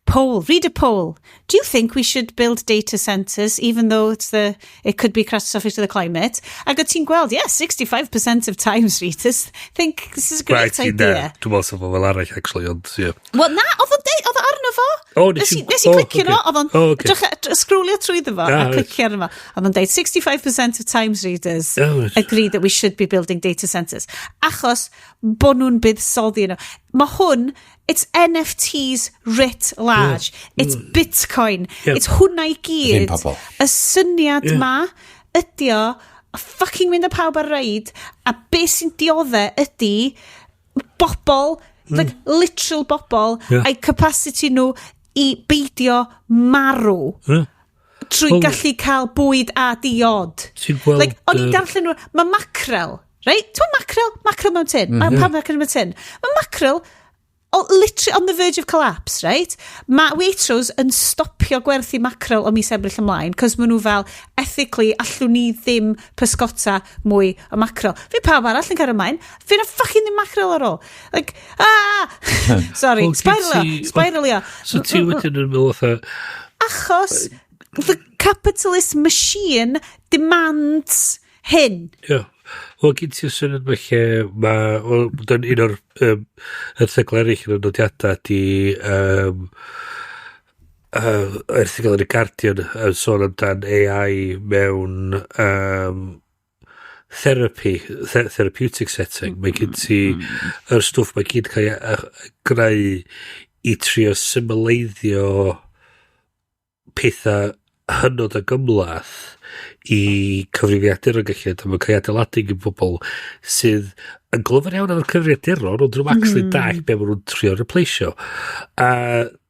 poll, read a poll. "Do you think we should build data centres even though it could be catastrophic to the climate?" Ac o ti'n gweld, yeah, 65% of Times readers think this is a great idea. Dwi'n meddwl sef fel arall, actually, ond, yeah. Wel, na, oedd o arno fo. O, nes i clicio no, oedd o'n scrollio trwyddo fo a clicio arno fo. Oedd o'n deud, "65% of Times readers agree that we should be building data centres." Achos bod nhw'n buddsoddi yno. Mae hwn, it's NFTs writ large. It's Bitcoin. It's hwnna i gyd. Y syniad ma ydi o fucking mynd â pawb ar reid, a be sy'n diodde ydy bobl, like literal bobl, a'i capacity nhw i beidio marw trwy gallu cael bwyd a diod. Like, o'n i'n darllen nhw, mae mackerel, right? Ti'n mackerel? Mackerel mewn tin. Pam mackerel mewn tin? Mae mackerel literally on the verge of collapse, right? Mae Waitrose yn stopio gwerthu mackerel o mis Ebrill ymlaen, cos maen nhw fel, ethically, allwn ni ddim pysgota mwy o mackerel. Fe pawb arall yn cael ymlaen, fe na fucking ddim mackerel ar ôl. Like, ah! Sorry, Wel, spiralio, spiralio. So ti wedyn yn meddwl fatha, Achos the capitalist machine demands hyn. Ie. Wel, gen ti'r syniad yma lle mae, wel, dyn un o'r erthygl eraill yn y nodiadau di erthygl yn y Guardian yn sôn amdan AI mewn therapy, therapeutic setting. Mae gen ti yr stwff mae gyd cael ei greu i trio symleiddio pethau hynod o gymhleth i cyfrifiadur yn gallu, a mae'n cael ei adeiladu gan bobl sydd yn glyfar iawn efo'r cyfrifiaduron, ond nhw'n actually dallt be maen nhw'n trio replaceio. A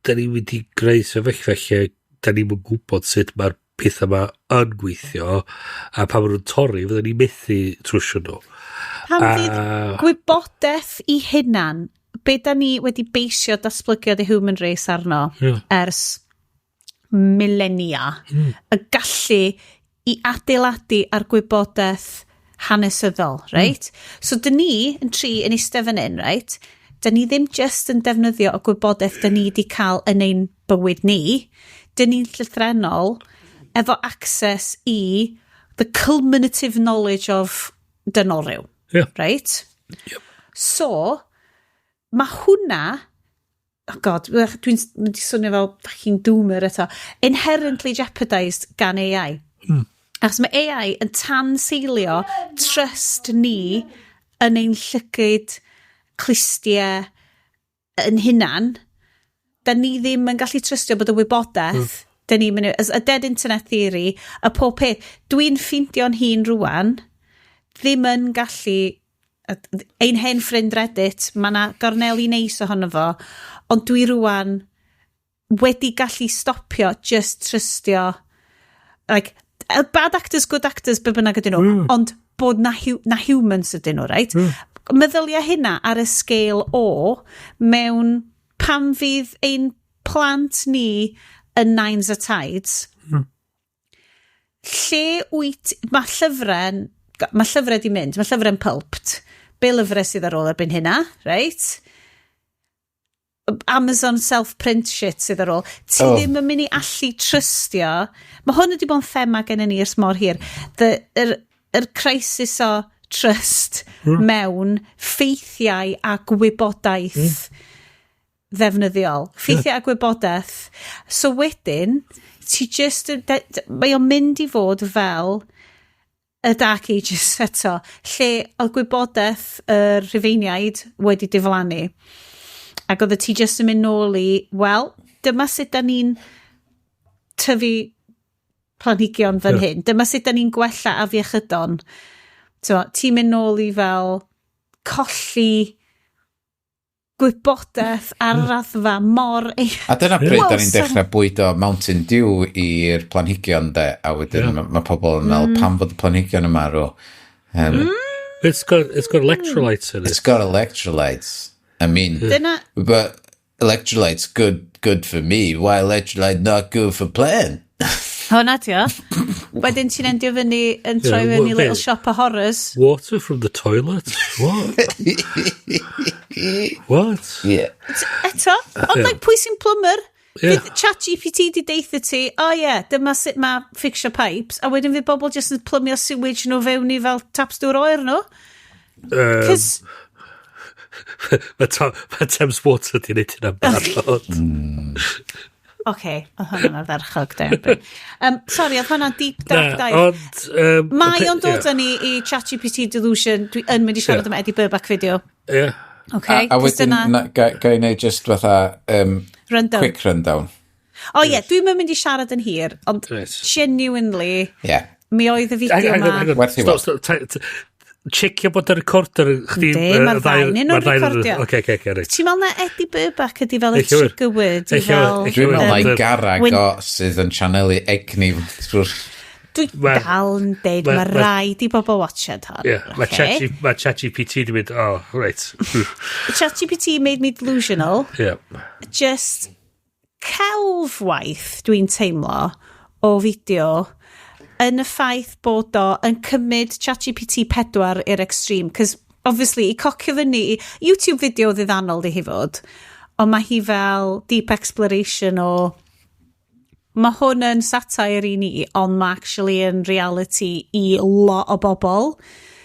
da ni'n mynd i greu sefyllfa lle da ni'n gwybod sut mae'r pethau yma yn gweithio, a pan maen nhw'n torri, fydden ni'n methu trwsio nhw. Pan fydd gwybodaeth i hunan, be da ni wedi beisio datblygiad the human race arno ers millennia, y gallu i adeiladu ar gwybodaeth hanesyddol, right? So, dyn ni yn tri yn eistedd fan hyn, right? Dyn ni ddim just yn defnyddio y gwybodaeth dyn ni wedi cael yn ein bywyd ni. Dyn ni'n llythrennol efo access i the culminative knowledge of dynol rhyw. Right? Yep. So, mae hwnna, oh God, dwi'n mynd i swnio fel fucking doomer eto, inherently jeopardized gan AI. Achos mae AI yn tanseilio trust ni yn ein llygyd, clustiau yn hunan. Da ni ddim yn gallu trystio bod y wybodaeth da ni'n mynd, as a dead internet theory, a pob peth. Dwi'n ffeindio'n hun rwan, ddim yn gallu, ein hen ffrind Reddit, mae yna gorneli neis ohono fo, ond dwi rwan wedi gallu stopio just trystio, like, bad actors, good actors, be bynnag ydyn nhw, ond bod na humans ydyn nhw, right? Meddylia hynna ar y scale o mewn pan fydd ein plant ni yn nains a taids, lle wyt, mae llyfrau'n, mae llyfrau di mynd, mae llyfrau'n pulped. Be lyfrau sydd ar ôl erbyn hynna, right? Amazon self-print shit sydd ar ôl. Ti ddim yn mynd i allu trystio. Mae hwn wedi bod yn thema gen ni ers mor hir. Yr crisis o trust mewn ffeithiau a gwybodaeth ddefnyddiol. Ffeithiau a gwybodaeth. So wedyn, ti just, mae o'n mynd i fod fel y Dark Ages eto, lle oedd gwybodaeth y Rhufeiniaid wedi diflannu. Ac oedd ti just yn mynd nôl i, wel, dyma sut da ni'n tyfu planhigion fan hyn. Dyma sut da ni'n gwella afiechydon. Ti'n mynd nôl i fel colli gwybodaeth ar raddfa mor A dyna pryd da ni'n dechrau bwydo Mountain Dew i'r planhigion de, a wedyn ma pobl yn meddwl pam fod y planhigion yn marw. It's got electrolytes in it. It's got electrolytes. I mean, but electrolytes good for me. Why electrolyte not good for plant? Hwna ti o. Wedyn ti'n endio fyny yn troi fyny Little Shop of Horrors. Water from the toilet? What? What? Yeah. Eto, ond like, pwy sy'n plumber? Fydd ChatGPT di deitha ti, "Oh yeah, dyma sut mae fixio pipes," a wedyn fydd bobl just yn plymio sewage nhw fewn i fel taps dŵr oer nhw. Cos, Mae Thames Water di wneud hynna'n barod. Oce, oedd hwnna'n ardderchog, de. Sorry, oedd hwnna'n deep dark Na, dive. Ond Mae o'n dod â ni i ChatGPT delusion. Dwi yn mynd i siarad am Eddie Burback video. Okay, A 'cos wedyn, ga i wneud just fatha Rundown. quick rundown. O ie, dwi'n mynd i siarad yn hir, ond genuinely, mi oedd y fideo Hang on, ma. hang on. Werth i Stop, weld. stop. Checio bod y recorder chdi Yndi, ma'r ddau ohonyn nhw'n recordio. Oce, reit. Ti'n meddwl na Eddie Burback ydi fel y Ella wir. trigger word i Ella fel wir, Dwi'n meddwl mai garag o sydd yn channelu egni trwy'r Dwi dal yn deud, mae rhaid i bobl watchad hon. Ie, mae ocê? ChatGPT di mynd, "Oh, right." ChatGPT made me delusional. Just celfwaith dwi'n teimlo o fideo yn y ffaith bod o yn cymryd ChatGPT 4 i'r extreme. Cos obviously, i cocio fyny, YouTube video ddiddanol di hi fod, ond mae hi fel deep exploration o mae hwn yn satire i ni, ond mae actually yn reality i lot o bobl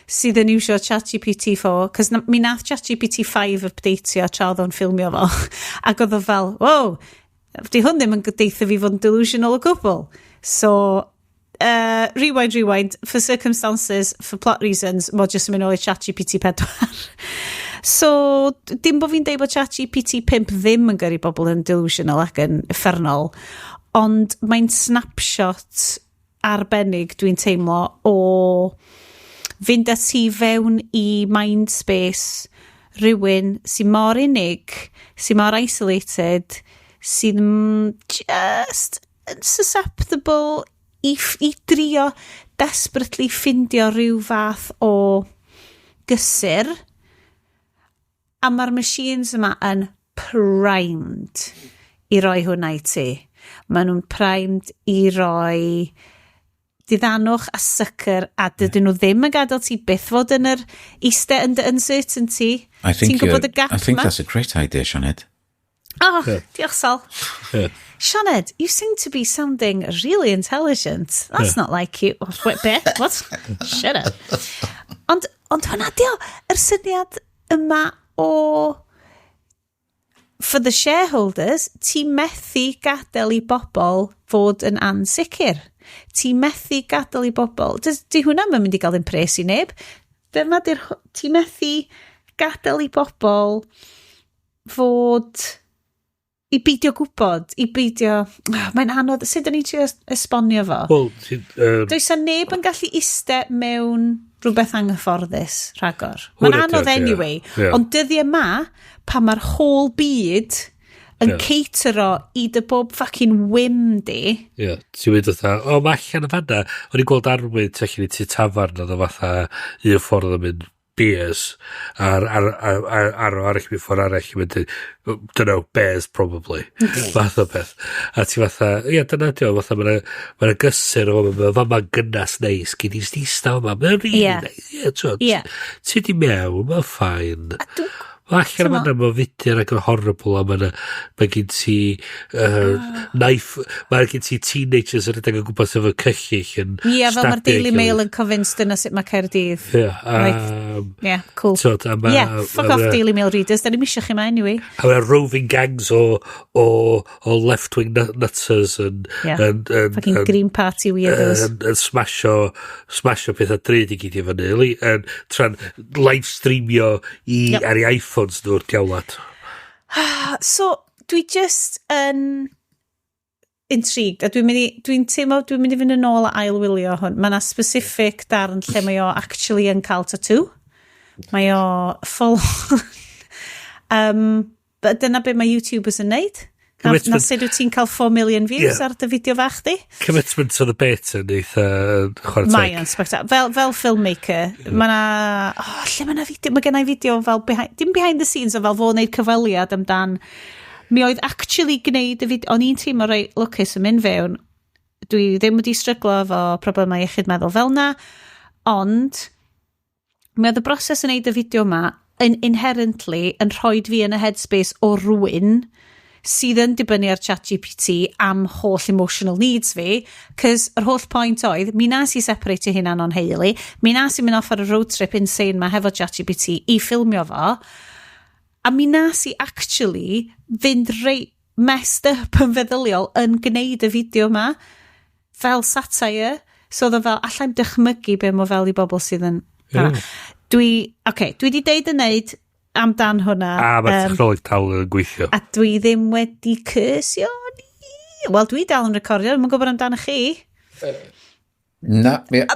sydd yn iwsio ChatGPT 4, cos mi nath ChatGPT 5 updateio tra oedd o'n ffilmio fo, ac oedd o fel, "Wow, di hwn ddim yn deitha fi fod yn delusional o gwbl." So, rewind, rewind, for circumstances, for plot reasons, mae jyst yn mynd ôl i ChatGPT 4. So, dim bod fi'n deud bod ChatGPT 5 ddim yn gyrru bobl yn delusional ac yn uffernol, ond mae'n snapshot arbennig dwi'n teimlo o fynd â ti fewn i mind space rhywun sy'n mor unig, sy'n mor isolated, sydd just yn susceptible i drio desperately ffindio rhyw fath o gysur. A mae'r machines yma yn primed i roi hwnna i ti. Maen nhw'n primed i roi diddanwch a succour a dydyn nhw ddim yn gadael ti byth fod yn yr iste yn dy uncertainty. I think, Ti'n gwybod y gap I think ma? that's a great idea, Sioned. Oh, diolch, Sal. Sioned, you seem to be sounding really intelligent. That's not like you. Oh, wait, be? What? Shut up. Ond hwnna dio, yr syniad yma o for the shareholders, ti methu gadael i bobl fod yn ansicr. Ti methu gadael i bobl. Di hwnna yn mynd i gael ddim pres i neb. Dyma di'r... Ti methu gadael i bobl fod i beidio gwybod, i beidio. Ah, mae'n anodd, sut da ni'n trio esbonio fo? Wel, Does 'na neb yn gallu iste mewn rhywbeth anghyfforddus rhagor. Mae'n Hwnna anodd 'di o, ie. anyway, ond dyddiau yma, pan mae'r whole byd yn catero i dy bob fucking whim di, Ie, ti'n mynd fatha, "O, mae allan y fanna." O'n i'n gweld arwydd tu allan i tŷ tafarn, oedd o fatha un ffordd yn mynd Beers ar arall mewn ffordd arall yn mynd, "Don't know, bears probably," fath o beth. A ti fatha, ie, dyna di o, fatha, mae'n ma gysur o, mae'n fama gynnas neis, gyd i'n ista yma, mae'n really nice. Ie, ti di mewn, mae'n fine. Mae allan yma mae'n fudur ac yn horrible a mae ma gen ti knife, mae gen ti teenagers yn rhedeg o gwmpas efo cyllill yn Ie, fel mae'r Daily Mail yn convinced dyna sut mae Caerdydd. Ie. Yeah, cool. So, ma, yeah, fuck off Daily Mail readers, da ni'n misio chi ma anyway. A mae roving gangs o left-wing nutters yn yn, fucking Green Party weirdos. Yn smasho pethau drud i gyd i fyny. Yn tra'n live streamio i, ar ei iPhones nhw'r diawlad. So, dwi just yn intrigued a dwi'n teimlo dwi'n mynd i fynd yn ôl a ailwylio hwn. Mae yna specific darn lle mae o actually yn cael tattoo. Mae o full, but dyna be mae YouTubers yn neud. Na sut wyt ti'n cael 4 million views ar dy fideo fach di? Commitment to the bit yn eitha chwarae teg. Mae o'n spectacular. Fel filmmaker, mae na... Oh, lle mae na fideo? Mae gennau fideo fel... Behind, dim behind the scenes, ond fel fo'n neud cyfweliad amdan. Mi oedd actually gwneud y fideo. O'n i'n teimlo reit lwcus yn mynd fewn. Dwi ddim wedi stryglo efo problemau iechyd meddwl fel na, ond mi oedd y broses yn neud y fideo yma yn inherently yn rhoi fi yn y headspace o rywun sydd yn dibynnu ar ChatGPT am holl emotional needs fi, cos yr holl point oedd, mi nas i separate hunan o'n heulu, mi nas i mynd off ar y road trip insane ma hefo ChatGPT i ffilmio fo, a mi nas i actually fynd reit messed up yn feddyliol yn gwneud y fideo ma fel satire. So oedd o fel, allai'm dychmygu be mo fel i bobl sydd yn. Dwi, okay, dwi di deud yn neud amdan hwnna. A mae'r technoleg dal yn gweithio. A dwi ddim wedi cyrsio ni. Wel, dwi dal yn recordio, dwi'n gwybod amdano chi. Na, yeah,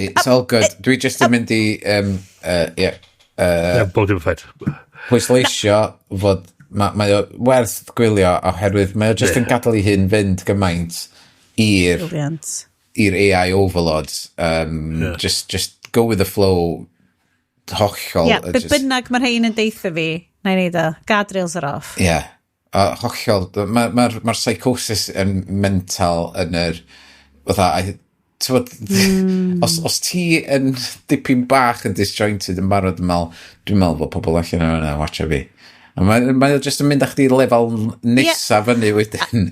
it's all good. Dwi just yn mynd i, yeah, Yeah, bob dim yn fine. Pwysleisio fod mae o werth gwylio oherwydd mae o just yn gadael i hyn fynd gymaint i'r Brilliant. i'r AI overload. Just go with the flow hollol. Ie, yeah, be bynnag mae'r rhain yn deitha fi, na i neud o. Guardrails are off. Ie. Yeah. Hollol. Mae'r ma psychosis yn mental yn yr... Fatha, t'mod, os ti yn dipyn bach yn disjointed yn barod yn meddwl, dwi'n meddwl bod pobl allan yna watcha fi. A mae o just yn mynd â chdi lefel nesa fyny wedyn.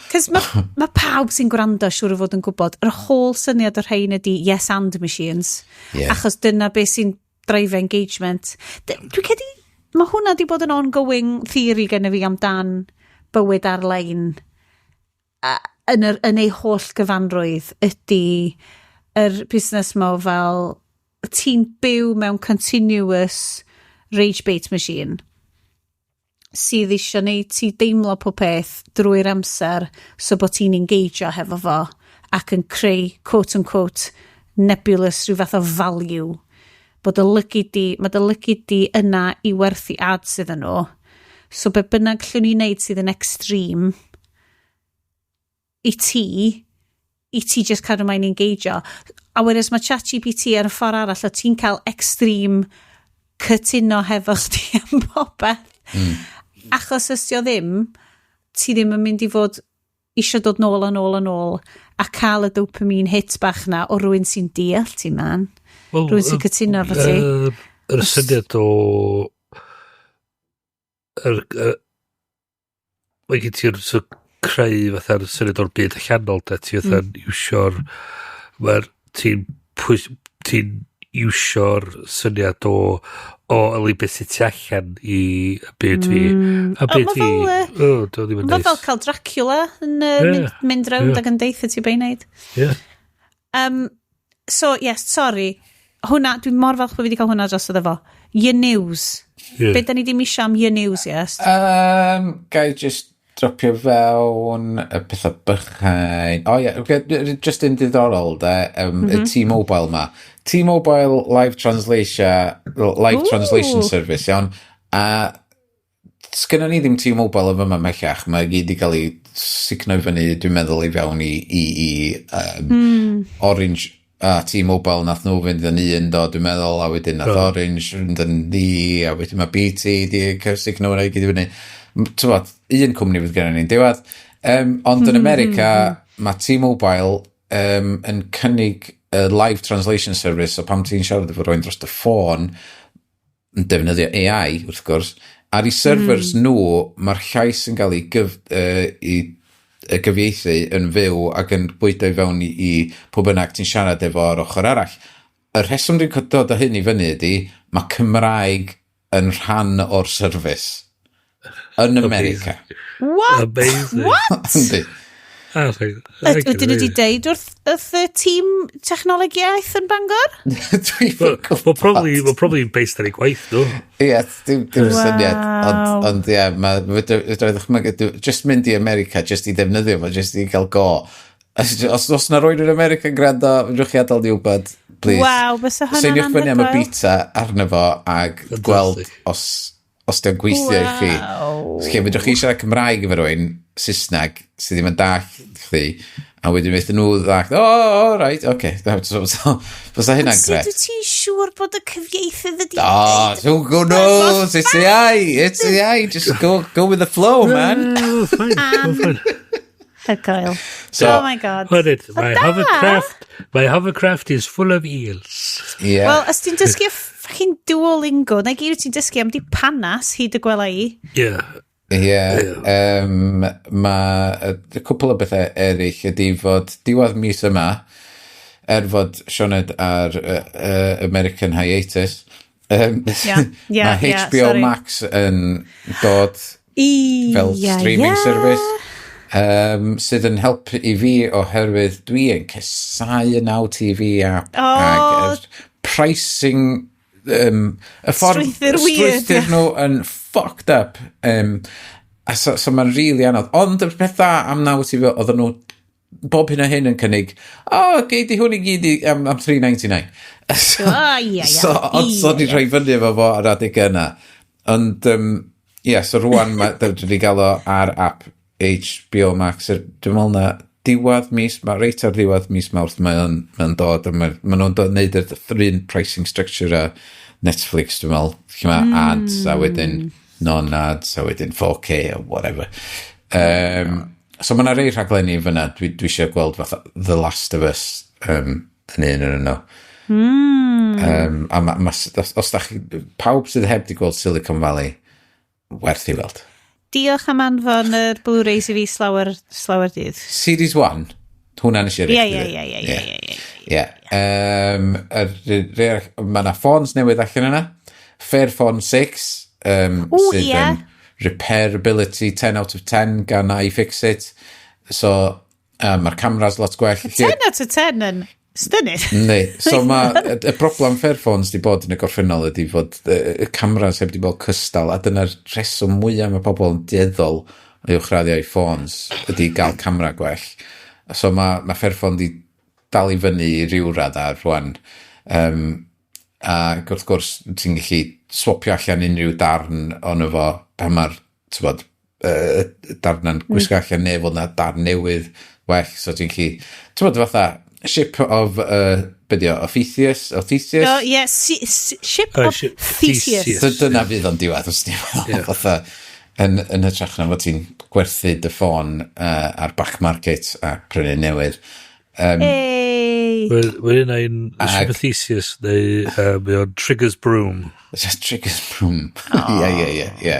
Cos mae ma pawb sy'n gwrando siŵr o fod yn gwybod, yr whole syniad o'r rhain ydy yes and machines. Achos dyna beth sy'n drive engagement. Dwi'n credu, mae hwnna di bod yn ongoing theory gen i fi amdan bywyd ar-lein yn ei holl gyfanrwydd ydy yr busnes mo fel ti'n byw mewn continuous rage bait machine sydd eisiau neud ti deimlo pob peth drwy'r amser so bod ti'n engageio hefo fo ac yn creu quote unquote nebulous rhyw fath o value bod dy lygid di, mae dy lygid di yna i werthu ads iddyn nhw. So be bynnag llwn ni wneud sydd yn extreme i ti just cadw mae'n engageio. A whereas mae ChatGPT ar y ffordd arall, o ti'n cael extreme cytuno hefo chdi am popeth. Achos os ti o ddim, ti ddim yn mynd i fod eisiau dod nôl a nôl a nôl a cael y dopamine hit bach na o rywun sy'n deall ti, man. Wel, Rhywun sy'n cytuno efo ti. Yr syniad o... Yr, mae gen ti'r so, creu fatha'r syniad o'r byd allanol, da ti fatha'n iwsio'r... Mae'r... Ti'n ti'n iwsio'r syniad o yli beth sydd tu allan i y byd fi. A O, byd ma' fi... fel, O, do ddim yn Mae fel neis. cael Dracula yn mynd rownd ac yn deitha ti be i wneud. So, yes, sorry. Hwna, dwi'n mor falch bod fi wedi cael hwnna dros iddo fo. Your news. Be da ni ddim eisiau am your news, yes? Gai just dropio fewn y pethau bychain. O ie, okay, just yn diddorol, de, y T-Mobile ma. T-Mobile live translation Ooh. service, iawn. A sgynnon ni ddim T-Mobile yn fyma mellach. Mae gyd i gael ei sugno i fyny, dwi'n meddwl, i fewn i Orange. A T-Mobile nath nhw fynd yn un, do, dwi'n meddwl, a wedyn nath Orange fynd yn ni, a wedyn mae BT di cysig nhw i gyd i fyny. T'wod, un cwmni fydd gennym ni'n diwedd. Ond yn America, mae T-Mobile yn cynnig live translation service, so pam ti'n siarad efo rhywun dros y ffôn, yn defnyddio AI, wrth gwrs, ar eu servers nhw, mae'r llais yn cael ei gyfieithu yn fyw ac yn bwydo i fewn i pwy bynnag ti'n siarad efo ar ochr arall. Y rheswm dwi'n dod â hyn i fyny ydy, mae Cymraeg yn rhan o'r service. Yn America. What? Amazing. What? Yndi. Ah, fine. Ydyn nhw wedi deud wrth y tîm technoleg iaith yn Bangor? Dwi'n Well, probably based ar ei gwaith nhw. Ie, dim syniad. Ond ie, mae, fedra i ddychmygu, just mynd i America, just i ddefnyddio fo, just i gael go. Os na rywun yn America yn gwrando, fedrwch chi adael ni wybod, please. Waw, bysa hwnna'n Seiniwch fyny am y anhygoel. beta arno fo ag gweld os dio'n gweithio i chi. Lle fedrwch chi siarad Cymraeg efo rywun, Saesneg, sydd ddim yn dallt chdi, a wedyn fedrwn nhw ddallt, "Oh, oh, right, okay." So, fysa hynna'n Sut gret. wyt ti'n siŵr bod y cyfieithydd ydi Oh, so who knows? It's AI. It's AI. Just go with the flow, man. Oh, fine. Oh, fine. Hygoel. So, Oh my God. Well, it, my da. hovercraft is full of eels. Yeah. Wel, os ti'n dysgu fucking Duolingo, na gyd wyt ti'n dysgu am di panas hyd y gwela i. Yeah. Ie, yeah, mae y cwpl o bethau eraill ydy fod diwedd mis yma, er fod Sioned ar American hiatus, mae HBO sorry. Max yn dod fel streaming service sydd yn helpu i fi oherwydd dwi yn casáu y Now TV app ag yr pricing, y ffordd Strwythur weird, strwythur nhw yn fucked up, a so mae'n really anodd, ond y peth dda am Now TV, oedden nhw bob hyn a hyn yn cynnig, "O, oh, gei di hwn i gyd am 3.99" So, O, ie. so, ond so ni rhoi fyny efo fo ar adeg yna. Ond, ie, yeah, so rwan dwi wedi gael o ar app HBO Max. Dwi'n meddwl na diwedd mis, mae reit ar ddiwedd mis Mawrth mae o'n dod, a ma nhw'n dod neud yr un pricing structure a Netflix, dwi'n meddwl, lle mae ads, a wedyn non-ads, a wedyn 4K, or whatever. So mae yna rei rhaglenni fyna, dwi eisiau gweld fatha The Last of Us yn un o'n nhw. A ma, os da chi, pawb sydd heb di gweld Silicon Valley, werth i weld. Diolch am anfon yr Blu-rays i fi slawer dydd. Series 1, hwnna nes i Ie. Ie. Mae yna ffôns newydd allan yna. Fairphone 6, sydd yn repairability 10 out of 10 gan iFixit. So, mae'r cameras lot gwell. 10 out of 10 yn stunning. Yndi. So mae y broblem Fairphones di bod yn y gorffennol ydy fod y cameras heb di bod cystal, a dyna'r rheswm mwyaf mae pobl yn dueddol o uwchraddio i ffôns ydy gael camera gwell. So mae Fairphone di dal i fyny i ryw raddau rwan. Ac wrth gwrs ti'n gallu swapio allan unrhyw darn ono fo pan mae'r, t'bod, darna'n gwisgo allan neu fod na darn newydd well, so ti'n gallu, t'bod, fatha Ship of be di o, o Theseus. Oh, yeah, Ship Oh, of Ship Theseus. Theseus. Dyna fydd o'n diwedd, os ti'n meddwl, fatha, yn hytrach na fod ti'n gwerthu dy ffôn ar back market a prynu newydd. Hey. Mae'n un ein Ship of Theseus neu mae o'n Trigger's Broom. Just Trigger's Broom. Ie.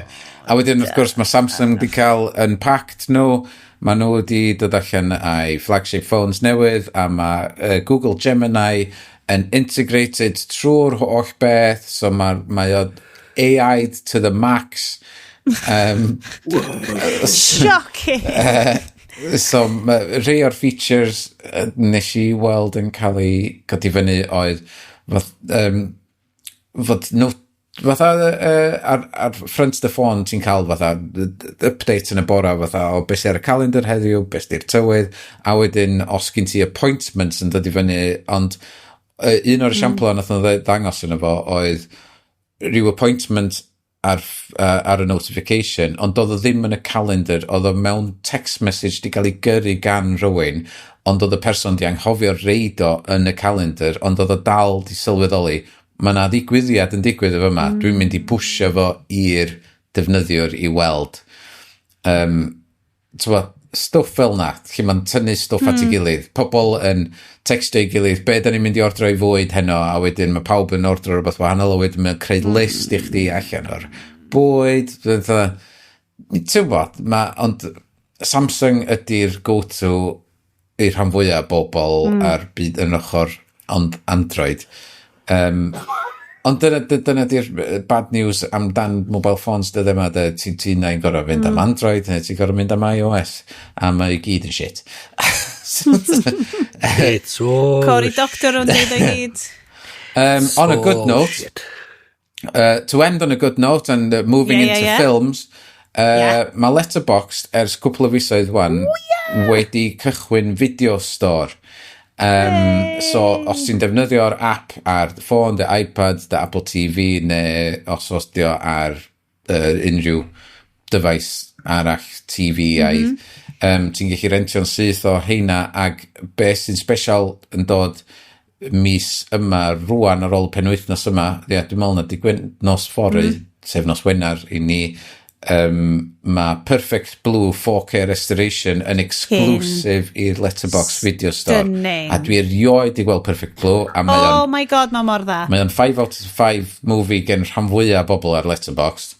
A wedyn, wrth gwrs, mae Samsung wedi cael Unpacked nhw. Mae nhw wedi dod allan â'i flagship phones newydd, a mae Google Gemini yn integrated trwy'r holl beth, so mae o AI'd to the max. Shocking. So, rhai o'r features nes i weld yn cael ei codi fyny oedd fod no, fatha ar front the phone ti'n cael fatha update yn y bora fatha o beth sydd ar y calendar heddiw, beth sydd tywydd, a wedyn os gen ti appointments yn dod i fyny, ond un o'r esiamplau nath nhw ddangos yn efo oedd rhyw appointment ar y notification, ond doedd o ddim yn y calendar, oedd o mewn text message di gael ei gyrru gan rhywun, Ond oedd y person di anghofio reid o yn y calendar, ond oedd o dal di sylweddoli, mae yna ddigwyddiad yn digwydd efo yma, dwi'n mynd i pwshio fo i'r defnyddiwr i weld. T'mo, stwff fel na, lle mae'n tynnu stwff at ei gilydd. Pobl yn textio ei gilydd, "Be da ni'n mynd i ordro i fwyd heno?" A wedyn mae pawb yn ordro rhywbeth wahanol, a wedyn mae'n creu list i chdi allan o'r bwyd. Fatha, ti'n gwbod, ond Samsung ydy'r go-to i'r rhan fwyaf o bobl ar byd yn ochr ond Android. Ond dyna di'r bad news amdan mobile phones dyddia yma, de, ti na'n gorau fynd am Android neu ti'n gorau mynd am iOS, a mae i gyd yn shit. It's all Cory Doctor o'n deud o gyd. On a good all note, shit. To end on a good note and moving into films, mae Letterboxd ers cwpl o fisoedd wan wedi cychwyn video store. So, os ti'n defnyddio'r app ar dy ffôn, dy iPad, dy Apple TV, neu os dio ar unrhyw device arall TV aidd, ti'n gallu rentio'n syth o heina, ag beth sy'n special yn dod mis yma rwan ar ôl penwythnos yma, ie, dwi'n meddwl na digwydd nos fory, sef nos Wener i ni, mae Perfect Blue 4K Restoration yn exclusive i'r Letterboxd Video Store. Stunning. A dwi erioed di gweld Perfect Blue, a mae Oh o'n my God, mae mor dda. mae o'n 5 out of 5 movie gen rhan fwyaf o bobl ar Letterboxd.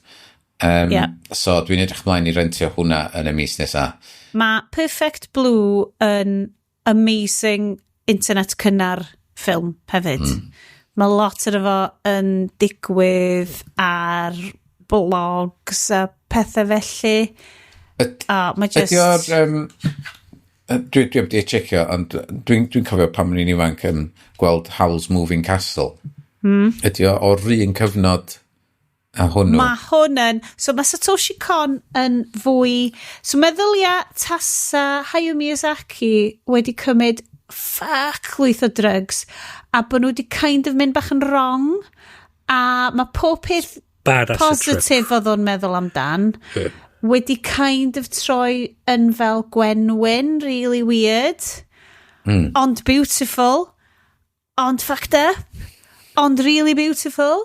So dwi'n edrych ymlaen i rentio hwnna yn y mis nesaf. Mae Perfect Blue yn amazing internet cynnar ffilm hefyd. Mae lot o'r efo yn digwydd ar blogs a pethau felly. A mae just. Ydy o'r... Dwi wedi checio, ond dwi'n cofio pan o'n i'n ifanc yn gweld Howl's Moving Castle. Ydy o o'r un cyfnod a hwnnw? Mae hwn yn... So mae Satoshi Kon yn fwy. So meddylia tasa Hayao Miyazaki wedi cymryd fuck lwyth o drugs a bod nhw wedi kind of mynd bach yn wrong a mae pob peth Bad acid trip. positif oedd o'n meddwl amdan wedi kind of troi yn fel gwenwyn, really weird, ond beautiful, ond fucked up, ond really beautiful.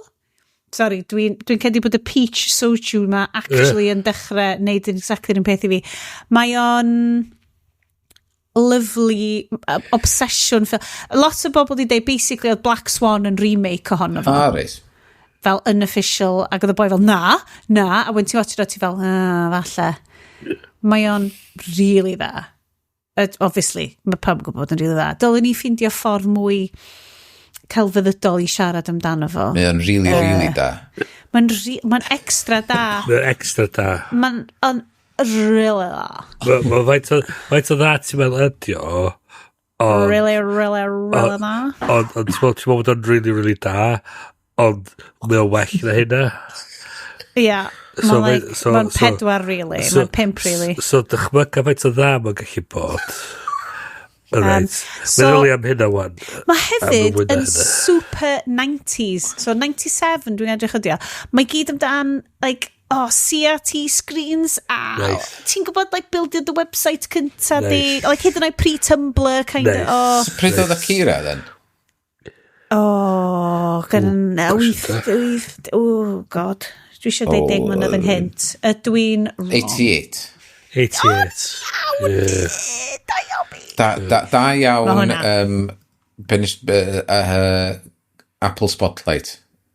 Sorry, dwi'n credu bod y peach soju ma actually yn dechrau neud yn exactly yr un peth i fi. Mae o'n lovely obsession film. Lot o bobl wedi dweud basically oedd Black Swan yn remake ohono fo Ah, reit. Fel unofficial, ac oedd y boi fel, "Na, na," a when ti'n watch it, ti fel, "Ah, falle." Mae o'n really dda. Obviously, mae pawb yn gwybod bod yn really dda. Dylen ni ffeindio ffordd mwy celfyddydol i siarad amdano fo. Mae o'n really, really da. Mae'n ma extra da. Mae'n extra da. Mae'n on really dda. Mae faint o dda ti'n meddwl ydi o? Ond, Really, really, really dda. ond ti'n meddwl bod o'n really, really da, ond mae o'n well na hynna. Ie. Yeah. So Mae'n like, mae'n 4 really. Mae'n 5 really. So dychmyga faint o dda mae'n gallu bod. Reit. Meddwl i am hynna wan. Mae hefyd mwy na yn hynna. super 90s. So 97 dwi'n edrych ydi o. Mae gyd amdan, like, oh, CRT screens a ti'n gwybod, like, buildio the website cynta di. Like, hyd yn oed pre-Tumblr, kind of. Oh, Pryd oedd Akira, then? Oh, gan wyth, wyth, oh, God. Dwi eisiau deud 10 mlynedd ynghynt. Ydw i'n wrong? 88. 88. Yeah. Da iawn fi. Da, da, da iawn Ma' hwnna. Apple Spotlight.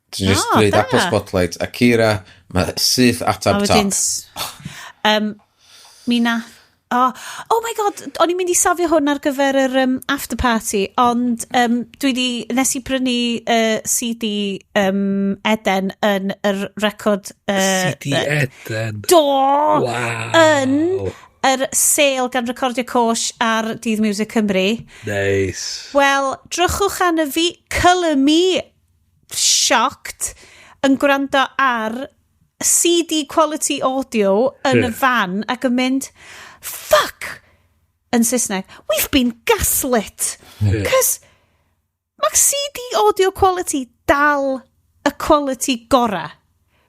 Ti'n just O, dweud da. Apple Spotlight, Akira, mae syth atab A wedyn, top. Mi na... Oh my God, o'n i'n mynd i safio hwn ar gyfer yr after party, ond dwi di, nes i prynu CD Eden yn yr record... CD Eden. Do! Wow. Yn yr sale gan Recordio Côsh ar Dydd Music Cymru. Nice. Wel, drychwch arno fi, colour me shocked, yn gwrando ar CD quality audio yn y fan ac yn mynd, "Fuck," yn Saesneg, "We've been gaslit." Cos mae CD audio quality dal y quality gora.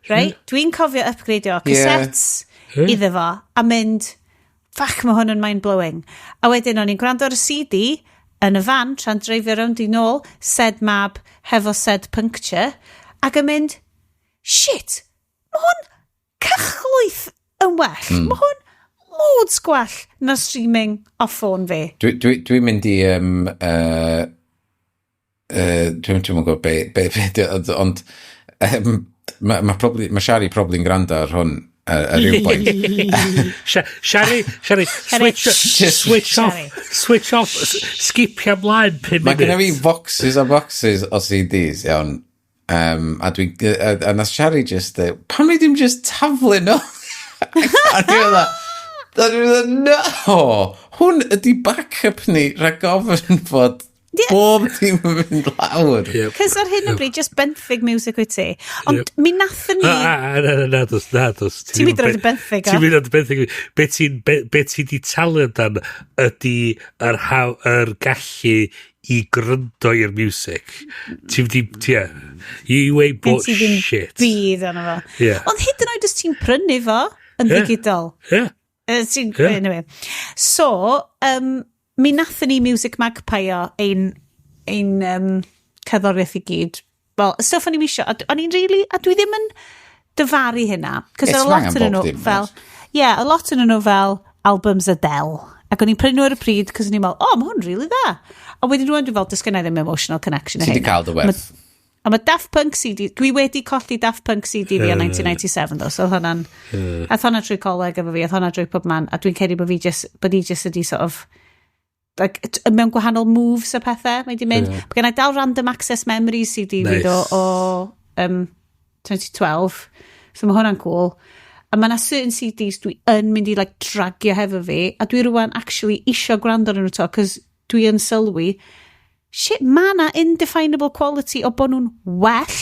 Right? Dwi'n cofio upgradeio cassettes iddo fo a mynd, Fuck, mae hwn yn mind-blowing. A wedyn o'n i'n gwrando ar y CD yn y fan, tra'n dreifio rownd i nôl, said mab hefo said puncture, ac yn mynd, "Shit, mae hwn cychlwyth yn well. Mae hwn loads gwell na streaming off ffôn fi." Dwi mynd i... Dwi'n gwybod be ond mae probably, ma Shari probably yn gwrando ar hwn ar ryw bwynt. Shari, Shari, switch, switch off, switch off, skipio ymlaen 5 Mae genna fi boxes a boxes o CDs, iawn. A nath Shari just, "Pam ni ddim just taflu nhw?" A dwi'n meddwl, "No! Hwn ydy backup ni rhag ofyn fod bob dim yn mynd lawr." Cos ar hyn o bryd, just benthyg music wyt ti. Ond mi nathon ni... Na, na, na, na, dos, na, dos. Ti'n mynd i benthyg, o? Ti'n mynd i benthyg. Be ti di talu amdan ydy yr gallu i gryndo i'r music. Ti'n mynd i, yeah. You ain't bought shit. Byd arno fo. Ond hyd yn oed os ti'n prynu fo yn digidol. Anyway. So, mi nathon ni Music Magpie o ein cerddoriaeth i gyd. Wel, y stwff o'n i'n isio, a o'n i'n really, a dwi ddim yn dyfaru hynna. Cos It's a lot angen yn bob nhw dim, fel, oes. Yeah, a lot yn nhw fel albums Adele. Ac o'n i'n prynu nhw ar y pryd, cos o'n i'n meddwl, "Oh, mae hwn really dda." A wedyn rwan dwi'n fel, does gynna i ddim emotional connection i Ti di hynna. cael dy werth. A mae Daft Punk CD, dwi wedi colli Daft Punk CD fi o 1997 ddo, so oedd hwnna'n... Aeth hwnna trwy coleg efo fi, aeth hwnna drwy pob man, a dwi'n credu bod fi just, bod i just ydi sort of, like, mewn gwahanol moves a pethau, mae di mynd. Yeah. Mae gen i dal Random Access Memories CD fi do o 2012, so mae hwnna'n cool. A mae yna certain CDs dwi yn mynd i like, dragio hefo fi, a dwi rwan actually isio gwrando arnyn nhw to, cos dwi yn sylwi, shit, mae yna indefinable quality o bod nhw'n well.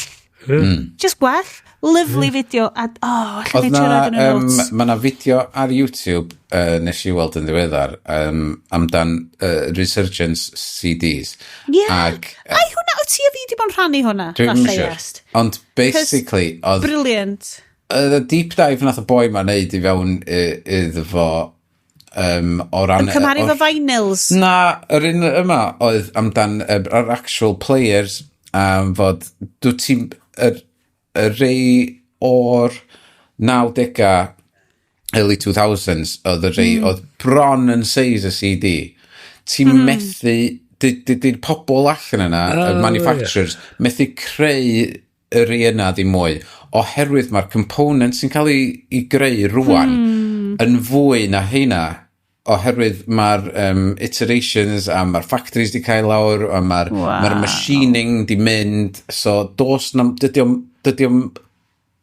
Just gwell. Lovely video. A, oh, allai Oedd ni na, trio roid yn y notes. Mae na fideo ar YouTube nes i weld yn ddiweddar amdan Resurgence CDs. Yeah. Ag, Ai, hwnna, o ti a fi di bod yn rhannu hwnna? Dwi'n Falle, siŵr. Iest. Ond basically, oedd Brilliant. Y deep dive nath y boi ma neud i fewn iddo fo o ran... Yn cymharu efo vinyls. Na, yr un yma oedd amdan yr actual players fod dwi ti'n y rei o'r 90au, early 2000s oedd y rei oedd bron yn size y CD. Ti'n methu, di'r pobl allan yna, y manufacturers, methu creu y rei yna ddim mwy, oherwydd mae'r components sy'n cael ei greu rwan yn fwy na heina, oherwydd mae'r iterations a mae'r factories di cael lawr a mae'r ma machining di mynd, so dos na, dydy o'm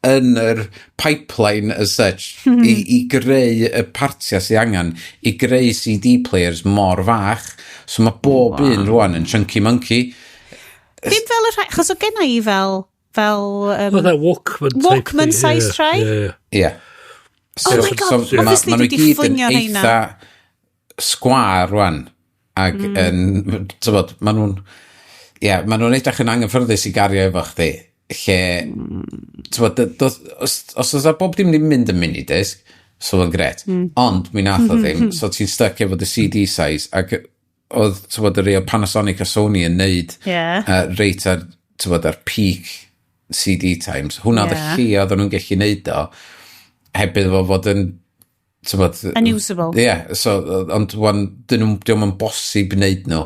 yn yr pipeline as such i greu y partia sydd angen i greu CD players mor fach, so mae bob un rwan yn chunky monkey. Ddim fel y rhai, achos o genna i fel Oh, that Walkman type Walkman thing, size tray? Yeah. Ie. Oh my God, obviously ma nhw dwi 'di gyd yn fflingio rheina. eitha sgwar rwan ac yn, tybod, ma nhw'n, ie, ma nhw'n edrych yn anghyffyrddus i gario efo chdi, lle tybod, os oes bob dim di mynd yn minidisc, so o'n gret, ond mi nath o ddim, so ti'n stuck efo dy CD size, ac oedd, tybod, y rei o Panasonic a Sony yn neud reit ar, tybod, ar peak CD times, hwnna oedd y lle oedden nhw'n gallu neud o heb iddo fo fod yn, tybod, Unusable. Ie, yeah, so, ond wan, dyn nhw, dio'm yn bosib wneud nhw.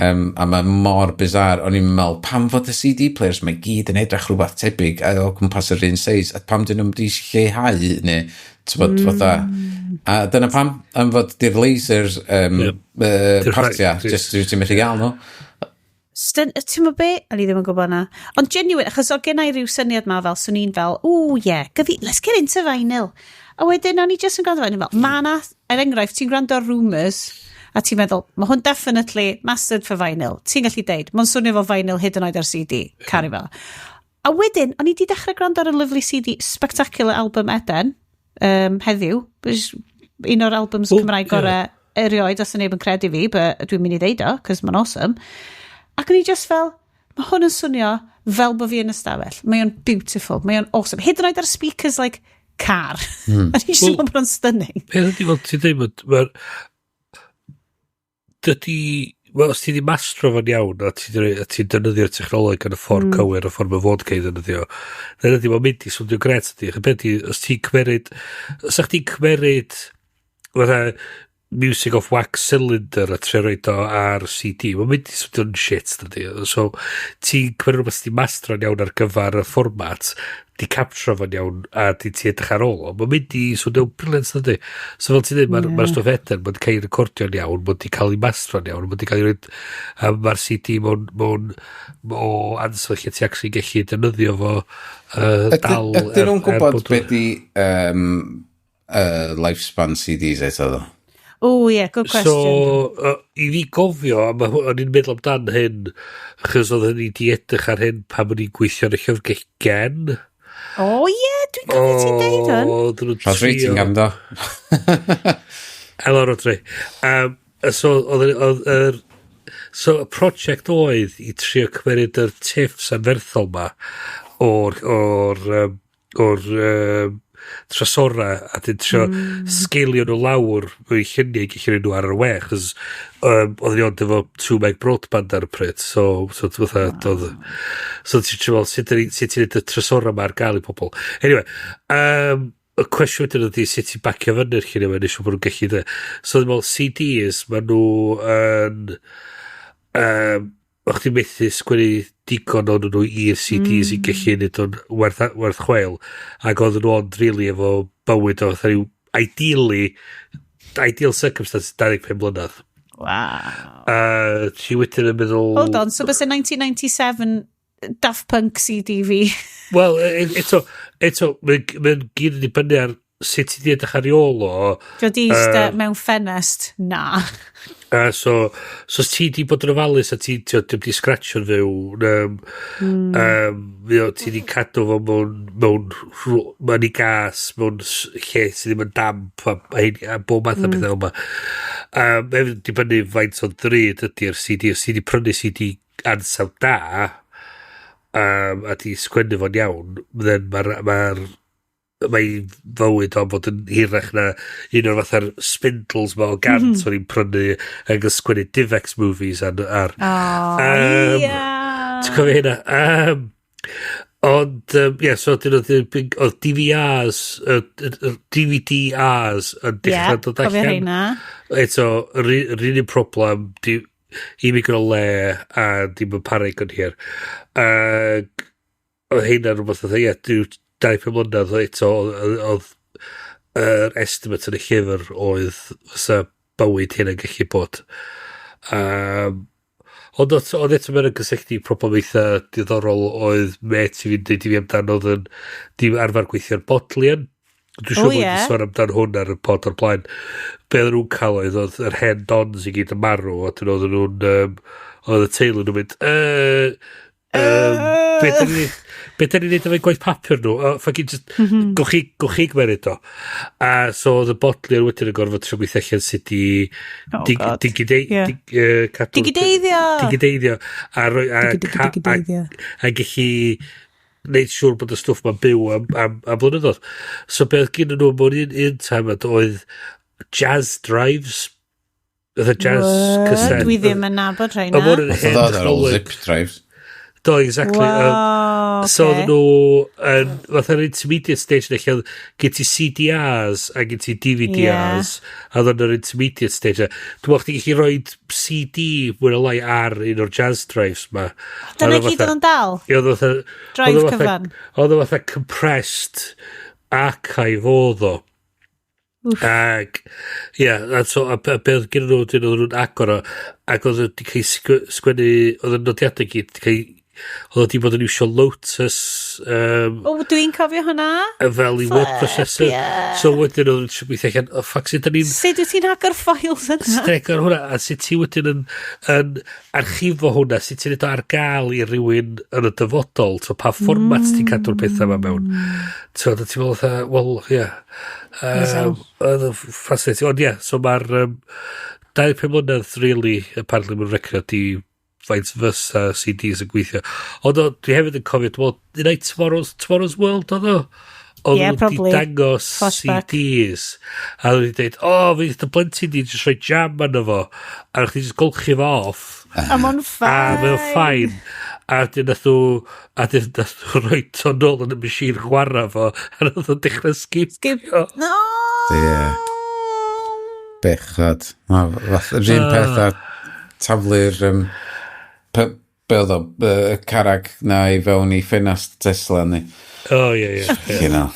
A mae mor bizarre, o'n i'n meddwl, pam fod y CD players mae gyd yn edrych rhywbeth tebyg a o gwmpas yr un size, a pam dyn nhw'n di lleihau neu, tybod, fatha, a dyna pam, am fod di'r lasers Di'r partia, just dwi'n ti'n methu gael nhw. Ti'n meddwl be? O'n i ddim yn gwybod na. Ond genuine, achos o gen i ryw syniad ma fel, swn i'n fel, "Ooh yeah, gyfi, let's get into vinyl." A wedyn o'n i just yn gwrando vinyl fel, ma na, er enghraifft, ti'n gwrando ar Rumours, a ti'n meddwl, "Mae hwn definitely mastered for vinyl." Ti'n gallu deud, mae'n swnio fel vinyl hyd yn oed ar CD, caru fel. A wedyn, o'n i di dechrau gwrando ar y lovely CD, Spectacular Album Eden, heddiw, which is un o'r albums Cymraeg gorau erioed, os yna neb yn credu fi, but dwi'n mynd i ddeud o, cos mae'n awesome. Ac o'n i just fel, mae hwn yn swnio fel bod fi yn ystafell. Mae o'n beautiful, mae o'n awesome. Hyd yn oed ar speakers, like, Car. A ni eisiau bod o'n stunning. Peth ydy, fel ti'n dweud, mae'r... Dydy... Wel, os ti di mastro fo'n iawn, a ti'n defnyddio'r technoleg yn y ffordd cywir, y ffordd mae fod cael ei ddefnyddio, then ydy, mae'n mynd i swnio gret ydy. Beth ydy, os ti'n cymeryd... Os ych ti'n cymeryd fatha music off wax cylinder a trio roid o ar CD, mae'n mynd i swnio'n shit, dydy. So, ti'n cymeryd rhywbeth sydd wedi mastro'n iawn ar gyfer y fformat, di capture fo'n iawn a di ti edrych ar ôl o, mae'n mynd i swnio'n brilliant, dydy. So fel ti'n dweud, mae'r ma stwff Eden, mae'n cael ei recordio'n iawn, mae'n di cael ei mastro'n iawn, mae'n di cael ei roid, a mae'r CD mewn o ansawdd lle ti actually gallu defnyddio fo dal. Ydyn nhw'n gwybod beth di lifespan CDs eto ddo? Oh yeah, good question. So, i fi gofio, a o'n i'n meddwl amdan hyn, achos oedd ni di edrych ar hyn pan o'n i'n gweithio yn y llyfrgell gen. Oh yeah, dwi'n cofio ti'n deud hwn. Oedden nhw'n Rhaid rating am do. Helo, Rodri. So, so, y prosiect oedd i trio cymeryd yr tiffs anferthol ma o'r trysora a dyn trio sgeilio nhw lawr mewn lluniau i gallu rhoi nhw ar y we, chos oedden ni ond efo 2 meg broadband ar y pryd, so fatha oedd, so ti'n trio fel sut ti'n neud y trysora ma ar gael i pobl. Anyway, y cwestiwn wedyn ydy sut ti'n bacio fyny'r lluniau yma, nes bod nhw'n gallu de. So dwi'n meddwl CDs, maen nhw yn o'ch ti'n methu sgwennu digon o'n nhw i'r CDs i gallu neud o'n werth chweil, ac oedden nhw ond really efo bywyd o fatha rhyw ideally ideal circumstance 25 mlynedd. Wow. Ti wedyn yn meddwl Hold on, so bys 1997 Daft Punk CD fi? Wel, eto, mae'n gyd yn dibynnu ar sut ti di edrych ar ei ôl o. Dio di eistedd mewn ffenest? Na. So os ti di bod yn ofalus a ti di scratcho'n fyw, ti di cadw fo mewn i gas, mewn lle sydd ddim yn damp a bob math o bethau yma. Hefyd dibynnu faint o ddrud ydy'r CD. Os ti di prynu CD ansawdd da, a di sgwennu fo'n iawn, then mae fywyd o'n fod yn hirach na un o'r fatha'r spindles ma o gant o'n i'n prynu ac yn sgwennu DivX movies ar Oh, yeah. Ti'n cofio hynna? Ond, ie, so dyn oedd DVRs, DVDRs yn dechrau dod Cofio allan. rheina. Eto, yr un problem, i mi gyda le a dim yn paru yn hir. Ac oedd heina rhywbeth oedd, ie, dyw 25 mlynedd eto, oedd yr estimate yn y llyfr oedd fysa bywyd hyn yn gallu bod. Ond eto mae'n gysylltu problem eitha diddorol oedd met i fi'n deud i fi amdano oedd yn dim arfer gweithio'r Bodleian. Dwi'n siŵr bod wedi sôn amdan hwn ar y pod o'r blaen. Be oedden nhw'n cael oedd yr hen dons i gyd yn marw, a dyn oedden nhw'n, oedd y teulu nhw'n mynd, be dyn ni'n neud efo'i gwaith papur nhw? Oh, fucking just, gwch chi gymeryd o. A so oedd y Bodleian wedyn yn gorfod trio gweithio allan sut i Oh, God. Cadw Digideiddio! Digideiddio. A, Digideiddio. a gallu neud siŵr bod y stwff ma'n byw am blynyddoedd. So beth gyda nhw mewn un time oedd jazz drives. Oedd y jazz What? cassette. Dwi ddim yn nabod rheina. Oedd hwn yn Nath hen o ddod ar ôl technoleg. zip drives. Do, exactly. So oedden nhw yn fatha'r intermediate stage lle oedd gen ti CDRs a gen ti DVDRs, a oedd yr intermediate stage. Dwi'n meddwl chdi gallu rhoi CD mwy neu lai ar un o'r jazz drives ma. Dyna Oedd o gyd fatha oedd yn dal? Ie, oedd o fatha Drive oedd o fatha cyfan? Oedd o fatha compressed archive oedd o. Oof. Ag, ie, a so, a be oedd gyda nhw, dyn nhw'n agor o, ac oedd wedi cael sgwennu, oedd y nodiadau gyd, wedi cael, oedd wedi bod yn iwsio Lotus O, dwi'n cofio hwnna. fel i word processor. Ie. So wedyn oedd yn gweithio allan, oh fuck, sut da ni'n Sut wyt ti'n agor files yna? Sut agor hwnna, a sut ti wedyn yn archifo hwnna, sut ti'n neud o ar gael i rywun yn y dyfodol, so pa fformat ti'n cadw'r pethau yma mewn. So, da ti'n meddwl, fatha, wel, ie. Oedd yn fascinating. Ond ie, so mae'r 25 mlynedd, really, apparently, mae'n record di faint fysa CDs yn gweithio. Ond dwi hefyd yn cofio, dwi'n meddwl, un ai Tomorrow's World oedd o? Oedd Yeah, nhw 'di probably. dangos Flashback. CDs. A oedd nhw wedi dweud, o, oh, fydd dy blentyn di jyst rhoi jam arno fo. A chdi jyst golchi fo off. A ma'n fine. A mae o'n fine. A dyn nath nhw, a dyn nath nhw rhoi to nôl yn y machine chwarae fo. A nath nhw dechrau skipio. No! Ie. Bechod. Ma' fath yr un peth a taflu'r be oedd o, y carag na i fewn i ffenast Tesla ni. O, ie, ie. You know.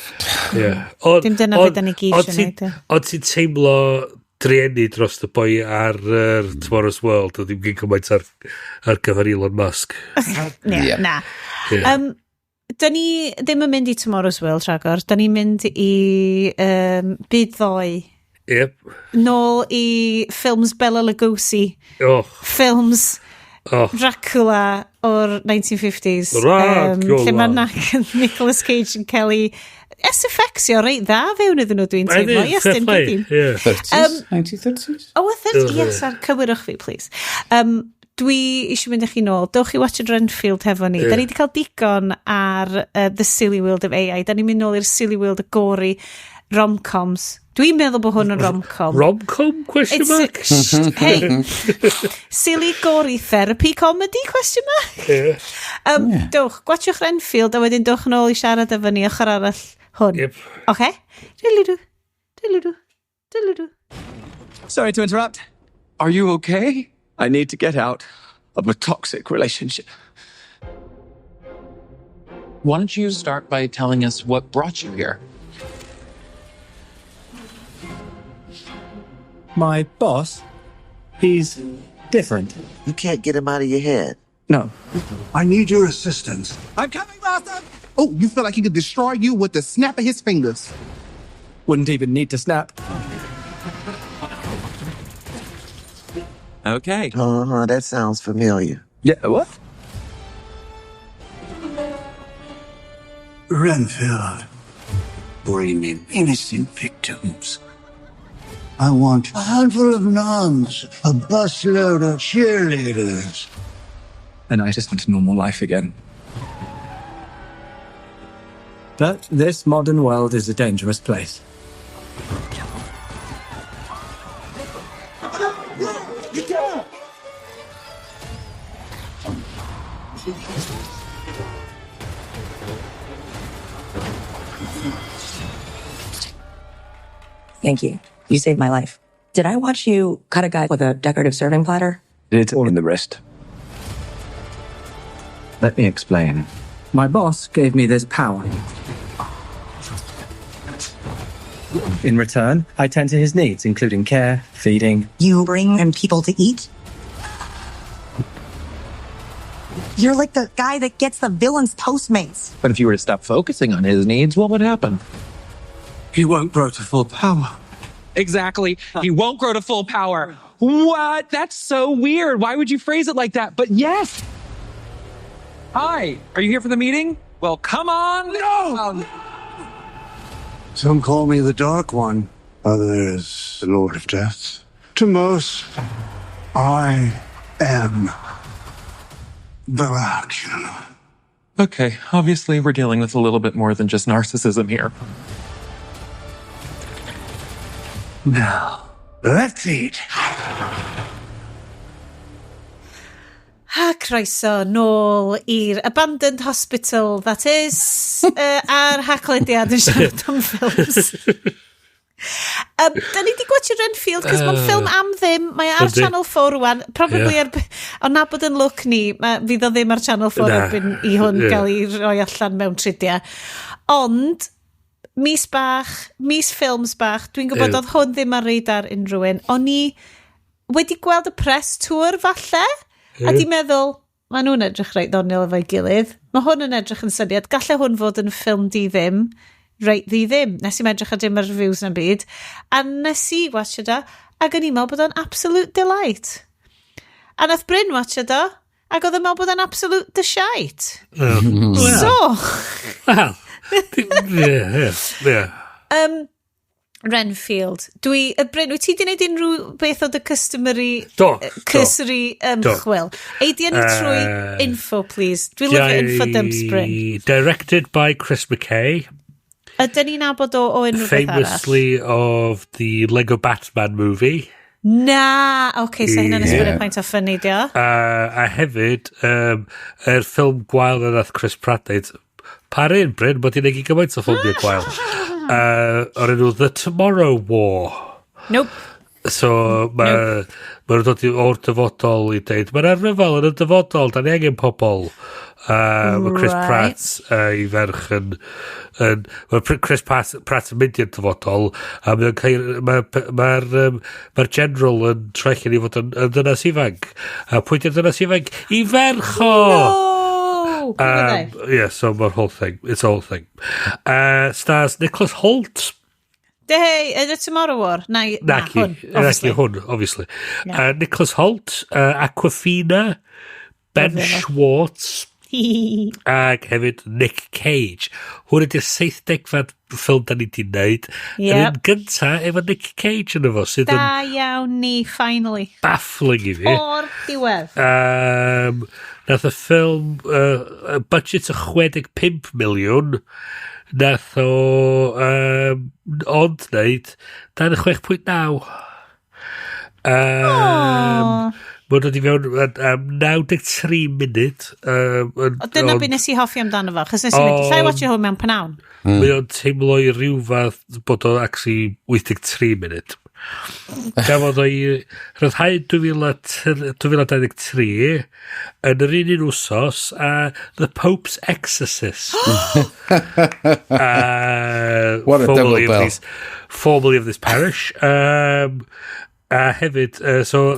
Ie. Dim dyna be' 'dan ni gyd Ond isio ti'n neud, ie. ond ti'n teimlo drueni dros y boi ar Tomorrow's World, o ddim gyn cymaint ar gyfer Elon Musk. Ne, Ie. na. Ie. Da ni ddim yn mynd i Tomorrow's World rhagor. Da ni'n mynd i byd ddoe. Yep. Nôl i ffilms Bela Lugosi. Oh, Ffilms oh. Dracula o'r 1950s. Dracula. Lle mae Nicolas Cage yn cael ei SFX o reit dda fewn iddyn nhw, dwi'n teimlo. Yes, Fair dim play. gydyn. Ie. 30s? 1930s? Oh, a 30, yes, ar cywirwch fi, please. Dwi eisiau mynd â chi nôl. Dewch i watch Renfield hefo ni. Da ni wedi cael digon ar The Silly World of AI. Da ni'n mynd nôl i'r Silly World of Gory rom-coms. Dwi'n meddwl bod hwn yn rom-com. Rom-com, question It's mark? Shh, hey, silly gory therapy comedy, question mark? Ie. Dewch, gwatchwch Renfield a wedyn dewch yn ôl i siarad efo ni ochr arall hwn. Yep. Okay? Diddle-doo, diddle-doo, diddle-doo. Sorry to interrupt. Are you okay? I need to get out of a toxic relationship. Why don't you start by telling us what brought you here? My boss, he's different. You can't get him out of your head. No. I need your assistance. I'm coming, Master! Oh, you feel like he could destroy you with the snap of his fingers. Wouldn't even need to snap. Okay. Uh-huh, that sounds familiar. Yeah, what? Renfield, bring me innocent victims. I want a handful of nuns, a busload of cheerleaders. And I just want a normal life again. But this modern world is a dangerous place. Thank you. You saved my life. Did I watch you cut a guy with a decorative serving platter? It's all in the wrist. Let me explain. My boss gave me this power. In return, I tend to his needs, including care, feeding. You bring him people to eat? You're like the guy that gets the villain's Postmates. But if you were to stop focusing on his needs, what would happen? He won't grow to full power. Exactly. He won't grow to full power. What? That's so weird. Why would you phrase it like that? But yes. Hi. Are you here for the meeting? Well, come on. No. Some call me the Dark One, others the Lord of Death. To most, I am Dracula. Okay. Obviously, we're dealing with a little bit more than just narcissism here. Now, let's eat. Ha, croeso nôl i'r abandoned hospital, that is, a'r Haclediad yn siarad am ffilms. Da ni di gwatchio Renfield, cos mae'n ffilm am ddim, mae ar Yndi. Channel 4 rwan, probably Ie. ond na bod yn look ni, fydd o ddim ar Channel 4 Na. erbyn i hwn Ie. gael ei roi allan mewn tridiau. Ond, mis bach, mis ffilms bach, dwi'n gwybod Ie. oedd hwn ddim ar radar unrhyw un. O'n i wedi gweld y press tour falle, a di meddwl, maen nhw'n edrych reit ddoniol efo'i gilydd. Mae hwn yn edrych yn syniad. Gallai hwn fod yn ffilm di ddim, reit ddi ddim. Nes i'm edrych ar dim ar reviews na'n byd. A nes i watch o, ac o'n i'n meddwl bod o'n absolute delight. A nath Bryn watch o, ac oedd o'n meddwl bod o'n absolute the shite. So, Wel, ie. Renfield. Dwi, Bryn, wyt ti di wneud unrhyw beth o dy customary, Do, do. cursory ymchwil? Ei di ni trwy info, please. Dwi'n lyfio info dumps, Bryn. Directed by Chris McKay. Ydyn ni'n nabod o unrhyw beth arall? Famously of the Lego Batman movie. Na! Oce, okay, so hynna'n esbonio pwynt o ffynnu, dio. A hefyd, yr ffilm gwael na nath Chris Pratt neud. Pa'r un, Bryn, bod hi'n neud gymaint o ffilmiau gwael. O'r enw The Tomorrow War. Nope. So, mae ma nhw'n dod o'r dyfodol i dweud, mae'n rhyfel yn y dyfodol, da ni angen pobl. Mae Chris Pratt i ferch yn mae Chris Pratt yn mynd i'r dyfodol, a mae'n cael, mae'r general yn troi allan i fod yn ddynas ifanc. A pwy di'r ddynas ifanc? I ferch o! No! Pwy fyddai? Yeah, so mae'r whole thing. It's a whole thing. Stars Nicholas Hoult. Hey, ydy Tomorrow War? Na, Naci, hwn, naci obviously. Hwn, obviously. Yeah. Nicholas Hoult, Awkwafina, Ben Lyfio fo. Schwartz, ac hefyd Nick Cage. Hwn ydy'r 70fed ffilm da ni di wneud. Yr un gynta efo Nick Cage yn efo, sydd yn Da iawn ni, finally. Baffling i fi. O'r diwedd. Nath y ffilm budget o 65 miliwn, nath o ond wneud 26.9. Mae'n dod i fewn am 93 munud. O, dyna beth nes i hoffi amdano fo, chos nes i mynd, llai watch hwn mewn pnawn. Mae o'n teimlo i ryw fath bod o actually 83 munud. Gafodd o'i rhyddhau 2023 yn yr un wsos a The Pope's Exorcist. What a double Formerly of bill. Formerly of this parish. A hefyd, so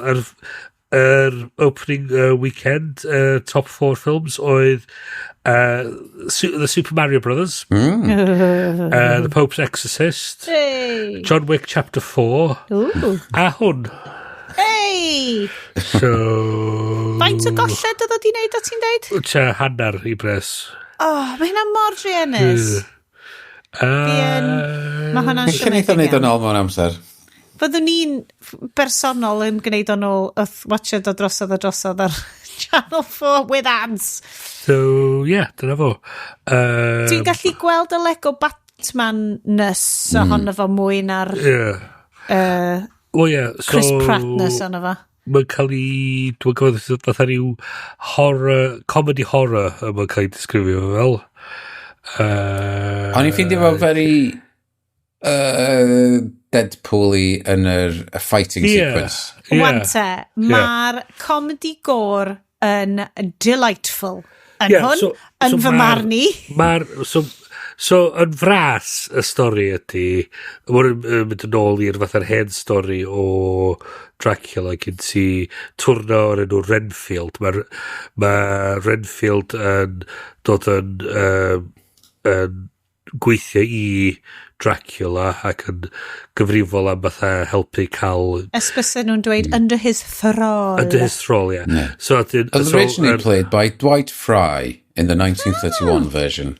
yr opening weekend top four films oedd The Super Mario Brothers, The Pope's Exorcist, Hey. John Wick Chapter 4, Ooh. a hwn. Hey! So Faint o golled oedd o di wneud o ti'n deud? Tua hanner i bres. Oh, mae hynna mor druenus. Mae hwnna'n Lle wneith o siomedig wneud o'n iawn. ôl mewn amser? Fyddwn ni'n bersonol yn gwneud o'n ôl wrth watched o drosodd a drosodd ar Channel 4 with ads. So, yeah, dyna fo. Dwi'n gallu gweld y Lego Batman-ness ohono fo mwy na'r Well, yeah, so Chris Pratt-ness ohono fo. Mae'n cael ei, dwi'n gwybod fatha rhyw horror, comedy horror y mae'n cael ei disgrifio fel. O'n i'n ffeindio fo very Deadpool-y yn yr y fighting sequence. Wan te, mae'r comedy gore yn delightful. Yn Yeah, hwn, yn so fy marn i. So, yn fras y stori ydy, mae'n mynd yn ôl i'r fatha'r hen stori o Dracula, gyn ti twrno o'r enw Renfield. Mae ma Renfield yn dod yn gweithio i Dracula ac yn gyfrifol am fatha helpu cael Ysbysen nhw'n dweud under his thrall. Under his thrall, yeah. So, It was so, originally played by Dwight Fry in the 1931 version.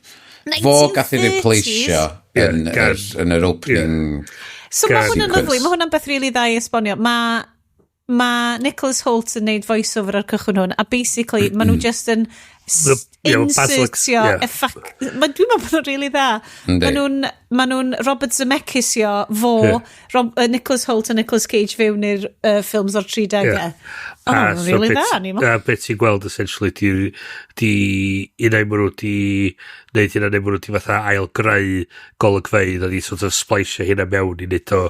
Fo gath ei 1930s? replaceio yn, Yeah, gan yn yr opening So mae hwnna'n sequence. lyfli, mae hwnna'n beth rili dda i esbonio. Mae ma Nicholas Hoult yn neud voice-over ar cychwyn hwn, a basically, maen nhw just yn Yeah, insertio effect. Dwi'n meddwl bod nhw'n rili dda. Yndi. Ma nhw'n Robert Zemeckisio fo, Nicholas Hoult a Nicolas Cage fewn i'r ffilms o'r 30au. Oh, A ma'n so rili dda, ni'n meddwl. A beth ti'n gweld, essentially, di un ai maen nhw di neud hynna, neu maen nhw di fatha ail greu golygfeydd a di sort of spliceio hynna mewn i neud o.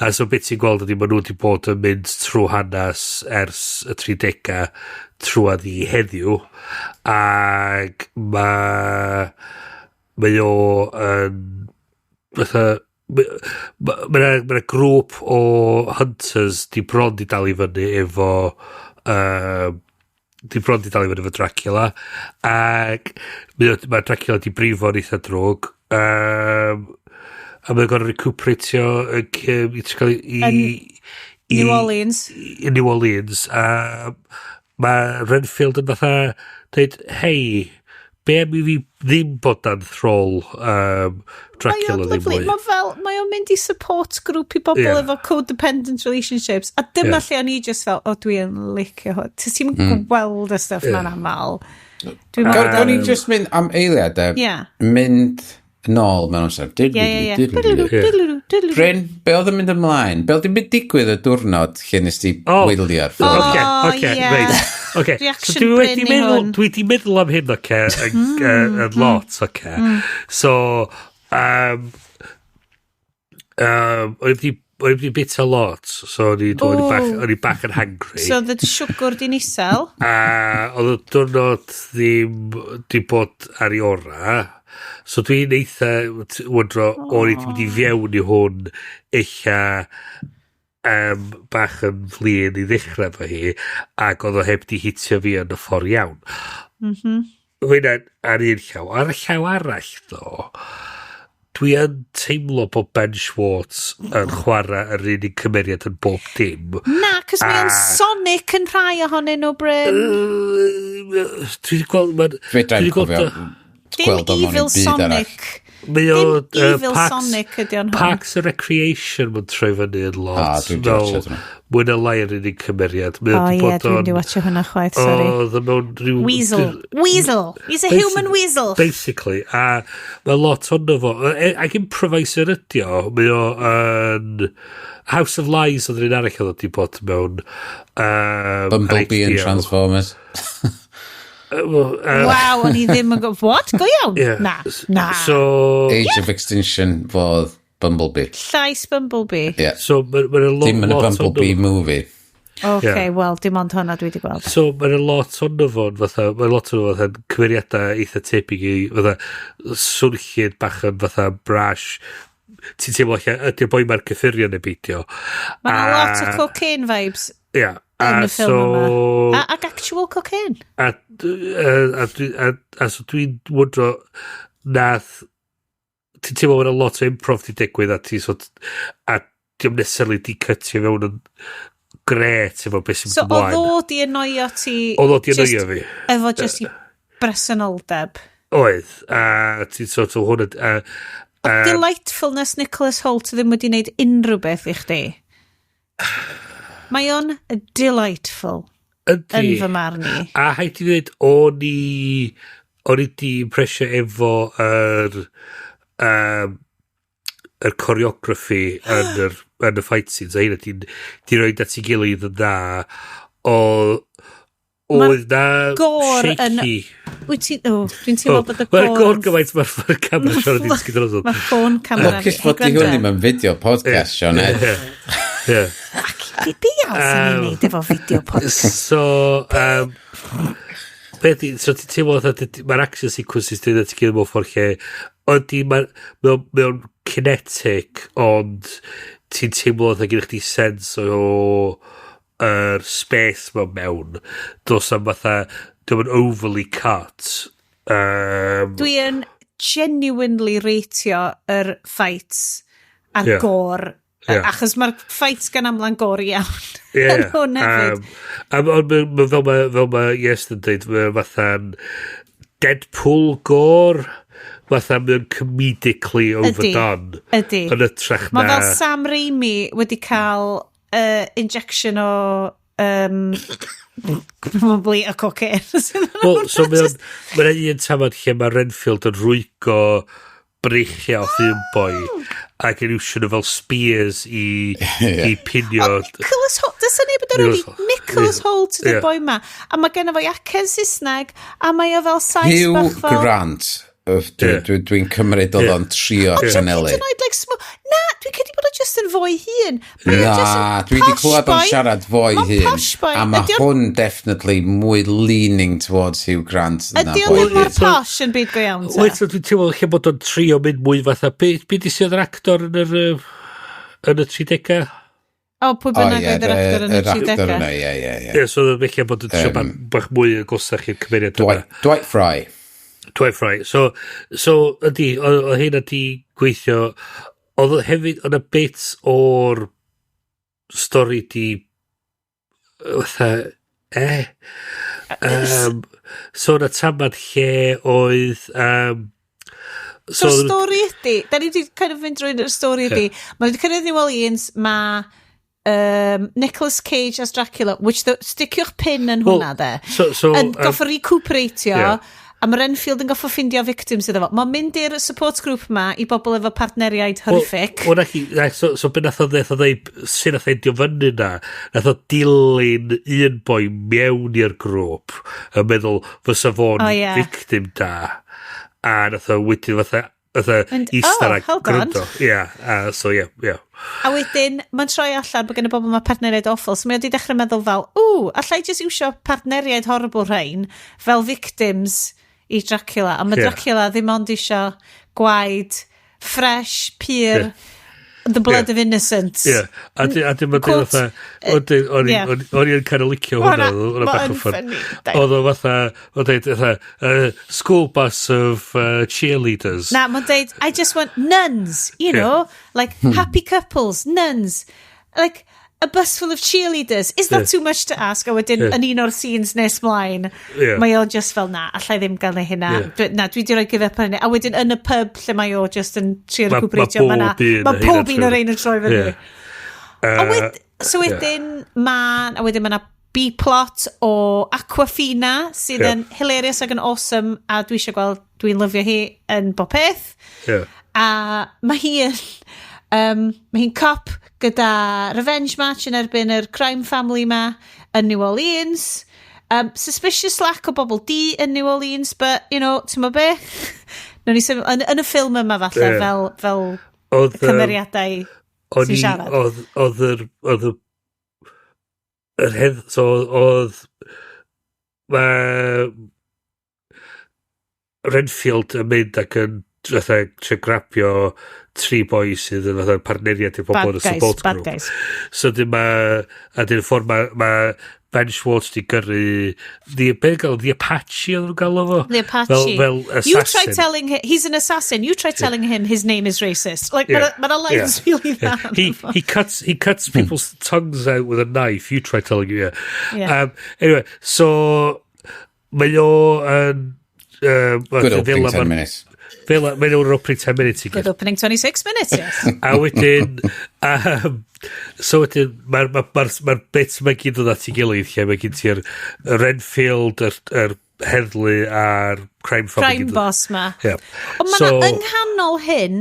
A so beth ti'n gweld ydi maen nhw di bod yn mynd trwy hanes ers y 30au trwad i heddiw, ac mae o yn fatha mae ma ma grŵp o hunters di bron di dal i fyny efo di bron di dal i fyny efo Dracula, ac mae Dracula di brifo'n eitha drwg, a mae'n gorau recuperatio i trio cael i New Orleans. I New Orleans, a mae Renfield yn fatha dweud, "Hei, be am i fi ddim bod dan thrall Mae Dracula o'n ddim lyfli. mwy?" Mae fel, mae o'n mynd i support group i bobl efo codependent relationships. A dyma lle o'n i just fel, o, dwi yn licio hwn. Ti'n gweld y stuff ma'n aml. Dwi'n Gawn meddwl. ni just mynd am eiliad, e? Yeah. Mynd nôl mewn amser. Ie. Bryn, be oedd yn mynd ymlaen? Be oedd yn mynd digwydd y diwrnod lle nes ti wylio'r ffilm? Oce, reit. Oce, so dwi wedi meddwl, dwi wedi meddwl am hyn, oce, yn lot, oce. So, o'n i wedi bita lot, so o'n i bach yn hangry. So oedd y siwgr di'n isel? A oedd y diwrnod ddim di bod ar ei ora. So dwi'n eitha wyndro, o'n i wedi mynd i fewn i hwn eich bach yn flin i ddechrau fo hi, ac oedd o heb di hitio fi yn y ffordd iawn. Hwynna ar un llaw. Ar y llaw arall, ddo, dwi yn teimlo bod Ben Schwartz yn chwarae yr unig cymeriad yn bob dim. Na, cos mae o'n Sonic yn rhai ohonyn nhw, Bryn. Dwi wedi gweld... Fedra i'm cofio Dim Evil Sonic. Mae o... Dim Evil Sonic ydi o'n hwn. Parks and Recreation mae'n troi fyny yn lot. Dwi'n di watchio hwnna. Mwy na lai yr unig cymeriad. O ie, dwi'n di watchio hwnna chwaith, sorry. Oedd mewn rhyw... Weasel. Weasel. He's a human weasel. Basically. A mae lot ono fo. Ac improviser ydi o. Mae o yn... House of Lies oedd yr un arall oedd wedi bod mewn... Bumblebee and Transformers. Waw, o'n i ddim yn gwybod. What? Go iawn? Yeah. Na. So, Age of Extinction fodd Bumblebee. Llais Bumblebee. Yeah. So, mae'n ma lot... Dim yn y Bumblebee movie. OK, yeah. Wel, dim ond hwnna dwi wedi gweld. So, mae'n lot ono fo'n fatha, mae'n lot ono fatha cymeriadau eitha tebyg i fatha swnllid bach yn fatha brash. Ti'n teimlo lle, ydy'r boi mae'r cyffurion neu beidio. Mae'n lot o cocaine vibes. Ia. Yn y ffilm yma. Ac actual cocaine. A so dwi'n wondro nath... Ti'n teimlo mae'n lot o improv di digwydd a ti so... A diolch necessarily di cytio fewn yn gret efo beth sy'n mynd ymlaen. So oedd o di annoio ti... Oedd o di annoio fi. Efo just i bresenoldeb. Oedd. A ti'n sort of hwn... Delightfulness Nicholas Hoult ddim wedi wneud unrhyw beth i chdi. Mae o'n delightful. Ydy. Yn fy marn i. A haid i ddweud, o'n i di impresio efo yr choreography yn y fight scenes. A hynna di roed at ei gilydd yn dda. Oedd na shaky. Dwi'n teimlo bod y gore... Mae'r gore gymaint, mae'r camera siarad i'n sgyd drosodd. Mae'r ffôn camera. Lwcus fod di hwn ddim yn fideo podcast, Sioned. Ie. Fi deall sy'n ni'n neud efo fideo podcast. So, beth i, so ti'n teimlo, mae'r action sequences dwi'n at ei gilydd mewn ffordd lle, ydy, mae'n kinetic, ond ti'n teimlo fatha gennych chdi sense o yr space mewn mewn. Does am fatha, dwi'n yn overly cut. Dwi yn genuinely ratio yr fights a'r gore. Yeah. Achos mae'r fights gan amla'n gore iawn. Ie. Yn hwn hefyd. Ond fel mae Iest yn dweud, mae fatha'n Deadpool gore, fatha mae'n comedically overdone. Ydy. Yn ytrach na... Mae fel Sam Raimi wedi cael injection o probably a cocaine. Wel, so mae'n un tamad lle mae Renfield yn rwygo breichiau off un boi ac yn iwsio nhw fel spears i pinio. Ond Nicholas Hoult, does neb yn dod i Nicholas Hoult ydy'r boi ma. A mae genno fo acen Saesneg a mae o fel Sais bach fel... Hugh Grant. Dwi'n cymryd oedd o'n trio chanelu. Ond na, dwi'n credu bod o just yn fo'i hun. Na, dwi wedi clywed o'n siarad fo'i hun. A mae hwn definitely mwy leaning towards Hugh Grant na Ydy fo'i o'n hun. mor posh yn byd go iawn, ta? Wait, so dwi'n teimlo lle bod o'n trio mynd mwy fatha, be di sydd yr actor yn yr yn y 30au? O, pwy bynnag oedd yr actor yn y 30au. Ie, ie, ie. Ie, so oedd lle bod o'n trio bach mwy agosach i'r cymeriad yna. Dwight Fry. Dwight Fry. So ydy, oedd hynna di gweithio, oedd hefyd, oedd y bits o'r stori di, fatha, So oedd y tamad lle oedd... So stori ydy, da ni wedi kind of fynd drwy'r stori ydy, mae wedi cyrraedd New Orleans, mae Nicolas Cage as Dracula, which the, sticiwch pin yn hwnna de, so, yn goffo recuperatio, A mae Renfield yn goffo ffindio victims iddo fo. Mae'n mynd i'r support group ma i bobl efo partneriaid horrific. Wel, na chi, so be nath o ddeud, sy'n nath endio fyny na, nath o dilyn un boi mewn i'r grŵp, yn meddwl fysa fo'n victim da. A nath o wedyn fatha eistedd a gwrando. Yeah, so yeah, yeah. A wedyn, mae'n troi allan bod gen y bobl mae partneriaid awful, so mae wedi dechrau meddwl fel, ww, allai just iwsio partneriaid horrible rhain fel victims i Dracula. A mae Dracula ddim ond isio gwaed fresh, pure, the blood of innocence. Yeah. A dim ond fatha, o'n i'n kind of licio hwnna. O'n bach o ffyn. Oedd o fatha, o'n deud, fatha, school bus of cheerleaders. Na, mae'n deud, I just want nuns, you know, like happy couples, nuns, like a bus full of cheerleaders. Is that too much to ask? A wedyn, yn un o'r scenes nes mlaen, mae o just fel, na, allai ddim gael ei hynna. Na, dwi di roi give up ar hynny. A wedyn, yn y pub lle mae o just yn trio recuperatio, mae pob un o'r ein yn troi fyny. So wedyn, a wedyn mae na B-plot o Awkwafina, sydd yn hilarious ac yn awesome, a dwi eisiau gweld, dwi'n lyfio hi yn bob peth. A mae hi yn... mae hi'n cop gyda revenge match yn erbyn yr crime family ma yn New Orleans. Suspicious lack o bobl di yn New Orleans, but, you know, ti'n mo be? Nawn ni symud, yn y ffilm yma falle, fel cymeriadau sy'n siarad. Oedd yr hedd, so oedd mae Renfield yn mynd ac yn fatha trio grabio tri boi sydd yn fatha partneriad i'r bobl yn y support bad group. Guys. So dyn ma, a dyn ffordd ma Ben Schwartz di gyrru, the, be gael, the Apache oedd nhw'n galw fo? The Apache. Fel assassin. You try telling him, he's an assassin. You try telling him his name is racist. Like, mae'na lines really dda. He cuts people's tongues out with a knife. You try telling him, yeah. Anyway, so, mae o yn... Good opening 10 minutes. Fel, mae'n o'r opening 10 minutes i gyd. Good opening 26 minutes, yes. A wedyn, so wedyn, mae'r bit mae gyd yn at ei gilydd, lle mae gen ti'r Renfield, yr heddlu a'r crime family. Crime boss ma. Yeah. Ond mae so, yng nghanol hyn,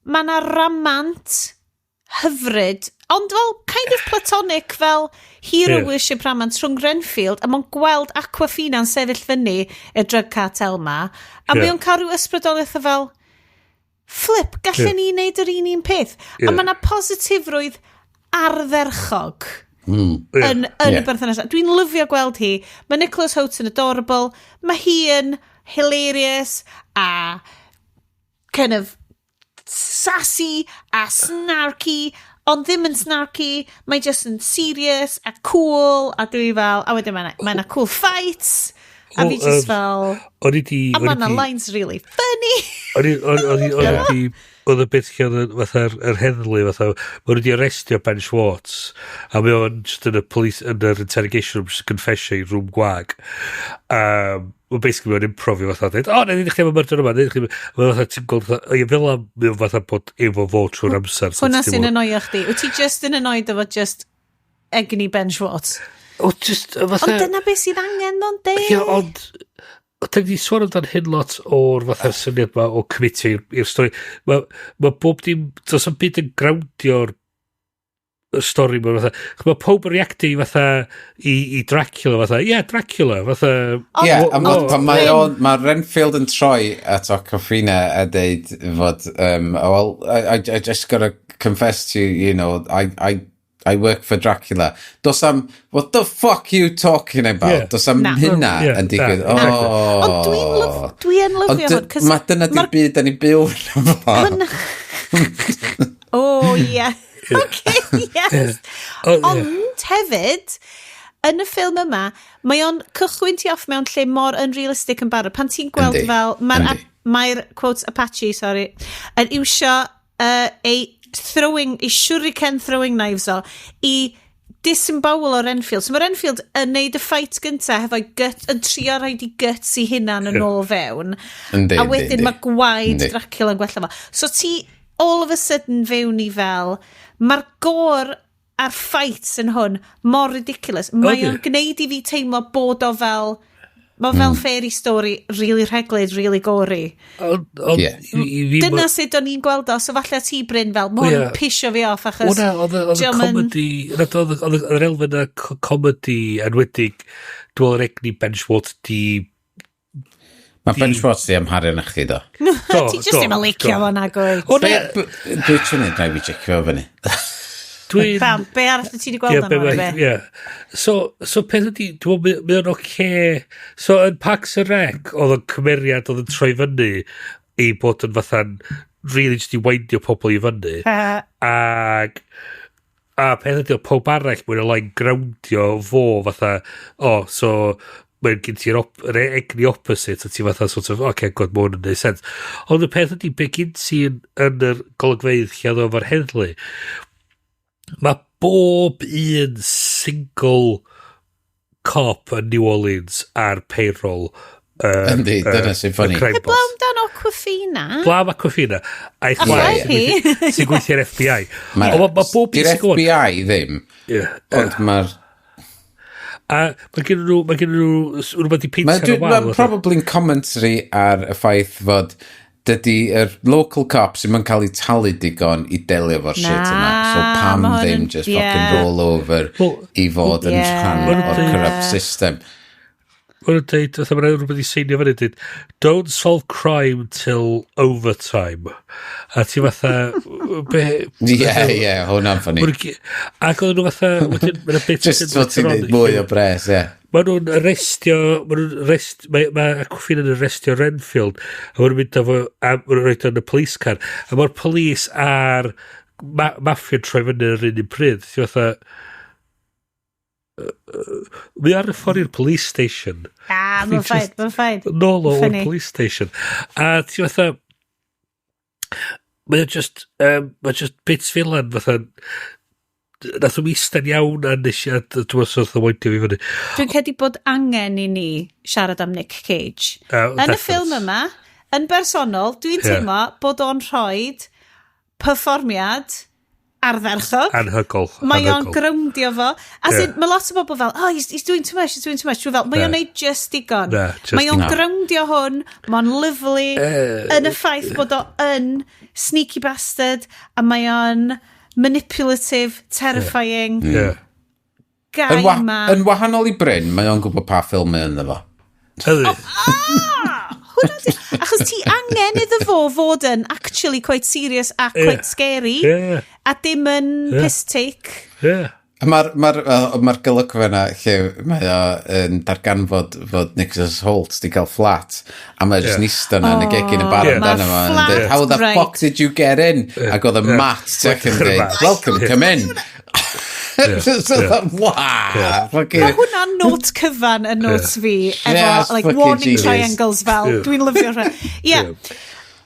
mae yna ramant hyfryd, ond fel kind of platonic, fel hero worship ramant rhwng Renfield, a mae'n gweld Awkwafina'n sefyll fyny y drug cartel ma, a mae o'n cael rhyw ysbrydoliaeth o fel, flip, gallen ni wneud yr un peth. A mae yna positifrwydd ardderchog yn y berthynas. Dwi'n lyfio gweld hi. Mae Nicholas Hoult yn adorable, mae hi yn hilarious, a kind of sassy a snarky, ond ddim yn snarky, mae just yn serious a cool, a dwi fel, a wedyn mae na cool fights, a fi just fel, a mae na lines really funny. Oedd y bit lle oedd fatha'r yr heddlu, fatha, mae nhw wedi arrestio Ben Schwartz, a mae o'n just yn y police, yn yr interrogation room, just confessio i room gwag. Well, basically mae'n improfio fatha, dweud, o, na i chdi am y murder yma, na i chdi am... Mae fatha, ti'n gweld, fatha, o, ie, fel am, mae o'n fatha bod efo fo trwy'r amser. Hwna sy'n annoio chdi. Wyt ti just yn annoyed efo just egni Ben Schwartz? O, just, fatha... Ond dyna beth sydd angen, ond de. Ie, ond... Da ni sôn amdan hyn lot o'r fatha'r syniad ma o commitio i'r stori. Mae bob dim, does am byd yn groundio'r stori ma fatha. Mae pob yn reactio i fatha i Dracula fatha, ie, yeah, Dracula, fatha... Ie, a pan mae Renfield yn troi at Awkwafina a deud fod, well, I just gotta confess to you, you know, I work for Dracula. Dos am, what the fuck you talking about? Yeah. Dos am hynna yn digwydd. Oh. Ond dwi'n lyfio hwn. Mae dyna di'r byd da ni'n byw yn fo. Oh, yeah. Okay, yes. Ond hefyd, yn y ffilm yma, mae o'n cychwyn ti off mewn lle mor unrealistic yn barod. Pan ti'n gweld fel, mae'r, quotes, Apache, sorry, yn iwsio ei throwing, i shuriken throwing knives o, i disembowel o Renfield. So mae Renfield yn neud y fight gynta hefo'i gut, yn trio rhaid i guts i hunan yn ôl fewn. Yndi, a wedyn mae gwaed Dracula yn gwella fo. So ti all of a sudden fewn i fel, mae'r gore a'r fights yn hwn mor ridiculous. Mae o'n gwneud i fi teimlo bod o fel Mae fel fairy story, really rheglyd, really gory. Ond i fi. Dyna sut o'n i'n gweld o, so falle ti, Bryn, fel, mae hwn yn pisio fi off achos O na, oedd y dio'm yn comedy, na, oedd yr elfen y comedy enwedig, dwi'n meddwl yr egni Ben Schwartz di. Mae Ben Schwartz di amharu arna chdi, do. Do, Ti just ddim yn licio fo nag oed. O na, Dwi'n trio neud, rhaid fi checio fo fyny. Dwi'n Fel, be arall ti wedi gweld Be o'n mae- be? Ie. So peth ydi, dwi'n meddwl, mae o'n oce. So, yn Parks and Rec, oedd o'n cymeriad oedd yn troi fyny i bod yn fatha'n really just i windio pobl i fyny. Ag a peth ydi, oedd pob arall mwyn o lai'n groundio fo fatha, o, oh, so mae'n gen ti'r yr egni opposite a ti fatha sort of, okay, god, mae hwn yn neud sense. Ond y peth ydi, be gen ti yn yr golygfeydd lle oedd o efo'r heddlu, mae bob un single cop yn New Orleans ar payroll Yndi, dyna sy'n funny. Crime Heblaw boss. amdan Awkwafina. Blaw Awkwafina. A'i A chwaer chwaer hi. sy'n gweithio i'r FBI. Ond ma bob un Di'r sy'n gwybod. FBI ddim, ond mae'r A mae gen nhw rhywbeth i peintio Mae'n ar y wal. ma probably'n commentary ar y ffaith fod dydy yr local cops ddim yn cael eu talu digon i delio efo'r shit yma. So Na, pam ma' hwn ddim just fucking roll over i fod yn rhan Ma' nhw'n o'r corrupt system. Mae nhw'n deud, fatha mae'n rhywbeth i seinio fyny, dweud, "Don't solve crime till overtime." A ti fatha, be? Ie, ie, hwnna'n funny. Ma' nhw Ac oedden nhw fatha, wedyn, mae'n bit Just fod ti'n neud mwy o bres, ie. Mae nhw'n arrestio, mae nhw'n arrest, mae Awkwafina yn arrestio Renfield, a mae nhw'n mynd â fo, a mae nhw'n rhoid o yn y police car, a mae'r police a'r mafia yn troi fyny yr un pryd. Ti fatha, mae ar y ffordd i'r police station. Ah, mae'n fine, mae'n fine. Nôl o o'r Funny. police station. A ti fatha, mae o just, mae just bits fel yn fatha, nath o'n eistedd iawn a nes i, a dwi'n meddwl oedd o'n weindio fi fyny. Dwi'n credu bod angen i ni siarad am Nick Cage. Yn y ffilm yma, yn bersonol, dwi'n teimlo bod o'n rhoi perfformiad ardderchog. Anhygol. Mae o'n Anhygol. groundio fo. As in, mae lot o bobl fel, "Oh, he's doing too much, he's doing too much." Dwi'n fel, mae o'n neud just digon. Na, just Mae o'n digon. groundio hwn, mae'n lyfli, yn y ffaith bod o yn sneaky bastard, a mae o'n manipulative, terrifying guy Yn, wa ma. yn wahanol i Bryn, mae o'n gwybod pa ffilm mae ynddo fo. Ydy. Hwnna achos ti angen iddo fo fod yn actually quite serious a quite scary, a dim yn piss take. Mae'r ma ma golygfa yna lle mae o yn darganfod fod Nicholas Hoult di cael flat a mae o jyst yn ista yna yn y gegin yn barod amdano fo yn Ma'r dweud, "How the flat, right. fuck did you get in?" Ac oedd y mat tu allan yn dweud, Mat. "Welcome, come in." So that, wow, fucking Mae hwnna'n note cyfan yn notes fi, efo Yeah, like fucking warning genius. triangles fel, dwi'n lyfio hwnna. Ie.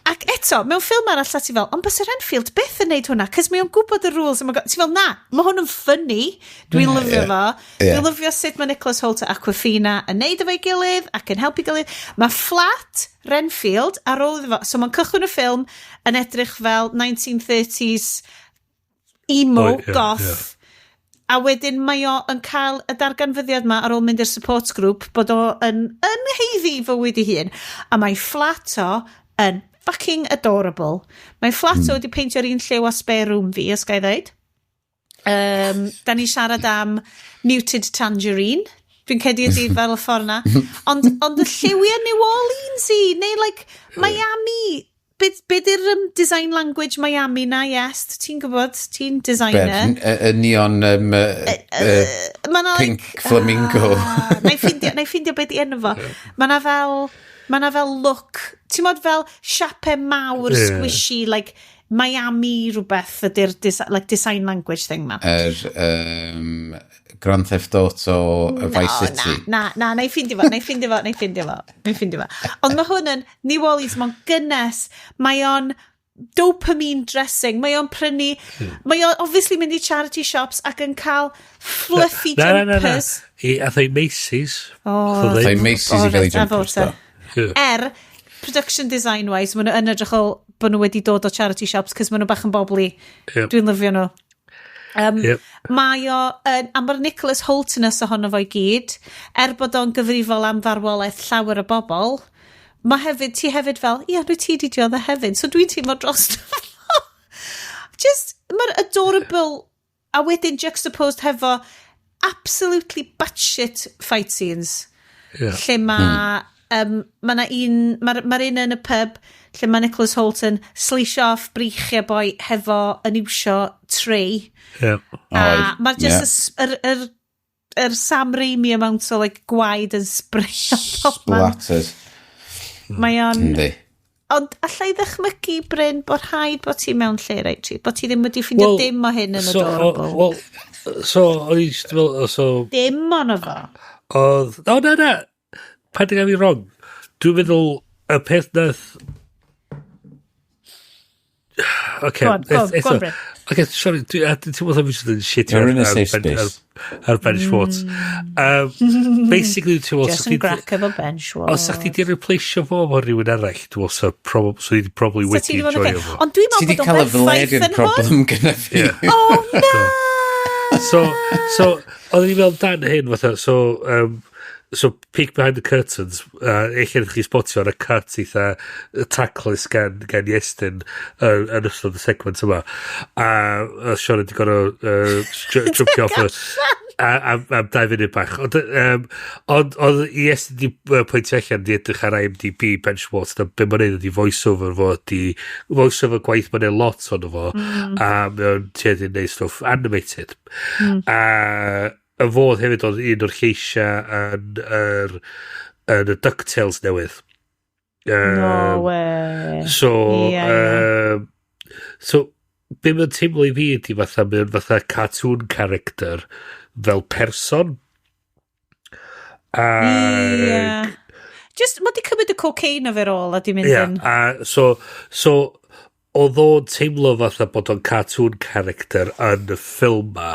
Ac eto, mewn ffilm arall, a ti fel, ond bys yr Renfield byth yn neud hwnna, cos mae o'n gwybod y rules. A ti fel, na, mae hwn yn funny. Dwi'n lyfio fo. Dwi'n lyfio sut mae Nicholas Hoult a Awkwafina yn neud efo'i gilydd ac yn helpu gilydd. Mae flat Renfield ar ôl iddo fo, so mae'n cychwyn y ffilm yn edrych fel 1930s emo, O, ie, goth. A wedyn mae o yn cael y darganfyddiad ma ar ôl mynd i'r support group bod o yn haeddu fywyd ei hun. A mae flat o yn fucking adorable. Mae flat o wedi peintio'r un lliw a spare room fi, os ga i ddeud. Da ni'n siarad am muted tangerine. Dwi'n credu ydi fel y ffordd na. Ond y lliwiau New Orleans i, neu like Miami. Be di'r design language Miami na, yes? Ti'n gwybod, ti'n designer. Y neon Ma' 'na, pink like, flamingo. Ah, na i ffindio beth di enw fo. Ma na fel look, ti'n modd fel siapau mawr, squishy, like Miami rhywbeth ydy'r like design language thing ma. Yr Grand Theft Auto y Vice O, City. Na, na i ffindio fo, na i ffindio fo, na i ffindio fo, na i ffindio fo. Ond mae hwn yn New Orleans, mae'n gynnes, mae o'n dopamine dressing, mae o'n prynu, mae o'n obviously mynd i charity shops ac yn cael fluffy Na. jumpers. I, ath o i Macy's. O, Ath o Ath o i ddeud. Macy's i O, gael ei reit, a jumpers, fo, do. Ie. Er, production design wise, maen nhw yn edrych o bod nhw wedi dod o charity shops, cos maen nhw bach yn bobbly. Ie. Dwi'n lyfio nhw. Mae o, a mae'r Nicholas Holtness ohono fo i gyd, er bod o'n gyfrifol am farwolaeth llawer o bobl, mae hefyd, ti hefyd fel, ia, dwi ti di dioddef hefyd, so dwi'n teimlo dros. Just, mae'r adorable, a wedyn juxtaposed hefo absolutely batshit fight scenes. Lle mae, ma na un, mae'r ma un yn y pub, lle mae Nicholas Hoult yn sleisio off breichiau boi hefo yn iwsio tray. A mae'r just yr Sam Raimi amount o like, gwaed yn sbreio pob man. Splatters. Mae o'n. Yndi. Ond allai ddychmygu, Bryn, bod rhaid bod ti mewn lle reit ti, bod ti ddim wedi ffindio dim o hyn yn so, adorable. Wel, so, o'n i just fel, so, Dim ono fo. Oedd, o na, na, paid â gael fi wrong. Dwi'n meddwl, y peth nath. Oce. Go on, go on, go on, Bryn. Oce, sorry, dwi'n teimlo fatha fi jyst yn shit You're in a safe space. Ar Ben Schwartz. Basically, dwi'n teimlo. Just yn grac efo Ben Schwartz. Os sa'ch ti di replaceio fo efo rhywun arall, dwi'n meddwl so di probably So wedi ti 'di fod yn enjoyo ocê. fo. Ond dwi'n Ti meddwl di bod o'n cael y berffaith Valerian yn hwn. problem gyda fi. Oh, na! So, oedden ni'n meddwl dan hyn, fatha, so peek behind the curtains, eich ydych chi spotio ar y cut eitha taclus gan Iestyn yn ystod y segment yma. A Sean wedi gorfod jumpio off y, am 2 funud bach. Ond oedd Iestyn di pwyntio allan di edrych ar IMDb Ben Schwartz, na be mae'n neud ydi voice-over fo, di voice-over gwaith mae'n neud lot ono fo, a mae'n tueddu neud stwff animated. A y fod hefyd oedd un o'r lleisiau yn y DuckTales newydd. No way. So, Ie, ie. So, be mae'n teimlo i fi ydi fatha, mae'n fatha cartoon character fel person. A, Ie. Just, mae di cymryd y cocaine o fe ôl a di mynd Ie, yn. A so, oedd o'n teimlo fatha bod o'n cartoon character yn y ffilm ma,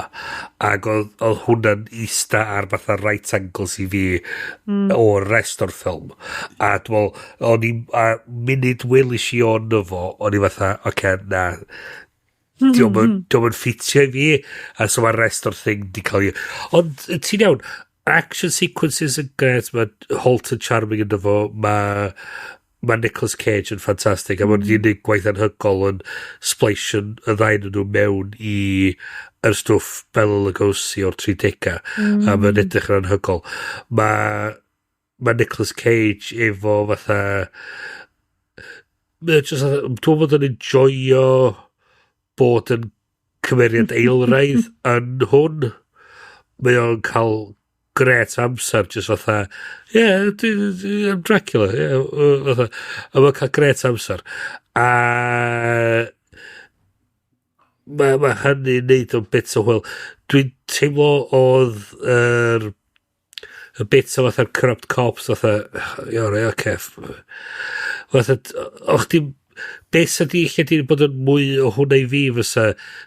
ac oedd hwnna'n ista ar fatha right angles i fi o'r rest o'r ffilm. A dwi'n meddwl, o'n i, a munud welis i ono fo, o'n i fatha, oce, okay, na, dio'm yn ffitio i fi, a so mae'r rest o'r thing di cael ei. Ond ti'n iawn, action sequences yn gret, mae Hoult yn charming ynddo fo, mae Nicolas Cage yn ffantastig, a mae'n wedi gwneud gwaith anhygoel yn spleisio y ddau nhw mewn i yr stwff Bela Lugosi o'r 30au, a mae'n edrych yn anhygoel. Mae Nicolas Cage efo fatha. Mae just fatha, dwi'n bod yn enjoyo bod yn cymeriad eilraidd yn hwn. Mae o'n cael gret amser, just fatha, yeah, I'm Dracula, yeah, fatha, a mae'n cael gret amser. A mae hynny'n neud o'n bit o hwyl. Dwi'n teimlo oedd y bit o fatha'r corrupt cops fatha, ia, right, oce. Fatha, o'ch ti'n be sa di lle di bod yn mwy o hwnna i fi fysa,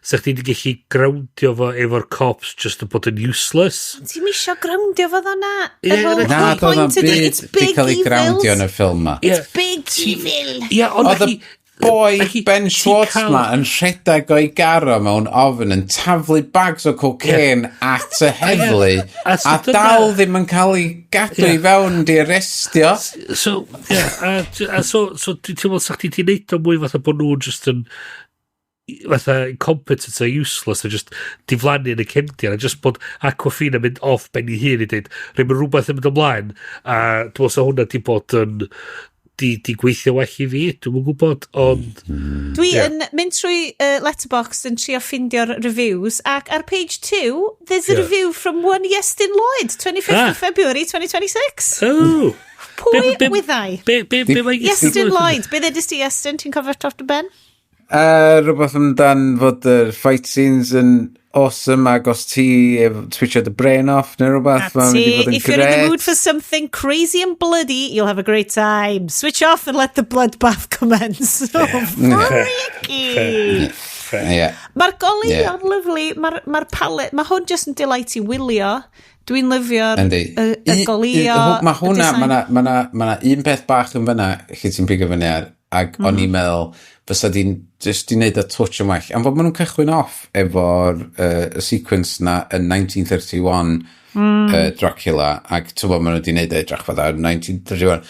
sa chdi di gallu groundio fo efo'r cops just yn bod yn useless. Ti'n misio groundio fo ddo na? Ie, Yr whole Na, whole doedd o'm point ydi, byd it's di big cael ei groundio yn y evils. ffilm ma. It's big evil. Ie, ond Oedd y boi Ben Schwartz ma yn rhedeg o'i gar o mewn ofn yn taflu bags o cocaine at y heddlu A so a dal ddim yn cael ei gadw i fewn di arrestio. So, yeah, a so dwi'n teimlo sa chdi di neud o mwy fatha bod nhw'n just yn fatha incompetent a useless a just diflannu yn y cefndir a just bod Awkwafina mynd off ben i hun i dweud rhaid mae rhywbeth yn mynd ymlaen a dwi'n meddwl sa hwnna di bod yn di gweithio well i fi, dwi'n yn gwybod, ond Dwi yn mynd trwy Letterboxd yn trio ffindio'r reviews ac ar page 2 there's a review from one Iestyn Lloyd, 25th of February 2026. Oh. Pwy wyddai? Be mae Iestyn Lloyd, be ddedus ti, Iestyn? Ti'n cofio off the ben? Rhywbeth amdan fod y fight scenes yn awesome ac os ti switcho the brain off neu rhywbeth, mae'n mynd i fod yn If you're in the mood gret. for something crazy and bloody, you'll have a great time. Switch off and let the bloodbath commence. Oh, freaky! Mae'r goleuo'n lovely, mae'r ma palette, mae hwn just yn delight i wylio. Dwi'n lyfio'r y goleuo, Mae y hwnna, design. mae na un peth bach yn fyna lle ti'n pigo fyny ar. Ac o'n i'n meddwl, fysa di'n just di wneud y touch yn well. Am fod maen nhw'n cychwyn off efo'r y sequence na yn 1931 Dracula, ac ti'n bod, maen nhw wedi wneud e edrych fatha 1931.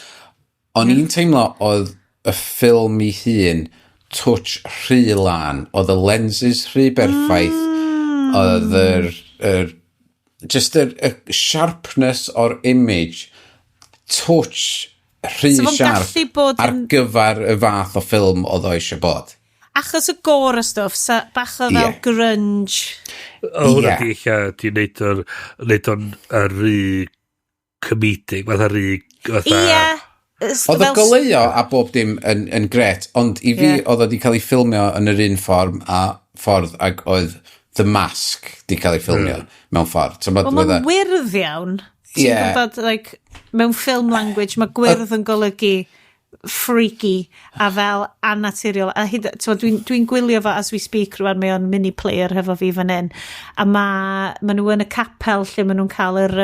O'n i'n teimlo oedd y ffilm i hun touch rhy lan, oedd y lenses rhy berffaith, oedd yr just y sharpness o'r image touch rhy So fo'n sharp gallu bod ar gyfer y fath o ffilm oedd o eisiau bod. Achos y gore o stwff, sa bach o fel grunge. O, hwnna Ie. di eich di neud o'n y rhy comedic, fatha rhy fatha. Ie. Oedd y goleuo a bob dim yn gret, ond i fi oedd o wedi cael ei ffilmio yn yr un ffordd a ffordd ag oedd The Mask di cael ei ffilmio mewn ffordd. So, Wel, mae'n wyrdd iawn. Ti'n gwybod, like, mewn film language, mae gwyrdd yn golygu freaky a fel annaturiol. A hyd, t'mod, dwi gwylio fo as we speak rwan, mae o'n mini player hefo fi fan hyn. A ma nhw yn y capel lle ma nhw'n cael yr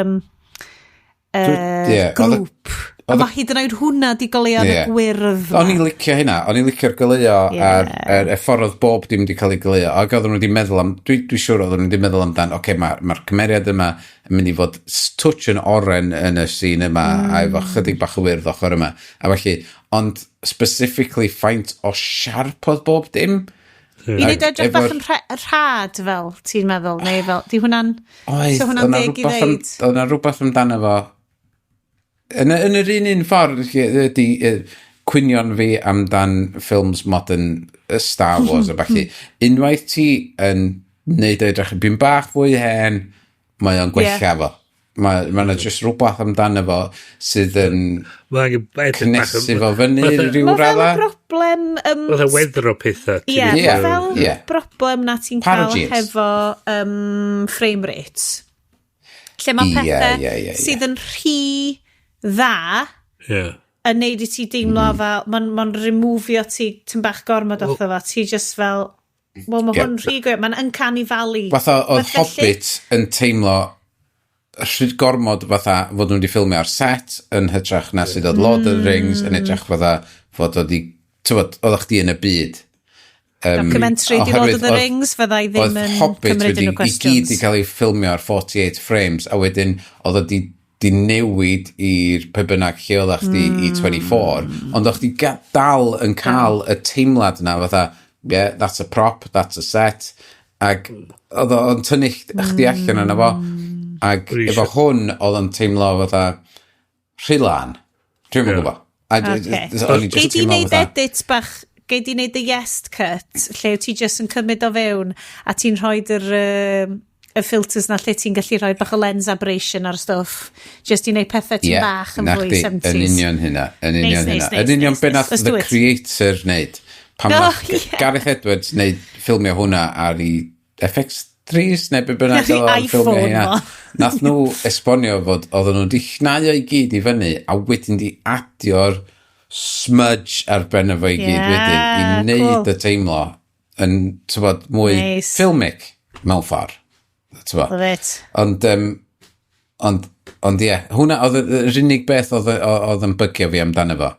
grŵp. A mae hyd yn oed hwnna di goleuo yn y gwyrdd. O'n i'n licio hynna, o'n i'n licio'r goleuo a'r y ffordd oedd bob dim wedi cael ei goleuo. Ac oedden nhw wedi meddwl am, dwi siŵr oedden nhw wedi meddwl amdan, oce, okay, mae'r ma cymeriad yma yn mynd i fod touch yn oren yn y scene yma, a efo chydig bach o wyrdd ochr yma. A felly, ond specifically faint o sharp oedd bob dim. I wneud Ac edrych bach yn rhad fel, ti'n meddwl, neu fel, di hwnna'n, Oedd, so hwnna'n oedd 'na deg i rwbath ddeud? Oedd 'na rhywbeth amdano fo. Yn yr un ffordd lle ydy cwynion fi amdan ffilms modern Star Wars a ballu. Unwaith ti yn neud o edrych yn bach fwy hen, mae o'n gwella fo. Mae ma just rhywbeth amdano fo sydd yn Mae angen edrych bach cnesu fo fyny rhyw Mae fel y radda. broblem Fatha weddro pethau. Ie, mae fel broblem na ti'n cael Para-jeans. hefo frame rates. Lle mae pethau ie, ie, ie. sydd yn rhy dda yn neud i ti deimlo fel, mae'n ma remofio ti tyn bach gormod off fo, ti just fel, wel mae hwn rhy gwe, mae'n uncanny valley. Fatha oedd Fatha Hobbit yn teimlo rhy gormod fatha fod nhw wedi ffilmio ar set yn hytrach na sydd oedd Lord of the Rings yn edrych fatha fod oedd i, tywod, oeddech chdi yn y byd. Documentary di Lord of the Rings, fydda i ddim oedd yn Hobbit cymryd wedi unrhyw i gyd i questions. cael ei ffilmio ar 48 frames a wedyn oedd o di newid i'r pe bynnag lle oeddech chdi i 24, ond o'ch chdi dal yn cael y teimlad yna fatha, yeah, that's a prop, that's a set, ac oedd o'n tynnu chdi allan yna fo, ac efo hwn oedd o'n teimlo fatha rhy lan, dwi'm yn gwybod. A o'n i Gei just di teimlo wneud fatha edit bach, gei di wneud y yes cut, lle ti just yn cymryd o fewn, a ti'n rhoi y filters na lle ti'n gallu rhoi bach o lens aberration ar stwff, just i wneud pethau ti'n bach yn na fwy chdi, 70s. Yn union hynna, yn union Neis, hynna. neis, neis, Yn union neis, be neis. nath Let's The do it. Creator wneud. Pan Oh, nath Gareth Edwards wneud ffilmio hwnna ar ei FX3s neu be bynnag Ar ei oedd o'n ffilmio iPhone hynna. fo. Nath nhw esbonio fod oedden nhw wedi llnau o'i gyd i fyny a wedyn di adio'r smudge ar ben efo i gyd wedyn i wneud y teimlo yn tywod, mwy filmic mewn ffordd. Tywod. Love it. Ond ie, hwnna oedd yr unig beth oedd yn bygio fi amdano fo.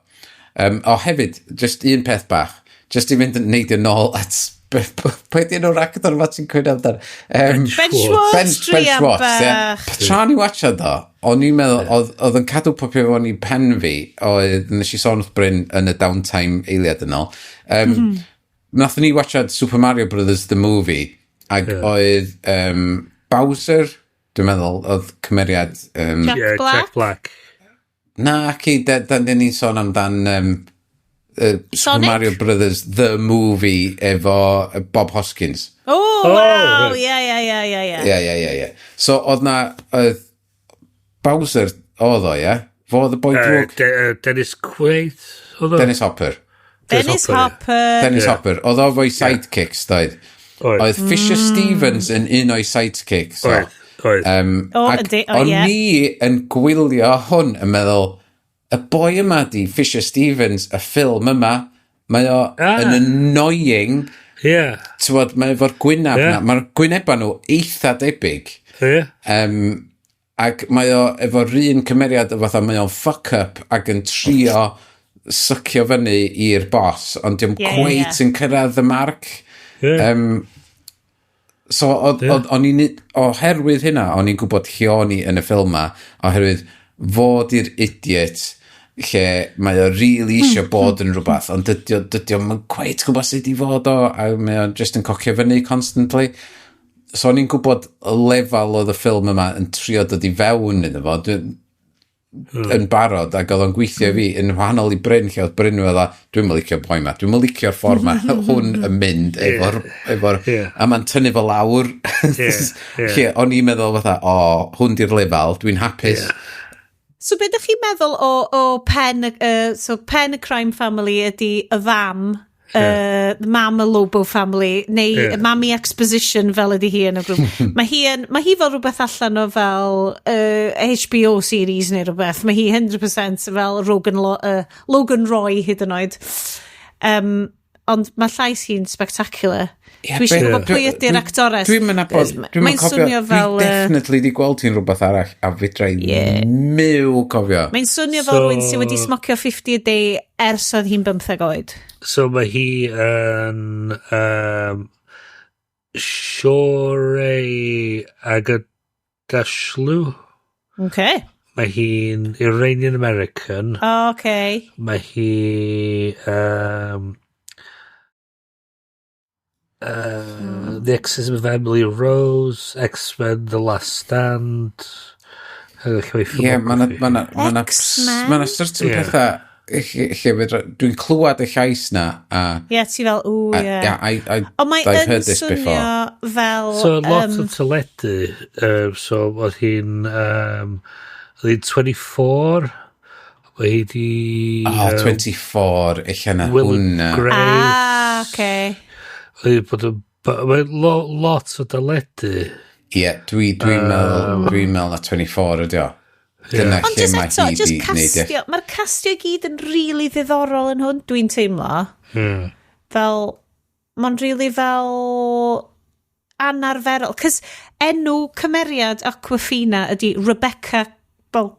O hefyd, just un peth bach, just i fynd yn neidio nôl at pwy di enw'r actor yma ti'n cwyno amdan? Ben Schwartz, Ben druan Schwartz, ie. bach. Tra ni watchad o, o'n i'n meddwl, oedd yn cadw popio fewn i pen fi, oedd, nes i sôn wrth Bryn yn y downtime eiliad yn ôl. Nathon ni watchad Super Mario Brothers The Movie, ac oedd Bowser, dwi'n meddwl, oedd cymeriad Jack Yeah, Black? Jack Black. Na, ci, da ni'n sôn amdan Super Sonic? Mario Brothers The Movie efo Bob Hoskins. Oh, Oh, wow, right. ie. Ie, ie, ie, ie. So, oedd na, oedd Bowser, oedd o, ie? Fo oedd y boi drwg? Dennis Quaid, oedd o? Dennis Hopper. Dennis Hopper. Dennis Hopper. Oedd o fo'i sidekicks, doedd? Oedd. Oedd Fisher Stevens yn un o'i sidekicks. o. Oedd, oedd. O, Ac yndi, o, o'n ie. ni yn gwylio hwn yn meddwl, y boi yma di Fisher Stevens, y ffilm yma, mae o yn annoying. Ie. Tywod, mae efo'r gwyneb na. Mae'r gwyneba nhw eitha debyg. Ie. Ac mae o efo'r un cymeriad o fatha mae o'n fuck up ac yn trio sycio fyny i'r boss, ond dio'm cweit yn cyrraedd y marc. So, o'n i'n, oherwydd hynna, o'n i'n gwybod lle o'n i yn y ffilm ma, oherwydd fod i'r idiot lle mae o really eisiau bod yn rhywbeth, ond dydy o'm yn cweit gwybod sut i fod o, a mae o'n just yn cocio fyny constantly. So o'n i'n gwybod y lefel oedd y ffilm yma yn trio dod i fewn iddo fo, yn barod, ac oedd o'n gweithio i fi yn wahanol i Bryn, lle oedd Bryn fel, "Dwi'n licio boi ma, dwi'n licio'r ffordd ma hwn yn mynd efo'r a mae'n tynnu fo lawr," lle o'n i'n meddwl fatha, "O, hwn di'r lefel, dwi'n hapus." So be ydych chi'n meddwl o pen, so pen y crime family ydy y fam, mam y Lobo family, neu Mami Exposition fel ydy hi yn y grŵp. Mae hi fel rhywbeth allan o fel HBO series neu rhywbeth. Mae hi 100% fel Logan Roy hyd yn oed. Ond mae llais hi'n spectacular. Dwi eisiau gwybod pwy ydy'r actores. Dwi'n mynd nabod, dwi'n Mae'n cofio, swnio fel Dwi definitely di gweld hi'n rhywbeth arall, a fedra i myw cofio. Mae'n swnio fel rhywun sydd wedi smocio 50 a day ers oedd hi'n 15 oed. So mae hi yn Shohreh Aghdashloo. Mae hi'n Iranian American. Mae hi The Exorcism of Emily Rose, X-Men: The Last Stand. Ie, ma' X-Men? ma' 'na certain pethau lle dwi'n clywed y llais na a Ie, yeah, ti fel, ww, ie. Yeah, Ond mae I've yn heard this swnio before. fel So lot o teledu. So oedd hi'n 24. Mae hi di Oh, 24, eich na Will and hwnna. Grace. Ah, okay. Oedd hi bod yn... Mae lot o teledu. Ie, dwi'n meddwl na 24 ydi o. Dyna Ond lle just mae eto, hi just di neud e. castio, mae'r castio i gyd yn really ddiddorol yn hwn, dwi'n teimlo. Fel, mae'n really fel anarferol. Cos enw cymeriad Awkwafina ydy Rebecca, fel,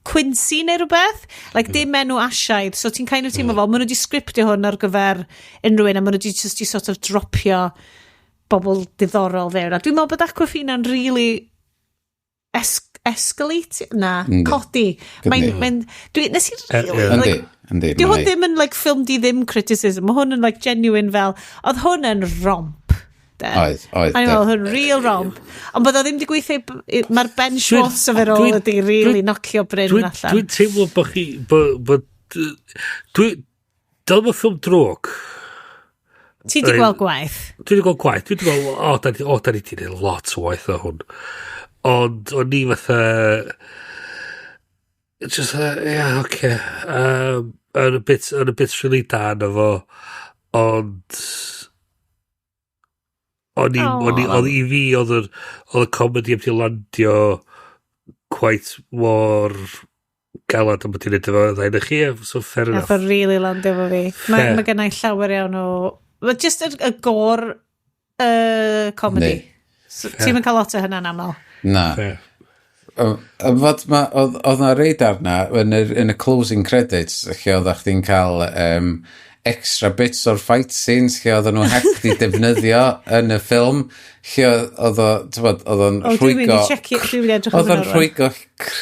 Quincy neu rhywbeth. Like, dim enw Asiaidd. So ti'n kind of teimlo fel, maen nhw wedi sgriptio hwn ar gyfer unrhyw un, a maen nhw wedi just i sort of dropio bobl diddorol fewn. A dwi'n meddwl bod Awkwafina'n really escalate? Na, codi. Mae'n, dwi, nes i really, Yndi, like, yndi. Di hwn ddim yn like ffilm di ddim criticism. Mae hwn yn like genuine fel, oedd hwn yn romp, de. Oedd, A ni'n de. meddwl, hwn real romp. Ond bod o ddim di gweithio, mae'r Ben Schwartz o fe rôl ydi really nocio Bryn allan. Dwi'n teimlo bod chi... Bod, dwi... Dyl mae ffilm drwg. Ti di gweld gwaith? Dwi wedi gweld gwaith. Dwi wedi gweld, o, da ni di gwneud lot o waith o hwn. Ond, o'n i fatha... Just, yeah, okay. Yn y bit really da na fo. Ond o'n i, oedd i fi, oedd y comedy am di landio quite mor galad am bod i'n neud efo ddau chi, so fair enough. Nath o really landio efo fi. Mae Fair. ma gennau llawer iawn o... Mae just y gore comedy. So, ti'n mynd cael lot o hynna'n aml. Na. Fair. Fod ma, oedd na reid arna yn y closing credits lle oeddech chdi'n cael extra bits o'r fight scenes lle oedden nhw heb di defnyddio yn y ffilm lle oedd o, t'bod, oedd o'n O, dwi'n mynd rhwygo i checio, dwi'n mynd i edrych ar oedd o'n hwnna rŵan. rhwygo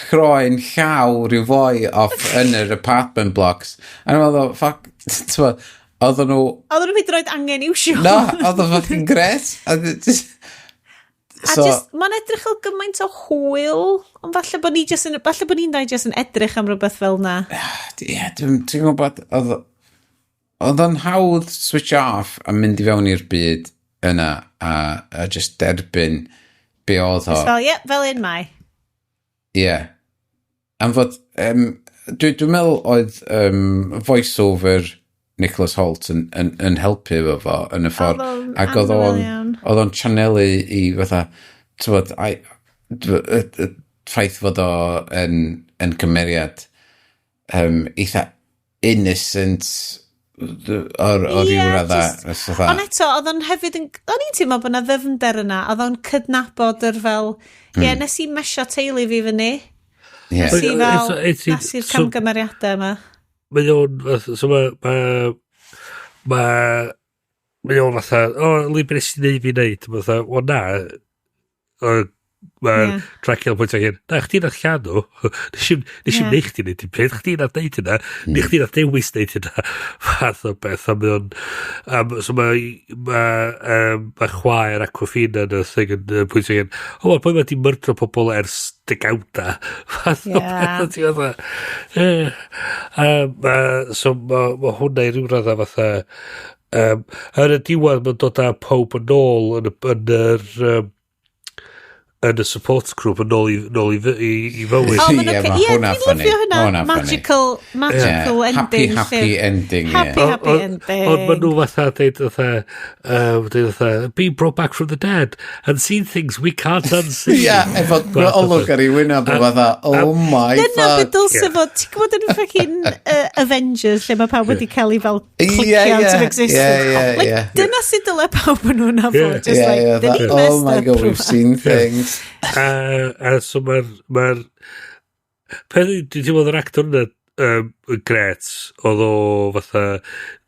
croen llaw rhyw foi off yn yr apartment blocks, a nhw'n meddwl, fuck, t'bod, oedden nhw Oedden nhw'n mynd roed angen iwsio. No, oedd o'n fucking gret. A So, just, mae'n edrych fel gymaint o hwyl, ond falle bod ni just yn, falle bod ni'n dau just yn edrych am rhywbeth fel na. Ie, dwi'n gwybod, oedd o'n hawdd switch off a mynd i fewn i'r byd yna a just derbyn be oedd o. Just fel, ie, fel un mae. Ie. Yeah. Am fod, dwi'n meddwl oedd voice-over Nicholas Hoult yn helpu efo fo yn y ffordd. Oedd o'n Ac oedd o'n, annwyl iawn. oedd o'n chanelu i fatha, t'bod, y ffaith fod o yn cymeriad eitha innocent o ryw Ie, radda. Ond eto, oedd o'n hefyd yn... O'n i'n teimlo bod yna ddyfnder yna, oedd o'n cydnabod yr fel... Ie, nes i mesio teulu fi fyny. Ie. Nes i fel... It's Nes i'r camgymeriadau yma. Mae o'n... So mae o'n fatha, "O, Lee, beth sy'n neud fi neud?" Mae fatha, "O na." Mae'r Dracula pwynt hyn, "Na, chdi nath lladd nhw. Nes i'm neud chdi neud dim peth, chdi nath neud hynna, neu chdi nath dewis neud hynna," fath o beth. A mae o'n, so mae chwaer Awkwafina yn y thing yn pwynt hyn, "O, mae'r boi ma di myrdro pobl ers degawda," fath o beth. A ti fatha, eh. So ma hwnna i ryw radda fatha, yn y diwedd mae'n dod â pob yn ôl yn y support group yn ôl i fywyd. O, ma'n Ie, oce. ma' Ie, hwnna dwi'n funny. lyfio hynna. Ma' hwnna funny. Magical Happy, ending. happy ending, ie. Happy, happy ending. Ond maen nhw fatha deud fatha, "Being brought back from the dead and seen things we can't unsee." Ie, efo olwg ar ei wyneb o fatha, "Oh my Dyna fuck." beth dylse fod, ti'n gwybod yn fucking Avengers, lle mae pawb wedi cael ei fel clicio out of existence. Ie, Like, dyna sydd dyle pawb yn hwnna fod. Just like, dyn ni "Oh messed my up God, we've rhywbeth. seen things." A so mae'r peth yw, dwi'n teimlo oedd yr actor yna yn gret. Oedd o fatha,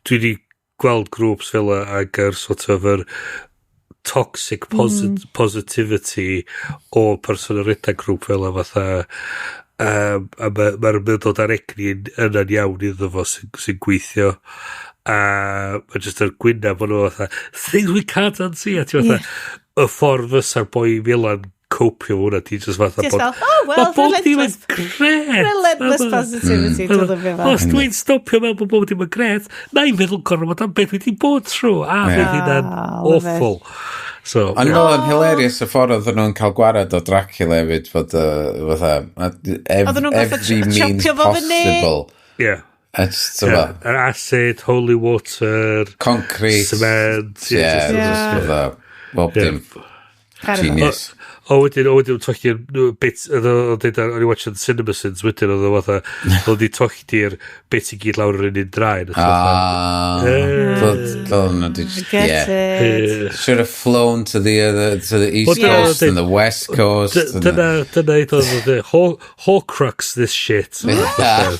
dwi wedi gweld grŵps fel y ag yr sort of yr toxic positivity o person yn rhedeg grŵp fel y fatha, a mae'r ma dod ar egni yna'n iawn iddo fo sy gweithio a mae jyst yr gwyneb o'n nhw fatha, "Things we can't unsee," a ti fatha, y ffordd fysa'r boi fila'n copio hwnna, ti just fatha Just fel, "Oh, well," mae bob dim yn relentless, gret. relentless positivity, dwi'n lyfio fo. Os dwi'n stopio mewn bod bob dim yn gret, na i feddwl gormod am beth dwi wedi bod trwy, a fydd hynna'n Ah, love it. awful. So, Ond yeah, oedd yn hilarious y ffordd oedden nhw'n cael gwared o Dracula hefyd, fod fatha, Oedden nhw'n gorfod every means chopio fo fyny. possible. It's Yr acid, holy water, concrete, cement, yeah, just, just fatha, bob dim. Fair enough. Genius. O wedyn tollti'r bit, oedd o'n dweud, o'n i watching CinemaSins wedyn, oedd o fatha, oedd wedi tollti'r bit i gyd lawr yr un draen. Ah, thought nhw 'di just, Get yeah. it. Should have flown to the other, to the east Well, coast and the west coast. Dyna i ddod, "Horcrux this shit." Yeah.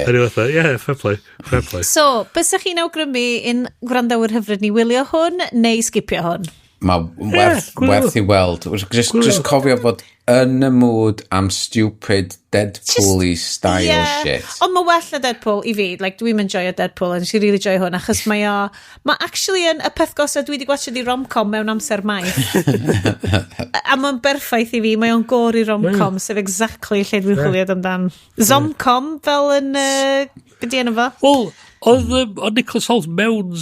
A ni fatha, "Yeah, fair play, fair play." So, bysach chi'n awgrymu i'n gwrandawyr hyfryd ni wylio hwn neu skipio hwn? Mae werth, gwylio. werth i weld. Just cofio bod yn y mood am stupid Deadpool-y style shit. Ond mae well na Deadpool i fi. Like, dwi'n enjoyo Deadpool, a nes i really joio hwn, achos mae o... Mae actually yn y peth gosa dwi wedi gwachio di rom-com mewn amser maith. A mae'n berffaith i fi. Mae o'n gory rom-com, sef exactly lle dwi'n chwilio amdan. Zomcom, fel yn... Be di enw fo? Wel, oedd Nicholas Hoult mewn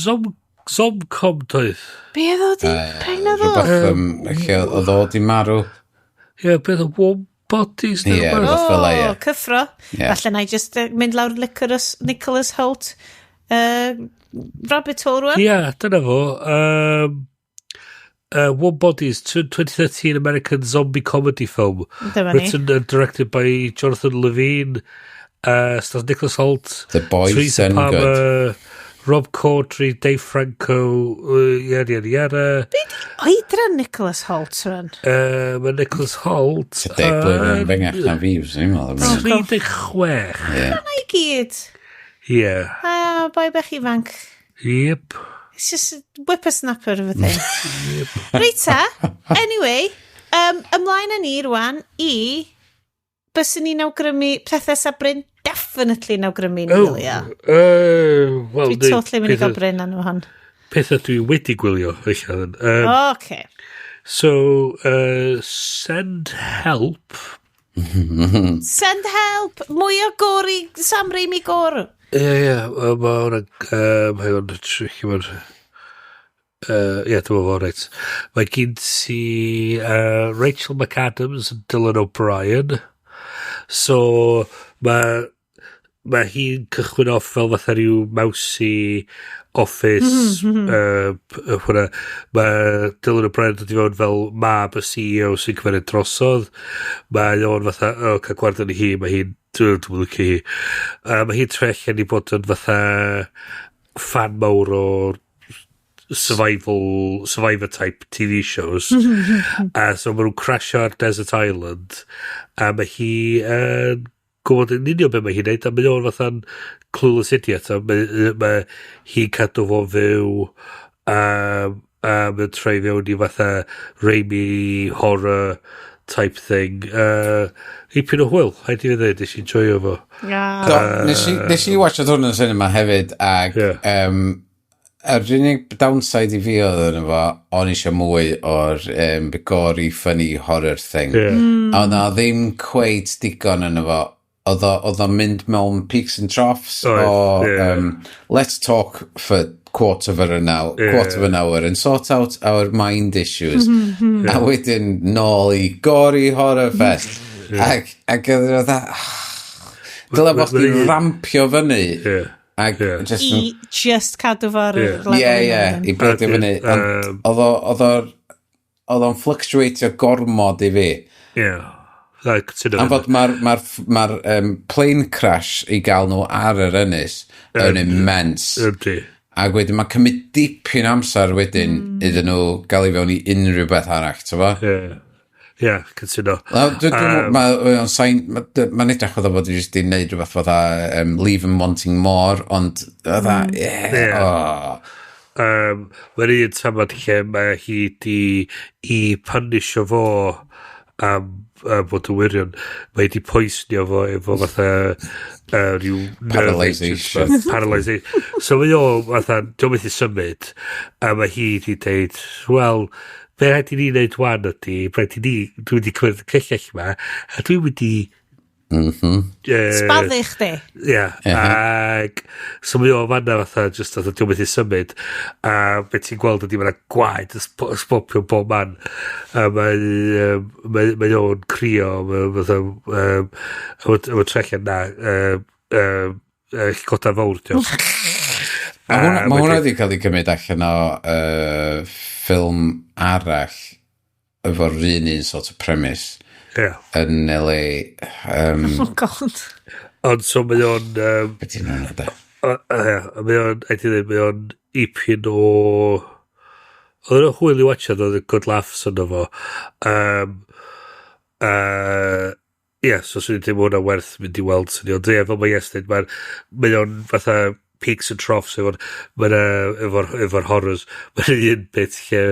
zomcom, doedd? Be oedd o di? Pryn oedd o? Rhywbeth lle oedd o di marw. Ie, beth o Warm Bodies neu Ie, rhywbeth? rhywbeth fel 'na, ie. O, cyffro. Ie. Falle na i just mynd lawr Nicholas Hoult rabbit hole rwan. Ie, dyna fo. Warm Bodies, 2013 American zombie comedy film. Dyma ni. Written and directed by Jonathan Levine. Stars Nicholas Hoult, The boys Teresa done good. Palmer, Rob Corddry, Dave Franco, yada, yada, yada. Oedran Nicholas Hoult rwan. Mae Nicholas Hoult 10 blwyddyn yn fengach na fi, fyswn i'n meddwl. 36. Ie. Na i gyd. Ie. Ah, boi bach ifanc. Yep. It's just a whippersnapper of a thing. Reit ta, anyway, ymlaen â ni rwan i byswn ni'n awgrymu pethau sa Bryn definitely yn awgrymu ni wylio. Wel, Dwi totally mynd i gael Bryn arno hon. Pethau dwi wedi gwylio, eich. Okay. So, Send Help. Send Help! Mwy o gory, Sam Raimi gore. Ie, mae hwnna... Hang on, tricky one. Ie, dyma fo, reit. Mae gen ti Rachel McAdams and Dylan O'Brien. So, mae hi'n cychwyn off fel fatha rhyw mousy office hwnna. Mae Dylan O'Brien dod i fewn fel mab y CEO sy'n cymeryd drosodd. Mae o'n fatha, o, cael gwared yn hi, mae hi'n, dwi'n licio hi. Mae hi'n troi allan i bod yn fatha fan mawr o survival survivor type TV shows, a so maen nhw'n crasio ar Desert Island a mae hi yn gwybod yn union beth mae hi'n neud, a mae o'n fatha'n clueless idiot, a mae hi'n cadw fo fyw, a mae'n troi fewn i fatha Raimi horror type thing. Ipyn o hwyl, rhaid i fi ddweud, nes i'n joio fo. Do, nes i watchad hwn yn cinema hefyd, ac yr unig downside i fi oedd yn efo, o'n eisiau mwy o'r gory, funny horror thing. A o'na ddim cweit digon yn efo. Oedd o'n mynd mewn peaks and troughs o let's talk for quarter of an hour, quarter of an hour and sort out our mind issues. A wedyn nôl i gory horror fest. Ac oedd o'n dda, dyle bod chdi'n rampio fyny. Ac just I just cadw fo ar y lefel Ie, yna. i bildio fyny. Ond oedd o'n fluctuatio gormod i fi. Ie. Na, cytuno. Am fod mae'r ma plane crash i gael nhw ar yr ynys yn immense. Ydy. Ac wedyn mae'n cymryd dipyn amser wedyn iddyn nhw gael i fewn i unrhyw beth arall, ti'n fo? Ie, cytuno. Mae'n edrych fatha bod i jyst di wneud rhywbeth fatha Leave 'em Wanting More, ond fatha, ie, oh. Mae'n un tamad lle mae hi di i punisho fo am bod yn wirion. Mae hi di poisonio fo efo fatha rhyw nerve Paralysation. agent, paralysation. So mae o fatha, diolch methu symud, a mae hi di deud, "Wel, be rhaid i ni wneud wan ydy, rhaid i ni, dwi wedi cymryd y cyllell yma, a dwi wedi Sbaddu chdi. Ie, ag so mae o fanna fatha, just fatha, diolch methu symud, a be ti'n gweld ydy mae'na gwaed yn sbopio bob man, a mae o'n crio, mae fatha, a mae trellian na, llygoda fawr, diolch. Ma' hwnna wedi cael ei cymryd allan o ffilm arall efo'r un sort of premise yn LA. Oh God. Ond so mae o'n Be ti'n hwnna da? Ie, mae o'n, I dweud, mae o'n ipyn o... Oedd o'n hwyl i watchad, oedd yn good laughs yno fo. Ie, so swn i'n teimlo hwnna werth mynd i weld sy'n. Ond ie, fel mae Iestyn, mae o'n fatha peaks and troughs efo'r horrors. Mae'n un bit lle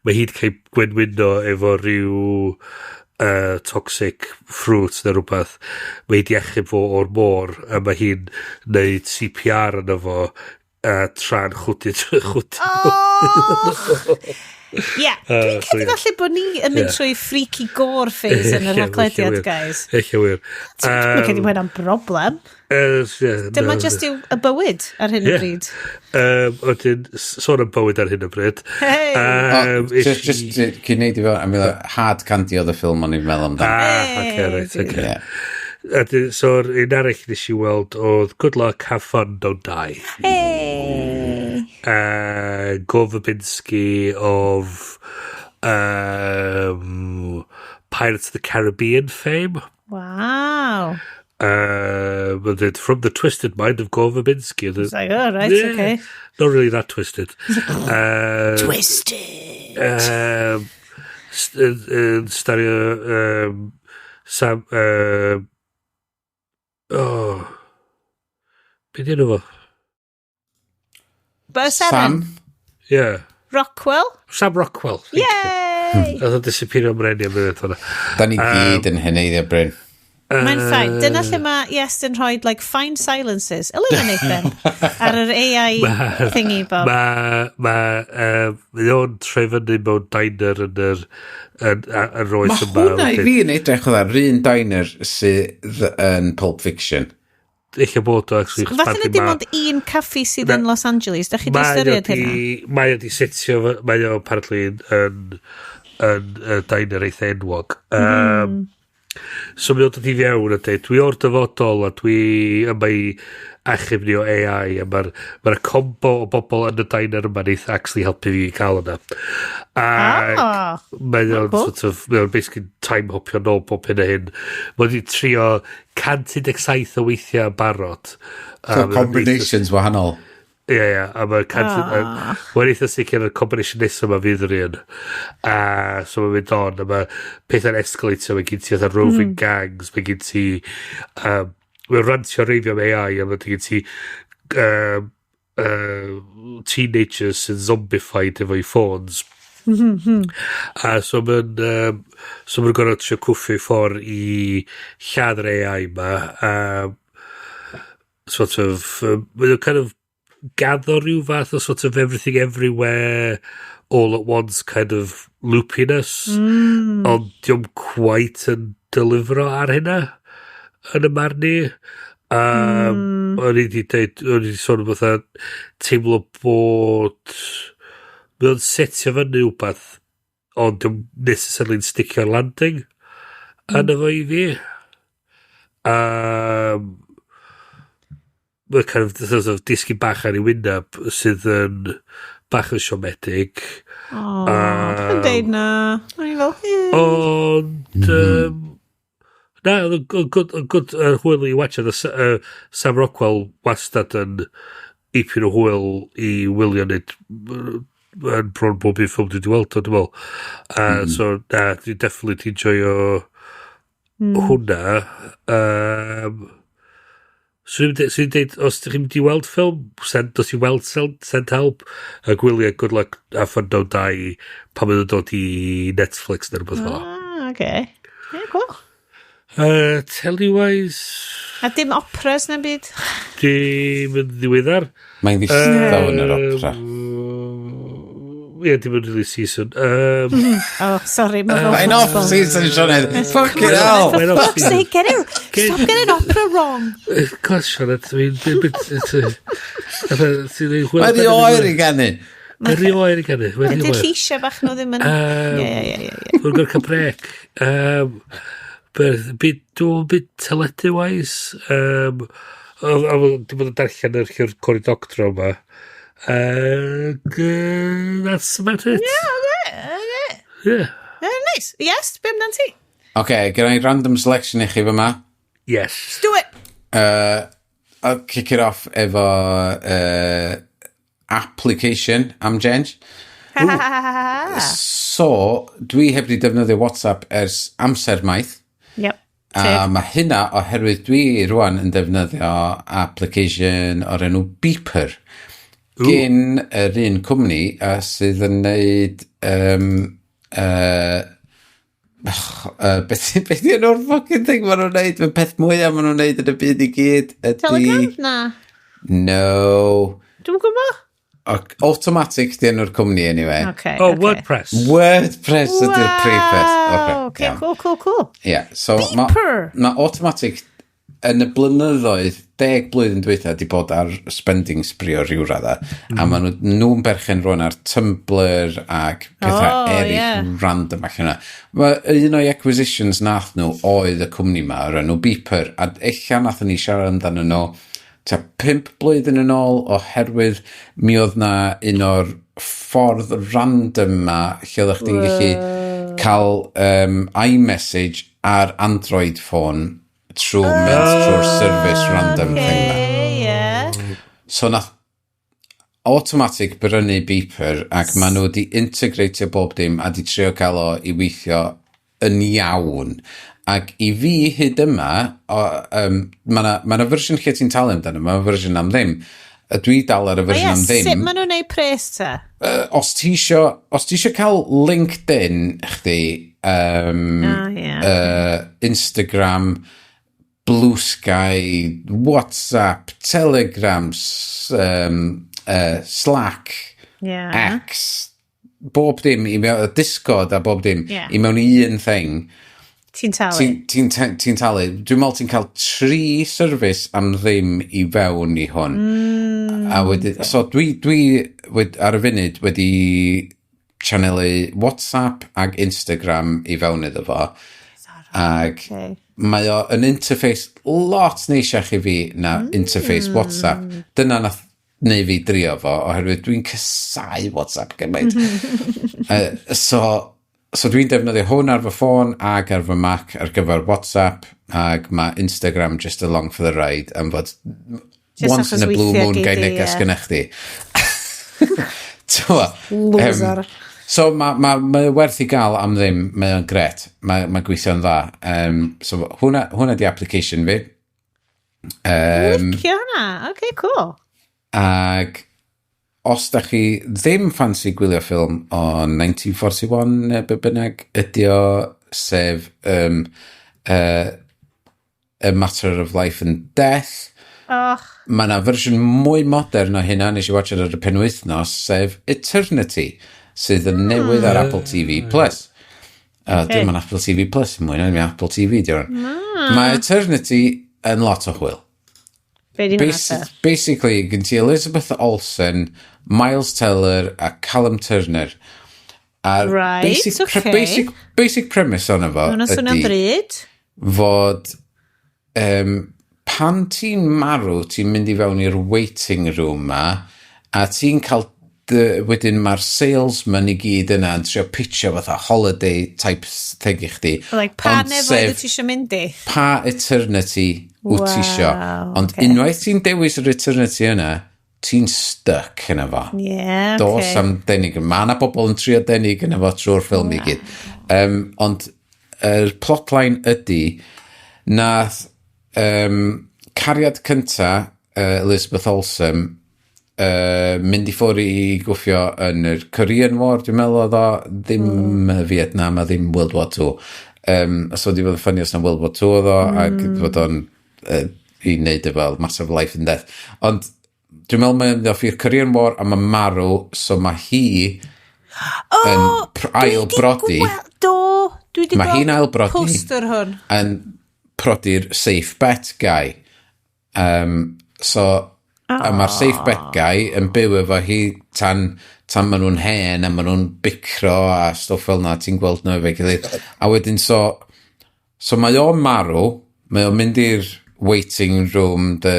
mae hi'n cael gwenwyno efo rhyw toxic fruit neu rhywbeth. Mae hi di achub fo o'r môr a mae hi'n neud CPR yno fo tra'n chwdu chwdu. Oh! Ie, dwi'n credu falle bod ni yn mynd trwy freaky gore phase yn yr Ella haglediad, wir. guys. Ella wir. Dwi'n credu bod hynna'n broblem. Dyma Na. just yw y bywyd ar hyn o bryd. Wedyn, sôn am bywyd ar hyn o bryd. Hey! Just, just cyn neud i fe, I mean, Hard Candy oedd y ffilm o'n i'n meddwl amdano. Ah, okay, right, okay. Yeah. A so'r un arall nes i weld oedd Good Luck, Have Fun, Don't Die. Hey! Gore Verbinski of Pirates of the Caribbean fame. Wow. But it, from the twisted mind of Gore Verbinski. It's like, oh, right, Yeah, okay. Not really that twisted. Twisted. Stario Sam... Oh. Be di enw fo? Buzz Aaron. Sam? Yeah. Rockwell. Sam Rockwell. Thank you. Yay! Nath o disappeario mreni am munud hwnna. Da ni gyd yn heneiddio, Bryn. Mae'n fine. Dyna lle mae Iestyn rhoi, like, find silences. Eliminate them. Ar yr AI thingy, Bob. Mae o'n troi fyny mewn diner yn yr yn roes Mae yma. hwnna i fi yn edrych oedd ar un diner sydd yn Pulp Fiction. Eich bod o, actually. Falle na dim ond un caffi sydd yn Los Angeles. Da chi di ystyried hynna? Mae o di setio, mae o apparently yn diner eitha enwog. So mae o'n dod i fewn a dweud, "Dwi o'r dyfodol a dwi yma i achub ni o AI," a mae'r ma combo o bobl yn y diner yma neith actually helpu fi i cael yna. A Ah, mae o'n cool. sort of, mae o'n basically time hopio nôl bob hyn a hyn. Mae wedi trio 117 o weithiau yn barod. So A mae o'n combinations wahanol. Ie, a mae'n cant... Mae'n eitha sicr y combination nesaf yma fydd yr un. A so mae'n mynd on, a mae pethau'n escalate, mae gen ti fatha roving gangs, mae gen ti Mae'n rantio reifio am AI a mae gen ti teenagers sy'n zombified efo'i ffôns. A so mae'n so mae'n gorfod trio cwffio i ffordd i lladd yr AI ma. Sort of, mae'n kind of gaddo rhyw fath o sort of Everything Everywhere All at Once kind of loopiness. Ond dio'm quite yn delifro ar hynna yn y marn i. O'n i wedi deud, o'n i wedi sôn am fatha teimlo bod mae o'n setio fyny wbath ond dio'm necessarily'n sticio'r landing yn efo i fi. Mae'n kind of, sort of disgyn bach ar ei wyneb sydd yn bach yn siomedig. O, oh, yn deud na. O'n i fel, eh. Ond, na, oedd yn good, yn good, yn hwyl i watch. Oedd Sam Rockwell wastad yn ipyn o hwyl i wylio nid yn bron bob un ffilm dwi wedi weld o, dwi'n meddwl. So, na, dwi definitely di enjoyo hwnna. So dwi'n deud, os ydych chi'n mynd i weld ffilm, send, dos i weld Send Help, a gwylio Good Luck Have Fun Don't Die pan maen nhw'n dod i Netflix neu rhywbeth fel 'na. Ah, okay. Yeah, cool. Telly-wise, A dim operas na'n byd? Dim yn ddiweddar. Mae'n ddistaw yn yr opera. Ie, dim yn really season. Oh, sorry. Mae'n fel Mae'n off season, Sioned. Fucking hell. Mae'n off Fuck's season. sake, get it. Stop getting opera wrong. Gosh, Sioned, dwi'n Mae'n rhy oer i ganu. Mae'n rhy oer i ganu. Mae'n rhy Ydy'r oer. lleisiau bach nhw ddim yn. Ie. Mae'n gorfod cael brec. Byd, dwi'n byd teledu-wise. Dwi'n bod yn darllen yr llyfr Cory Doctorow yma. That's about it. Yeah, okay. Yeah. Nice. Yes, be amdan ti? Oce, gyda i random selection i chi fyma. Yes. Do it. I'll kick it off efo application am change. So, dwi heb di defnyddio WhatsApp ers amser maith. A mae hynna oherwydd dwi rwan yn defnyddio application o'r enw Beeper. Gyn yr un cwmni a sydd yn neud beth yw enw'r fucking thing maen nhw'n neud? Y peth mwyaf maen nhw'n neud yn y byd i gyd ydy Telegram? Na. No. Dwi'n gwybod. Automattic di enw'r cwmni anyway. Okay, Oh, okay. WordPress. WordPress ydy'r prif peth. Okay, Okay, iawn. cool. Yeah, so mae Beeper. ma Automattic yn y blynyddoedd, 10 blwyddyn dwytha, di bod ar spending spree o ryw radda. A maen nhw'n berchen rwan ar Tumblr ac pethau Oh, eraill random allan yna. Mae un o'i acquisitions nath nhw oedd y cwmni ma o'r enw Beeper, a ella nath ni siarad amdano nhw tua 5 blwyddyn yn ôl oherwydd mi oedd na un o'r ffordd random ma lle oeddech chdi'n gallu cael iMessage ar Android phone trwy mynd trwy'r service random thing ma. Okay, yeah. So nath Automattic brynu Beeper ac maen nhw wedi integratio bob dim a di trio cael o i weithio yn iawn. Ac i fi hyd yma, mae yna ma fersiwn lle ti'n talu amdano, mae yna fersiwn am ddim. A dwi dal ar y O fersiwn ie, am ddim. sut maen nhw'n neud pres ta? Os ti isio cael LinkedIn chdi, Ah, ie. Instagram, Blue Sky, WhatsApp, Telegram, Slack, X, bob dim, i mewn, Discord a bob dim, i mewn i un thing. Ti'n talu? Ti'n ti talu. Dwi'n meddwl ti'n cael tri service am ddim i fewn i hwn. A wedi, so dwi ar y funud wedi channelu WhatsApp ag Instagram i fewn iddo fo. Ag mae o yn interface lot neisiach i fi na interface WhatsApp. Dyna nath neu fi drio fo, oherwydd dwi'n casau WhatsApp gymaint. So dwi'n defnyddio hwn ar fy ffôn ag ar fy Mac ar gyfer WhatsApp, ag mae Instagram just along for the ride am fod Just once in a achos blue weithiau moon gei gai di, neges ie. gyda chdi. T'mo', Loser. So mae ma werth i gael am ddim, mae o'n gret, mae ma gweithio'n dda. So hwnna di application fi. Licio hwnna. Okay, cool. Ag os da chi ddim ffansi gwylio ffilm o 1941 neu be bynnag ydi o, sef A Matter of Life and Death. Och. Mae yna fersiwn mwy modern o hynna, nes i watch ar y penwythnos, sef Eternity, sydd yn newydd ar Apple TV+. Plus. Okay. Dim yn Apple TV Plus mwy, na, Apple TV, di o'n. Mae Eternity yn lot o hwyl. Be di hwnna? Basically, gen ti Elizabeth Olsen, Miles Teller a Callum Turner. A right, basic, okay. Basic premise ono fo ydy bryd. Fod pan ti'n marw, ti'n mynd i fewn i'r waiting room ma, a ti'n cael wedyn mae'r salesman i gyd yna yn trio pitcho fatha holiday type thing i chdi. Like, pa nefoedd wyt ti eisiau mynd i? Pa eternity wyt ti isio. Ond unwaith ti'n dewis yr eternity yna, ti'n stuck yna fo. Yeah, okay. Dos am denig. Mae yna bobl yn trio denig yna fo trwy'r ffilm i gyd. Ond yr plotline ydy nath cariad cynta Elizabeth Olsen mynd i ffwrdd i gwffio yn yr Korean War, dwi'n meddwl oedd o, ddim Vietnam a ddim World War II. So di fod yn ffynnu os na World War II oedd o, ac fod o'n i wneud e fel Matter of Life and Death. Ond dwi'n meddwl mae'n mynd off i'r Korean War a mae'n marw, so mae hi yn ail brodi. Do, dwi wedi gweld poster hwn. Yn prodi'r safe bet guy. So, a mae'r safe bet guy yn byw efo hi tan maen nhw'n hen a maen nhw'n bicro a stwff fel na, ti'n gweld nhw efo'i gilydd. A wedyn so mae o'n marw, mae o'n mynd i'r waiting room, the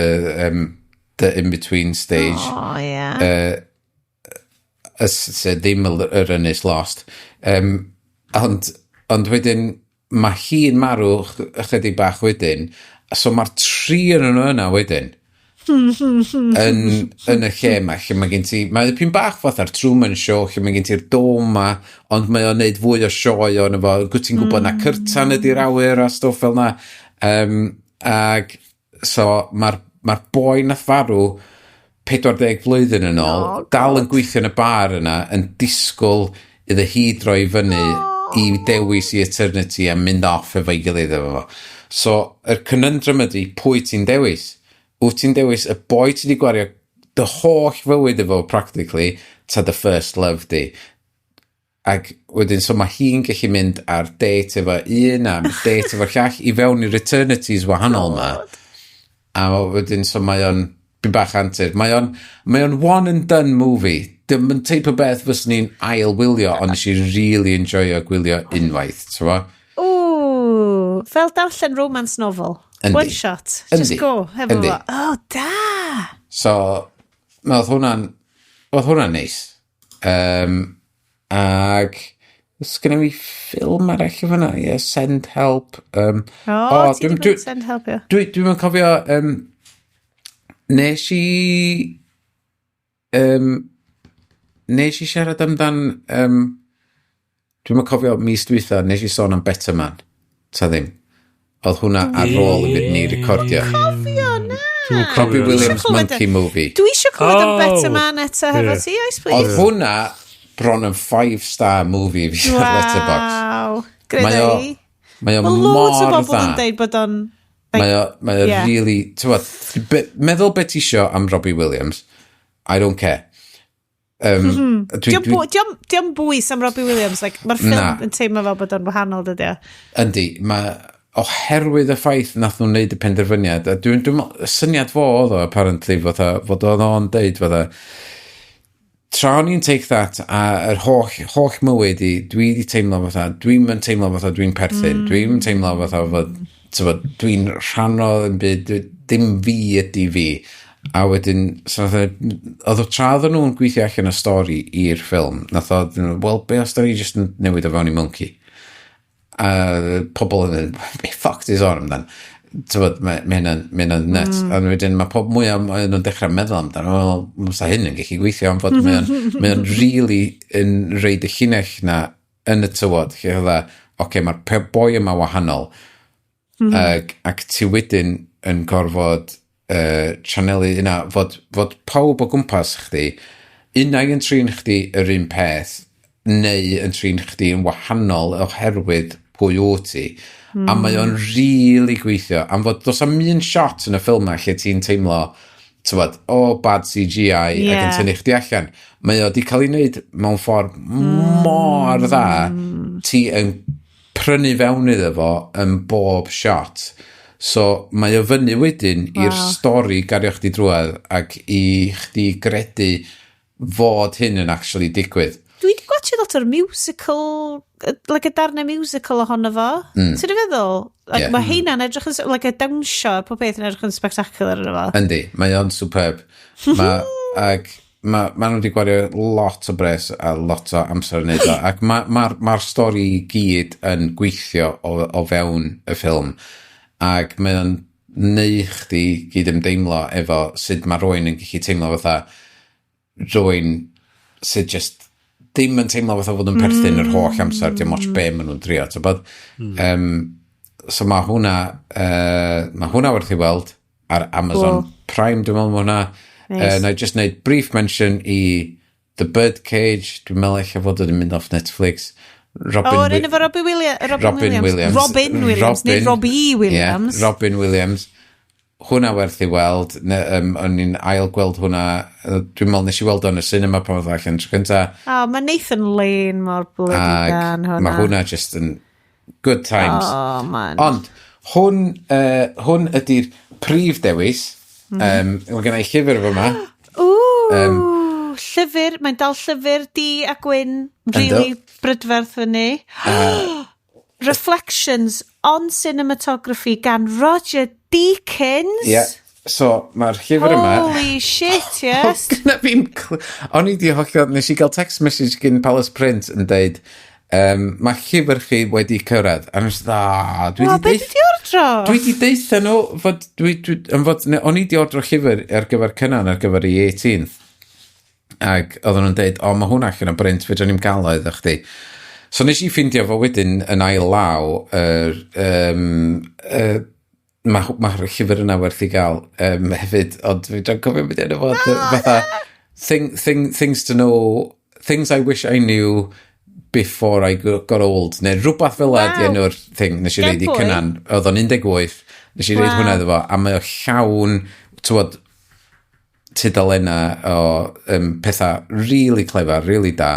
in-between stage. Oh, yeah. Se ddim yr Ynys Lost. Ond wedyn, mae hi'n marw ychydig bach wedyn, so mae'r tri yn nhw yna wedyn. Yn y lle yma, lle mae gen ti, mae dipyn bach fatha'r Truman Show, lle mae gen ti'r dome ma, ond mae o'n neud fwy o sioe o'n efo, gwt ti'n gwybod na cyrtan ydy'r awyr a stwff fel na. Ag so mae'r boi nath farw 40 blwyddyn yn ôl, dal yn gweithio yn y bar yna, yn disgwyl iddo hi droi fyny i dewis i eternity a mynd off efo'i gilydd efo fo. So, yr conundrum ydy, pwy ti'n dewis? Wyt ti'n dewis y boi ti wedi gwario dy holl fywyd efo, practically, ta dy first love di. Ac wedyn, so mae hi'n gallu mynd ar date efo un a date efo'r llall i fewn i'r eternities wahanol ma. A wedyn, so mae o'n bach antur. Mae o'n one and done movie. Dim yn teip o beth fyswn ni'n ail wylio, ond nes i really enjoyo gwylio unwaith, ti'n bo? Ooh, fel darllen romance novel. Yndi. One shot. Just Yndi. Go. Hefo Yndi. fo. Oh, da! So, oedd hwnna'n neis. Ag, oes genna fi ffilm arall efo hwnna? Yeah, Send Help. O, ti di gweld Send Help, ie. Dwi'n cofio, nes i siarad amdan, dwi'n cofio mis dwytha, nes i sôn am Better Man. Ta ddim. Oedd hwnna ar ôl i ni recordio. Cofio, na. Robbie Williams Monkey Movie. Dwi eisiau clywed am Better Man eto hefo ti, oes please? Oedd hwnna bron yn 5-star movie fi ar Letterboxd. Wow. Greda i. Mae o mor dda. Loads o bobl yn deud bod o'n... Mae o really... Meddwl beth ti isio am Robbie Williams, I don't care. Dio'm bwys am Robbie Williams. Mae'r ffilm yn teimlo fel bod o'n wahanol, dydy o. Yndi, mae... Oherwydd y ffaith nath nhw'n neud y penderfyniad, a dwi'n syniad fo oedd o, apparently, fod oedd o'n deud, fatha, tra o'n i'n Take That, a yr holl mywyd i, dwi wedi teimlo fatha, dwi'n yn teimlo fatha dwi'n perthyn, dwi'n teimlo fatha fod, dwi'n rhan o ddim byd, dim fi ydi fi. A wedyn, so oedd o tra oedden nhw'n gweithio allan y stori i'r ffilm, nath o, wel, be os da ni jyst yn newid o fewn i monkey? A pobl yn be fuck is on amdan. Tybod, mae hynna'n nuts. A wedyn mae pob mwy am nhw'n dechrau meddwl amdan, wel, mae hyn yn gallu gweithio am fod mae o'n really yn reid y llinell na yn y tywod, lle oedd oce, mae'r boi yma wahanol. Ac ti wedyn yn gorfod channelu yna, fod pawb o gwmpas chdi, unai yn trin chdi yr un peth, neu yn trin chdi yn wahanol oherwydd pwy wyt ti. A mae o'n really gweithio. Am fod does am un shot yn y ffilm na lle ti'n teimlo, tywod, o, oh, bad CGI, ac yn tynnu chdi allan. Mae o di cael ei wneud mewn ffordd mor dda, ti yn prynu fewn iddo fo yn bob shot. So mae o fyny wedyn i'r stori gario chdi drwodd ac i chdi gredu fod hyn yn actually digwydd. Dwi wedi gwachio lot o'r musical, like y darnau musical ohono fo. Ti'n feddwl? Like, mae heina'n edrych yn, like y dawnsio, pob peth yn edrych yn spectacular yno fo. Yndi, mae o'n superb. Ac ma nhw wedi gwario lot o bres a lot o amser yn neud o. Ac mae'r ma stori i gyd yn gweithio o fewn y ffilm. Ac mae o'n neu chdi gyd ymdeimlo efo sut mae rywun yn gallu teimlo fatha rywun sydd just ddim yn teimlo fatha fod yn perthyn yr holl amser, dim ots be maen nhw'n drio, ti'n. So mae hwnna werth i weld ar Amazon Prime, dwi'n meddwl mae hwnna. Na i just wneud brief mention i The Birdcage, dwi'n meddwl eich fod wedi mynd off Netflix. Robin, O, yr un efo Robbie Williams. Robin, Robin Williams. Williams. Robin Williams, neu Robbie Williams. Yeah, Robin Williams. Hwnna werth i weld. O'n i'n ail gweld hwnna. Dwi'n meddwl nes i weld o yn y cinema pan oedd allan tro cynta. O, mae Nathan Lane mor bloody Ac da yn hwnna. mae hwnna just yn good times. Oh, man. Ond hwn ydy'r prif dewis. Mae gen i llyfr efo yma. Ooh, llyfr. Mae'n dal llyfr di a gwyn. Really brydferth fyny. Reflections on Cinematography gan Roger Deakins. Yeah. So, mae'r llyfr yma. Holy shit, yes. Gyna fi'n... O'n i di hollol. Nes i gael text message gyn Palace Print yn deud, "Mae llyfr chi wedi cyrraedd." A nes i dda, dwi O, di be deud. di ordro? Dwi di deutha nhw fod, dwi, yn fod, ne, o'n i di ordro llyfr ar gyfer Cynan, ar gyfer ei 18th. Ac oedden nhw'n deud, "O, mae hwnna allan o brint, fedra ni'm gael o iddo chdi." So nes i ffindio fo wedyn yn ail law, mae'r ma llyfr yna werth i gael hefyd, ond fi dwi'n cofio beth enw fo, fatha, things to know, things I wish I knew before I got old, neu rhywbeth fel yna di enw'r thing nes i Gen reid i pwy? Cynan, oedd o'n 18, nes i reid hwnna iddo fo, a mae o llawn, tywod, tudalenna o pethau really clever, really da.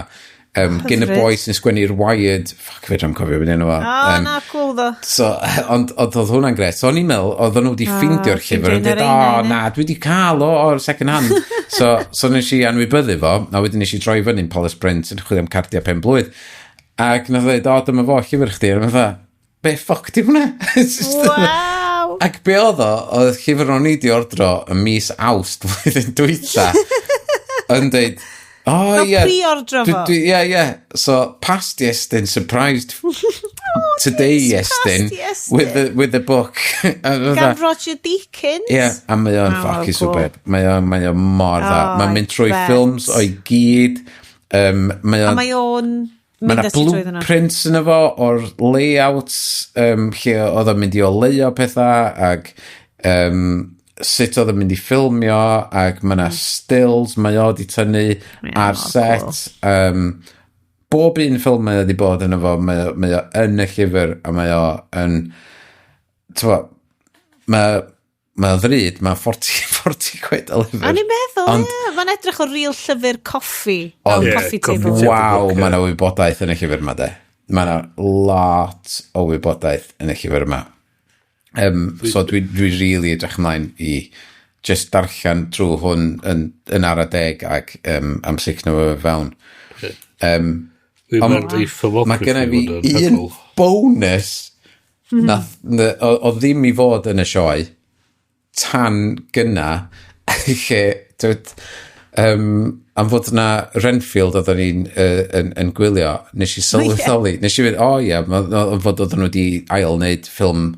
Gen y boi sy'n sgwennu'r Wired, fuck, fe dwi'n cofio beth enw fo. O, na, cool ddo. So, ond oedd hwnna'n gret. So o'n i'n meddwl, oedden nhw wedi ffeindio'r llyfr yn ffeindio dweud, un "O, o'r reina, na, dwi wedi cael o o'r second hand." So nes i anwybyddu fo, a wedyn nes i droi fyny'n Palace Print yn chwilio am cardiau pen blwydd. Ac nath o dweud, "O, dyma fo, llyfr chdi." A o'n fatha, "Be ffoc di hwnna?" Waw. Ac be oedd o, oedd llyfr o'n i di ordro ym mis Awst flwyddyn dwytha yn dweud, "O, No, ie." pre-ordro fo. Ie, ie. So, past Iestyn surprised today Iestyn Past Iestyn. with the book. A Gan fatha, Roger Deakins. Ie, a mae o'n Oh, fucking cool. superb. Mae o mor dda. Oh, Mae'n mynd I trwy bet. ffilms o'i gyd. Mae A o'n mae o'n Mae mynd yna ati trwy hwnna. blueprints yna fo o'r layouts lle oedd o'n mynd i oleuo pethau ac sut oedd o'n mynd i ffilmio ac mae yna stills mae o di tynnu ar mor set. Bob un ffilm mae o di bod yna fo, mae o yn y llyfr a mae o yn, t'mo, mae o ddrud, mae 40, 40 quid y lyfr. O'n i'n meddwl, ie, mae'n edrych o real llyfr coffi. Ond Ie, coffee coffee table. table. Waw, book, ie. mae yna wybodaeth yn y llyfr yma, de. Mae yna lot o wybodaeth yn y llyfr yma. So dwi really edrych ymlaen i just darllen trwy hwn yn ara deg ac amsugno fo fewn. Dwi'n Ond meddwl ei filmography mae genna fi hwn yn un hyfryd. bonus nath, o ddim i fod yn y sioe tan gynna lle dweud, am fod yna Renfield oedden ni'n yn gwylio, nes i sylweddoli, nes i fynd, o ie, am fod oedden nhw wedi ail wneud ffilm,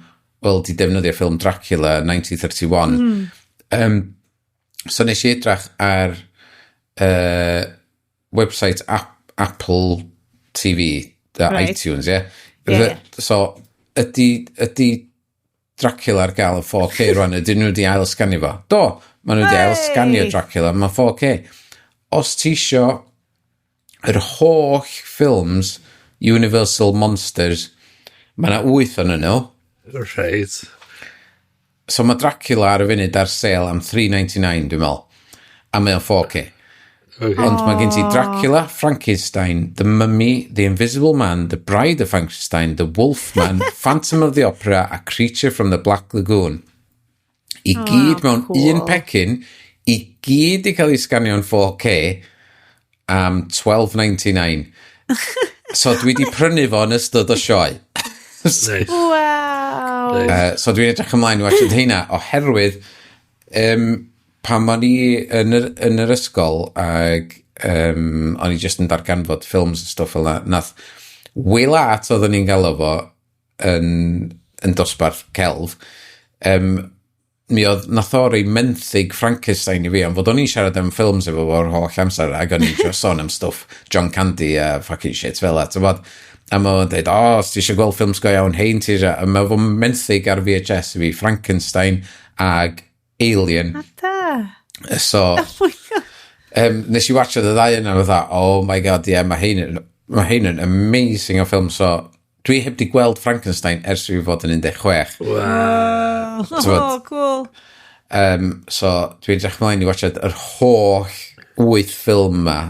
wel, di defnyddio ffilm Dracula 1931. So nes i edrach ar website Apple TV, iTunes, ie? Ie, ie. So, ydy Dracula ar gael yn 4K rwan? Ydyn nhw wedi ail sganio fo? Do, maen nhw wedi ail sganio Dracula, mae 4K. Os ti isio yr holl ffilms Universal Monsters, mae yna wyth o'n nhw. So mae Dracula ar y funud ar sale am 3.99, dwi'n meddwl. A mae o'n 4K. Ond mae gen ti Dracula, Frankenstein, The Mummy, The Invisible Man, The Bride of Frankenstein, The Wolfman, Phantom of the Opera a Creature from the Black Lagoon. I gyd mewn un pecyn, i gyd i cael ei sganio'n 4K am 12.99. So dwi di prynu fo yn ystod o sioe. Nice. Wow. Nice. So dwi'n edrych ymlaen i watchad heina, oherwydd pan o'n i yn yr ysgol ag o'n i just yn darganfod ffilms a stwff fel 'na, nath Will Art oedden ni'n galw fo yn dosbarth celf, mi oedd nath o roi menthyg Frankenstein i fi, am fod o'n i'n siarad am ffilms efo fo'r holl amser, ac o'n i'n just sôn am stwff John Candy a fucking shit fel 'na, ti'n. A mae o'n dweud, "O, os ti eisiau gweld ffilms go iawn, hein ti eisiau." A mae fo'n menthyg ar VHS i fi, Frankenstein ag Alien. A da. So, Oh my God. Nes i watchad y ddau yna, fatha, "Oh my God, yeah, mae hein yn amazing o ffilm." So, dwi heb di gweld Frankenstein ers i fi fod yn 16. Wow. T'mod? Oh, cool. So, dwi'n edrych ymlaen i watchad yr holl wyth ffilm ma.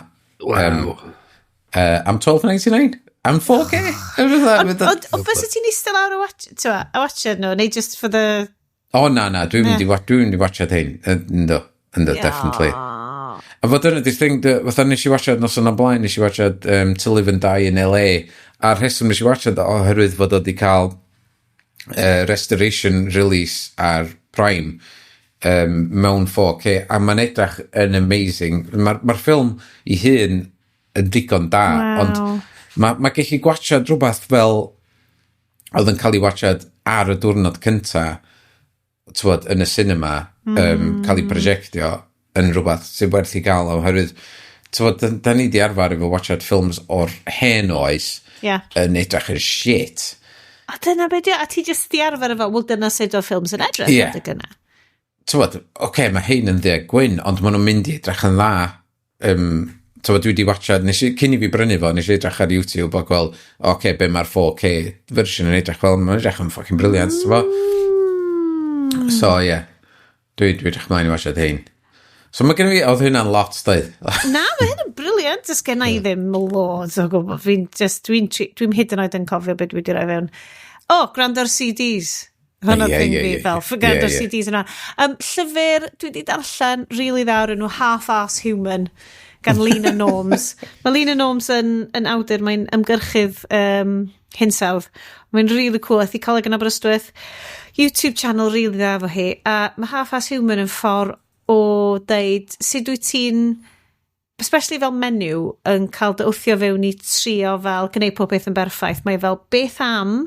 Am 12.99? Am 4K? Ond ond fysa ti'n eistedd lawr a watch, t'wa, a watchad nhw, neu just for the? O, na, na, dwi'n mynd i watchad hein. Ynddo, ynddo, definitely. A fod dyna di'r thing, fatha nes i watchad nos o'n blaen, nes i watchad To Live and Die in LA, a'r rheswm nes i watchad oherwydd fod o wedi cael restoration release ar Prime mewn 4K, a mae'n edrych yn amazing. Mae'r ma ffilm i hun yn ddigon da, ond mae gallu gwachad rhywbeth fel oedd yn cael ei watchad ar y diwrnod cynta, t'wod, yn y cinema, cael ei projectio yn rhywbeth sy'n werth i gael oherwydd, t'wod, da ni di arfer efo watchad ffilms o'r hen oes yn edrych yn shit. A dyna be di, a ti just di arfer efo, wel, dyna sut o ffilms yn edrych adeg yna. T'wod, oce, okay, mae hein yn ddu a gwyn, ond maen nhw'n mynd i edrych yn dda. T'wod, dwi di watchad, nes i, cyn i fi brynu fo, nes i edrych ar YouTube a gweld, oce, okay, be mae'r 4K version yn edrych fel, mae'n edrych yn fucking brilliant, t'wod? So, ie, yeah. Dwi edrych ymlaen i watchad hein. So mae gen i fi, oedd hynna'n lot, doedd? Na, mae hyn yn brilliant. Does gen i ddim loads o gwbl. Fi'n just, dwi'n hyd yn oed yn cofio beth dwi wedi rhoi fewn. O, oh, gwrando ar CDs. Hwna'r thing fi fel, gwrando ar CDs yna. Llyfr, dwi wedi darllen really dda o'r enw Half-Ass Human gan Leena Norms. Mae Leena Norms yn awdur, mae'n ymgyrchydd hinsawdd. Mae'n really cool. Aeth i coleg yn Aberystwyth. YouTube channel really dda efo hi. A mae Half-Ass Human yn ffordd o deud sut wyt ti'n, especially fel menyw, yn cael dy wthio fewn i trio fel gwneud pob peth yn berffaith. Mae fel beth am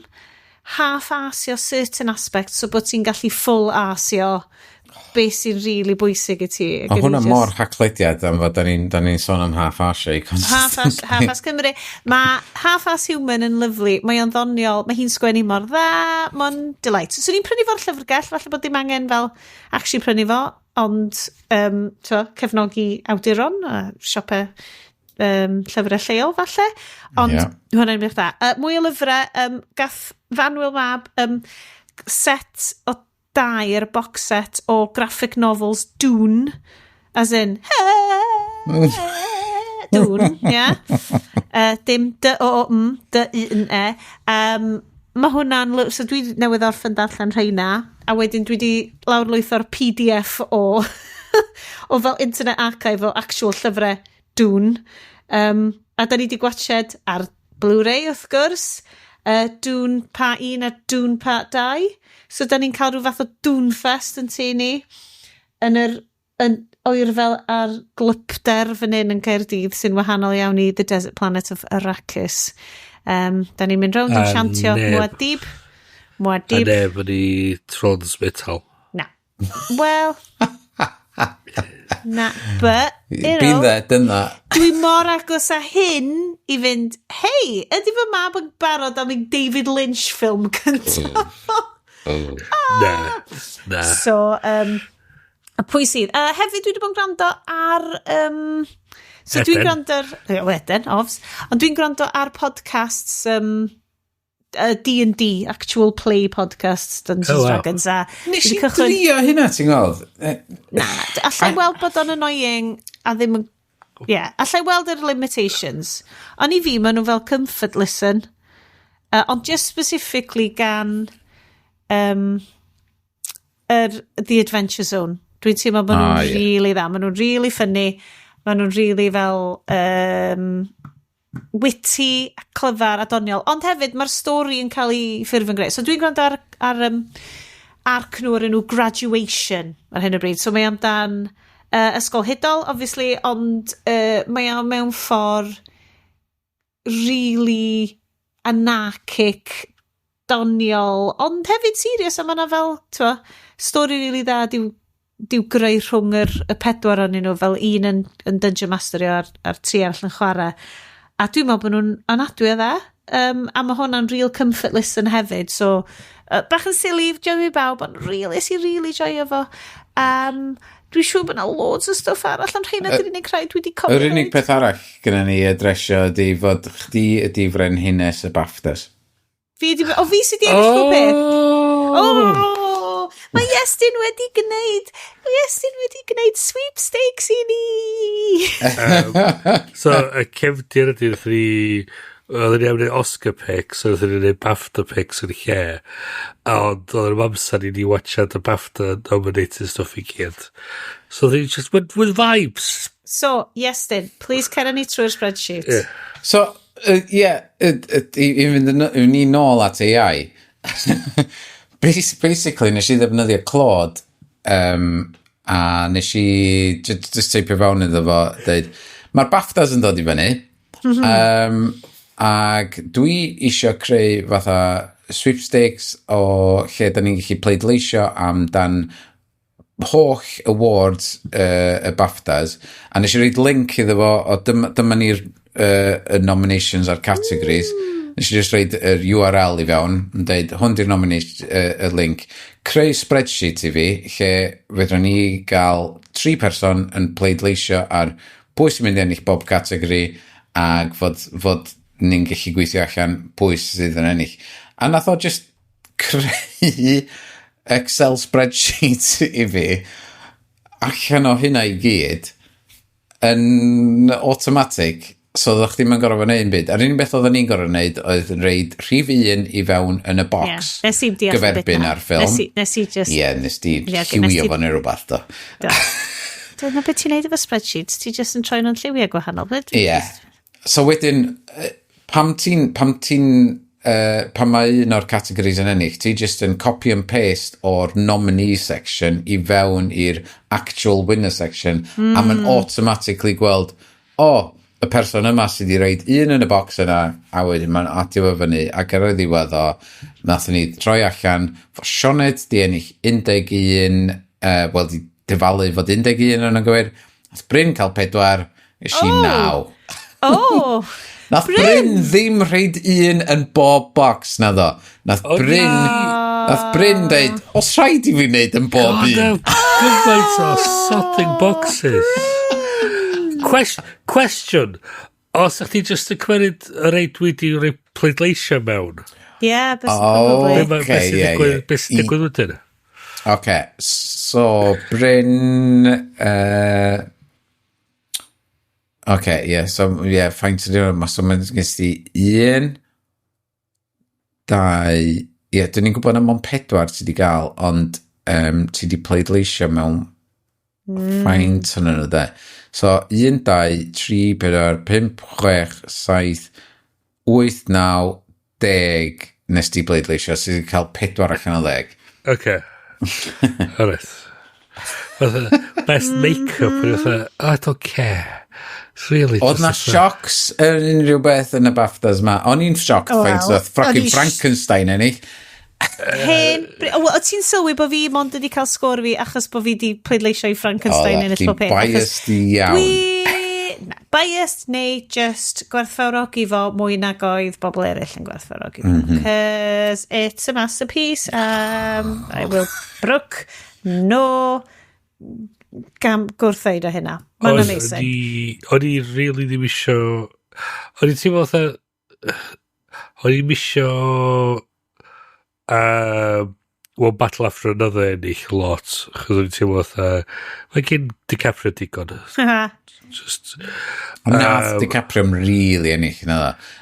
half-assio certain aspects so bod ti'n gallu full-assio beth sy'n really bwysig i ti. Mae hwnna mor haclediad am fod da ni sôn am half-assio Half-ass, Half-Ass Cymru. Mae Half-Ass Human yn lyfli. Mae o'n ddoniol. Mae hi'n sgwennu mor dda. Mae'n delight. So, ni'n prynu fo'r llyfrgell. Falle bod dim angen fel actually prynu fo. Ond t'wo, cefnogi awduron a siopau llyfrau lleol falle. Ond hwnna'n wych dda. Mwy o lyfrau, gath Fanwyl Mab set o dair box set o graphic novels Dune, as in Dune, yeah. Dim D O O M, D U N E. Mae hwnna'n... So dwi newydd orffen darllen rheina, a wedyn dwi wedi lawrlwytho'r PDF o fel Internet Archive o actual llyfrau Dune. A da ni wedi gwatched ar Blu-ray wrth gwrs, Dune Part 1 a Dune Part 2. So da ni'n cael rhyw fath o Dune Fest yn tŷ ni yn yr yn oerfel ar glypder fan hyn yn Caerdydd sy'n wahanol iawn i The Desert Planet of Arrakis. Da ni'n mynd rownd yn A chantio Muad'Dib. A Muad'Dib. neb yn ei Thrones Metal. Na. Wel, na, but, you Been know, there, done that. Dwi mor agos â hyn i fynd, "Hei, ydy fy mab yn barod am ei David Lynch ffilm cyntaf?" Oh. Na. Na. So, a pwy sydd? Hefyd, dwi wedi bod yn gwrando ar... so dwi'n gwrando ar... Eden, ofs. Ond dwi'n gwrando ar podcasts D&D, actual play podcasts, Dungeons oh, wow. Dragons. A Nes i drio hynna, ti'n gweld? Na, allai weld bod o'n annoying a ddim yn... Yeah, allai weld yr limitations. Ond i fi, maen nhw fel comfort listen. Ond just specifically gan The Adventure Zone. Dwi'n teimlo bod nhw'n really dda. Maen nhw'n really funny. Maen nhw'n really fel witty, a clyfar a doniol. Ond hefyd, mae'r stori yn cael ei ffurf yn greu. So dwi'n gwrando ar arc nhw o'r enw Graduation ar hyn o bryd. So mae amdan ysgol hudol, obviously, ond mae o mewn ffordd really anarchic, doniol, ond hefyd serious, a mae yna fel, t'wo, stori really dda di'w greu rhwng y pedwar ohonyn nhw, fel un yn Dungeon Masterio a'r tri arall yn chwarae. A dwi'n meddwl bod nhw'n anadwy o dda. A mae hwnna'n real comfort listen hefyd. So, bach yn silly, joio bawb, ond really, nes i really joio fo. Dwi'n siŵr bod yna loads o stwff arall, ond rheina dy'r unig rhai dwi wedi cofio. Yr unig peth arall gyda ni adresio ydy fod chdi ydy frenhines y BAFTAs. Fi ydi, o, fi sydd wedi ennill pob peth. Oh! Mae Iestyn wedi gwneud, mae Iestyn wedi gwneud sweepstakes i ni. So, y cefndir ydy, oedden ni am wneud Oscar picks, so wnaethon ni wneud BAFTA picks yn lle. Ond oedd yr amser i ni watchad y BAFTA nominated stuff i gyd. So they just went with vibes. So, Iestyn, please cer ni trwy'r spreadsheet. Yeah. So, yeah, i fynd ni nôl at AI. Basically, nes i ddefnyddio Claude a nes i just teipio fewn iddo fo, dweud, mae'r BAFTAs yn dod i fyny, ac dwi isio creu fatha sweepstakes o lle da ni'n gallu pleidleisio amdan holl awards y BAFTAs, a nes i roid link iddo fo o dyma ni'r y nominations a'r categories. Nes i just roid yr URL i fewn yn dweud hwn di'r nomination, y link. Creu spreadsheet i fi lle fedrwn ni gael tri person yn pleidleisio ar pwy sy'n mynd i ennill bob categori ac fod ni'n gallu gweithio allan pwy sydd yn ennill. A nath o just creu Excel spreadsheet i fi allan o hynna i gyd yn automatic, so oeddech chdi'm yn gorfod wneud un byd. A'r unig beth oedden ni'n gorfod wneud oedd roid rhif 1 i fewn yn y box Nes i'm deall y bit gyferbyn na. ar ffilm. Nes i just... Ie, nes di Ie, lliwio nes fo neu rhywbeth do. Do. Dyna beth ti'n neud efo spreadsheets, ti just yn troi nhw'n lliwiau gwahanol. Ie. So wedyn, pan mae un o'r categories yn ennill, ti just yn copy and paste o'r nominee section i fewn i'r actual winner section, a mae'n automatically gweld, o, oh, y person yma sydd wedi roid un yn y box yna, a wedyn mae'n adio fo fyny, ac ar y ddiwedd o, nathon ni troi allan, fo Sioned di ennill 11, wel, di dyfalu fod 11 yn y gywir, nath Bryn cael 4, nes i 9. Oh! Nath Bryn ddim rhoid un yn bob box na ddo. Nath Bryn, nath Bryn deud, os rhaid i fi wneud yn bob God, un. no, gymaint o sodding boxes. Question. Os ydych chi just yn cymryd y rei dwi wedi rhoi pleidleisio mewn? Yeah, but Oh, probably. Be Ocê, sy'n ie, digwydd ie. be sy'n digwydd wedyn? Oce, so Bryn... Oce, ie, so, ie, faint ydy hwnna? So mae'n gys ti un, dau, ie, dyn ni'n gwybod na mond pedwar ti wedi gael, ond ti wedi pleidleisio mewn faint yn nhw, de. So, 1, 2, 3, 4, 5, 6, 7, 8, 9, 10 nes ti bleidleisio, sydd wedi cael 4 allan o 10. Oce. Alright. Fatha, best make-up. Fatha, I don't care. It's really Oedd na just fatha- shocks yn unrhyw beth yn y BAFTAs ma? O'n i'n shocked Wel, faint oedd o'n fucking Frankenstein ennill. Hen... O, wel, ti'n sylwi bod fi mond wedi cael sgôr fi achos bod fi wedi pleidleisio i Frankenstein O, yn y chdi pob peth. Achos biased iawn. Dwi... Na, biased neu just gwerthfawrogi fo mwy nag oedd bobl eraill yn gwerthfawrogi fo. Cause it's a masterpiece. I will brook no gam gwrthddeud o hynna. Mae'n amazing. O'n i really ddim isio. O'n i'n teimlo fatha, o'n i'n isio One Battle After Another ennill lot. Chos o'n i'n teimlo fatha, mae gen DiCaprio digon. Just Ond nath DiCaprio really ennill na.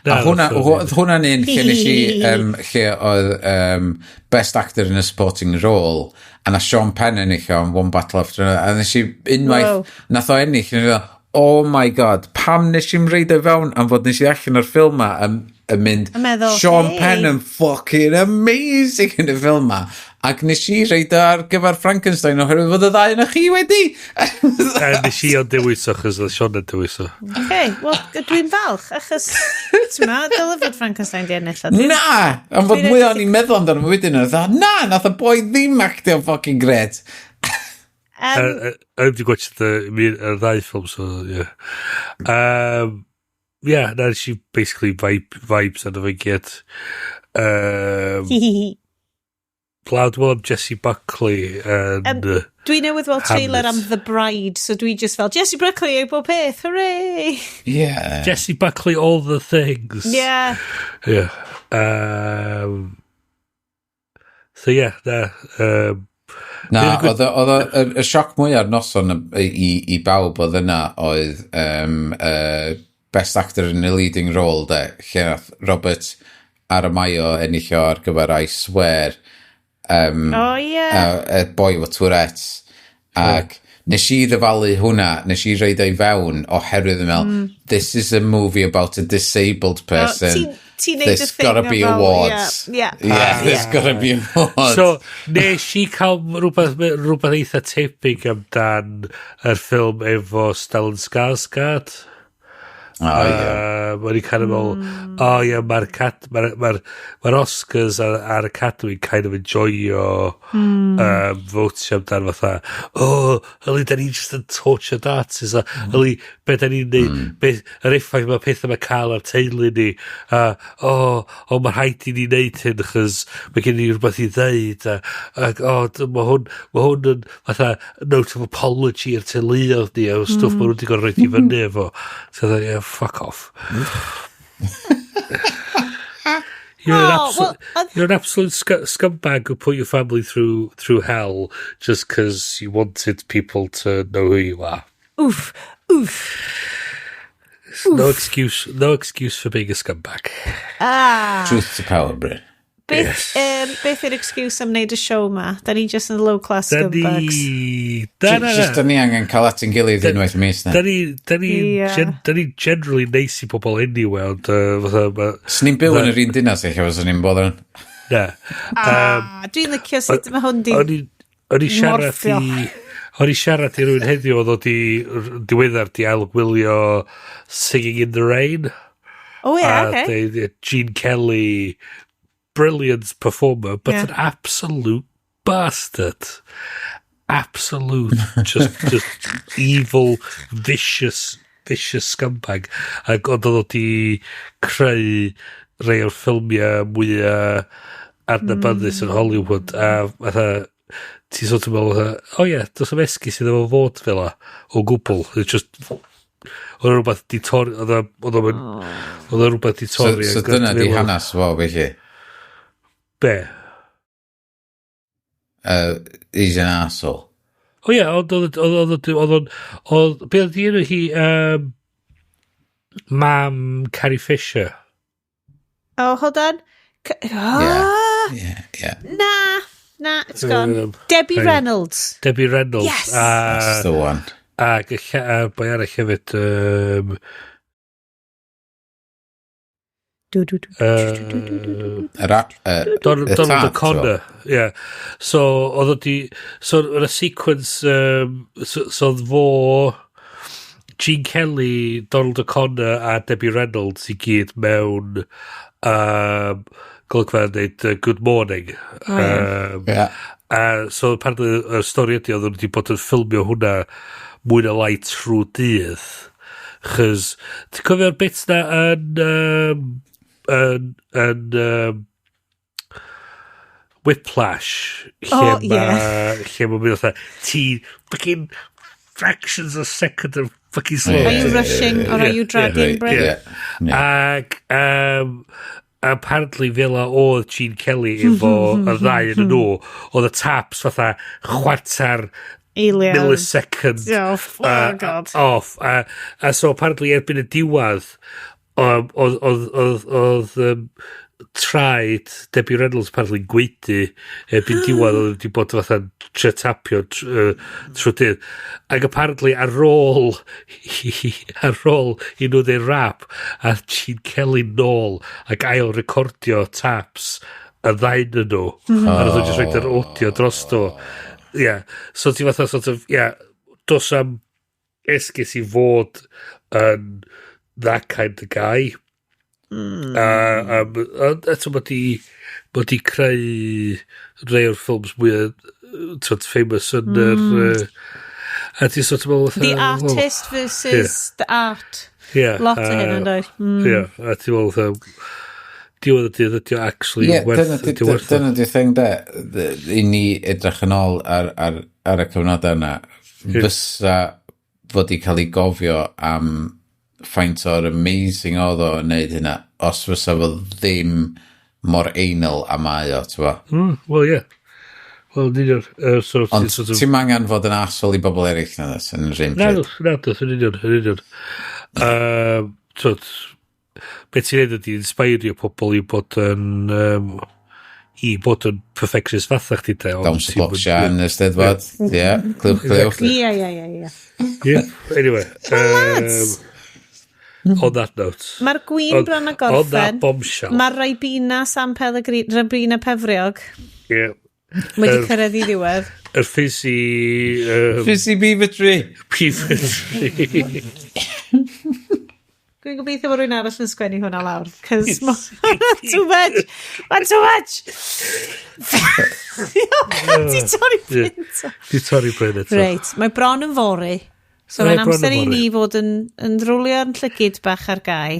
Na, A hwnna, nath o oedd hwnna'n un lle nes i, lle oedd Best Actor in a Supporting Role, a na Sean Penn ennill o am One Battle After Another, a nes i unwaith, nath o ennill, nes i fel, "Oh my God, pam nes i'm rhoid o fewn am fod nes i allan o'r ffilm ma yn mynd, Yn meddwl, Sean "Hey." Penn yn fucking amazing yn y ffilm ma." Ac nes i rhoid o ar gyfer Frankenstein oherwydd fod y ddau yna chi wedi. A nes i o'n dewis o, chos oedd Sean yn dewis o. Okay, wel, dwi'n falch, achos, ti'n ma, dyle fod Frankenstein di ennill o. Na! Am fod Dwi'n mwy edrych o'n i'n meddwl amdano fo wedyn, oedd na, nath y boi ddim actio fucking great. A wedi gwatch y ddau ffilm, so, yeah. Yeah, na nes i basically vibes arno fe gyd. Blaw, dwi'n meddwl am Jessie Buckley yn Dwi newydd weld trailer am Hamlet. The Bride, so dwi just fel, Jessie Buckley yw bob peth, hooray! Yeah. Jessie Buckley, all the things. Yeah. Yeah. So yeah, na. Na, Really good. oedd y sioc mwyaf noson i bawb oedd yna oedd Best Actor in a Leading Role, de, lle nath Robert Aramayo ennill o ar gyfer I Swear. Oh, yeah. Boy with Tourette's. Ac nes i ddyfalu hwnna, nes i rhoid o i fewn oherwydd yn meddwl, "This is a movie about a disabled person." Oh, ti'n neud y There's thing gotta be about- awards. Yeah. Yeah, there's gotta be awards. So, nes i cael rhywbeth eitha tebyg amdan yr ffilm efo Stellan Skarsgård. Oh, yeah. O'n i kind of fel, oh yeah, mae'r ma Oscars a'r Academy kind of enjoyo votio amdan fatha, "Oh, yli, da ni just yn tortured artists, a yli, be da ni'n neud, be, yr effaith mae pethau mae cael ar teulu ni, a, oh, mae rhaid i ni neud hyn, achos mae gen i rhywbeth i ddeud, a, ac, oh, mae hwn yn fatha note of apology i'r teuluoedd ni, a stwff mm. maen nhw wedi gorfod rhoid i fyny efo." So, yeah, fuck off. You're an Oh, absolute, well, you're an absolute scumbag who put your family through hell just because you wanted people to know who you are. Oof, oof. No excuse, no excuse for being a scumbag. Ah. Truth to power, Bryn. Beth, beth yw'r excuse am wneud y show ma? Da ni just yn low class Da scumbags. ni. Da, na, Just na. da ni angen cael at ein gilydd unwaith y mis na. Da ni, da ni generally neis i pobl anyway, ond fatha, Swn ni'n byw yn yr un dinas eich efo swn ni'n botheran. Na. Ah, dwi'n licio sut mae hwn di O'n i siarad morffio. O'n i siarad i rywun heddiw oedd o di diweddar di ail-gwylio Singing in the Rain. Oh yeah, A okay. Gene Kelly, brilliant performer, but an absolute bastard. Absolute, just evil, vicious, vicious scumbag. Ac ond oedd o di creu rei o'r ffilmiau mwyaf adnabyddus yn Hollywood. A fatha, ti sort of meddwl, fatha, oh yeah, does am esgus iddo fo fod fel 'a o gwbl. It's just, oedd o rhywbeth di torri, oedd o rhywbeth di torri. So dyna di hanes fo, felly. Be? He's an arsehole. O ie, ond oedd, be oedd di enw hi, mam Carrie Fisher? Oh, hold on. Ah, Yeah. Na, it's gone. Debbie Hang on. Reynolds. Debbie Reynolds. Yes. That's the one. Ac y boi arall hefyd, Du, du, du, du, du, du, du, du. Donald, Y Donald tad, O'Connor, yeah. So, oedd o di, so, yn y sequence, so oedd fo, Gene Kelly, Donald O'Connor a Debbie Reynolds i gyd mewn golygfa yn dweud "Good morning." Oh, ie. A so apparently y stori ydy oedd nhw wedi bod yn ffilmio hwnna mwy na lai trwy dydd. Chos, ti'n cofio'r bit na yn Whiplash, lle Oh, lle mae'n mynd fatha, ti fucking fractions of second of fucking slow. Are you rushing or are you dragging, Bryn? Yeah. Ac apparently fel a oedd Gene Kelly efo y ddau yn nhw, oedd y taps fatha chwarter Eiliad. millisecond Oh, oh God. off. A so apparently erbyn y diwedd, oedd traed Debbie Reynolds apparently gwaedu erbyn diwedd, oedd wedi bod fatha trio tapio trwy dydd. Ac apparently ar ôl i nhw ddeud wrap a Gene Kelly nôl ac ail recordio taps y ddau yn nhw. A nath o just roid yr audio drosto. Yeah. So ti fatha sort of, yeah, dos am esgus i fod yn that kind of guy. A eto mae di creu rhai o'r ffilms mwyaf twyd, famous yn yr... A ti sort of meddwl fatha, The well, artist versus the art. Yeah, Lot o hyn yn dweud. Yeah, a ti'n meddwl fatha, diwedd y dydd ydi o actually Ie, werth, dyna ydi o werth o. dyna di thing de, i ni edrych yn ôl ar y cyfnodau yna, fysa fod i cael ei gofio am faint o'r amazing oedd o yn neud hynna, os fysa fo ddim mor anal a mae o, ti'n bo? Wel, ie. Wel, yn union. So, Ond sort of, ti'n angen fod yn asshole i bobl eraill na ddys, yn yr un Na, pryd. na, na, yn union, yn union. Twyd, beth ti'n neud ydi inspirio pobl i bod yn perfectionist fatha chdi de. Ond Dawns y ti'n glocsia yn y Steddfod, ie, clywch, clywch. Ie. Yeah, anyway. Lads. On that note. Mae'r gwin bron a On that gorffen. bombshell. Mae'r Ribena San Pellegrino, Ribena Pefriog wedi cyrraedd i ddiwedd. Yr fizzy... Fizzy Beaver Tree. Beaver Tree. Dwi'n gobeithio bod rhywun arall yn sgwennu hwnna lawr. Cos too much. Mae'n too much. Ti torri print. Di torri bryn eto. Reit, mae bron yn fory. So Mae mae'n bron yn amser i fory. ni fod yn rwlio'n llygid bach ar gau.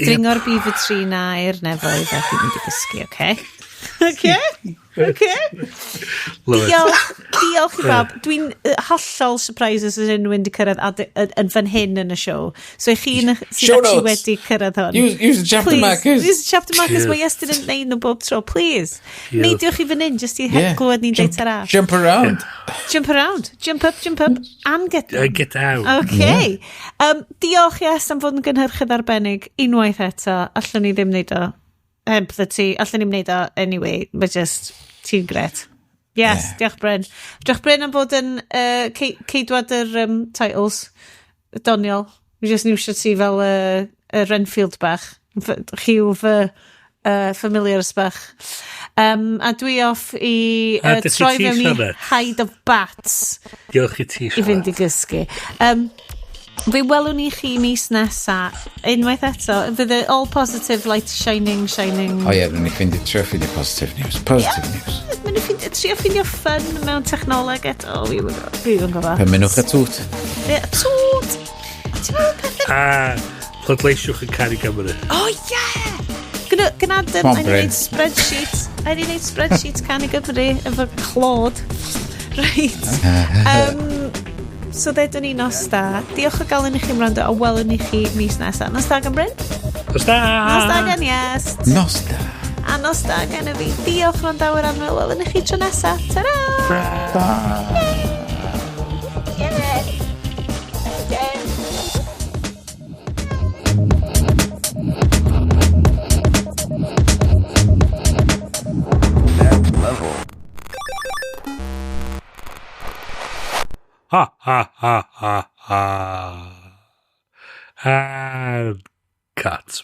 Dringo'r Beaver Tree na i'r nefoedd ac i mynd i gysgu, oce? Oce? Oce? Love it. Diolch, diolch i bawb. Dwi'n hollol surprised os ydyn nhw wedi cyrraedd yn fan hyn yn y show. So i chi sydd Show actually notes. wedi cyrraedd hwn. Use the chapter Please, markers. Use the chapter markers. Yeah. Mae Iestyn yn neud nhw bob tro. Please. Yeah. Neidiwch i fan hyn, just i glywed ni'n deud ta-ra. Jump around. Jump around. Jump up, jump up, and get down. And get out. Okay. Diolch, Yes, am fod yn gynhyrchydd arbennig unwaith eto. Allwn ni ddim wneud o heb ddy ti. Allwn ni'm wneud o anyway, but just, ti'n gret. Yes, yeah. Diolch Bryn. Diolch Bryn am fod yn ceidwad yr titles. Doniol. Mi just niwsio ti fel y Renfield bach. Chi yw fy familiars bach. A dwi off i A dy ti troi ti, fewn i Sioned? hide of bats Diolch i ti, i fynd i Sioned. gysgu. Fe welwn ni chi mis nesa, unwaith eto, fydd y all positive light shining, shining. O ie, rwy'n i ffeindio, trio ffeindio positive news. Positive news. Mae'n ffeindio, trio ffeindio fun mewn technoleg eto. O, fi yn gwybod. Ymunwch y tŵt. Ie, Tŵt! Ti'n meddwl pethau... A pleidleisiwch yn Cân i Gymru. Oh, yeah! Gynna, gynna, Come on, I need Bryn. spreadsheet. I need spreadsheet Cân i Gymru efo clod. Reit. So ddedwn ni nos da. Diolch o galon i chi am wrando a welwn ni chi mis nesaf. Nos da gan Bryn. Nos da! Nos da gan Iest. Nos da. A nos da gan y fi. Diolch wrandawyr annwyl. Welwn ni chi tro nesaf. Ta-ra! Da. Yeah. Yeah. Level. Ha ha ha ha ha. And cut.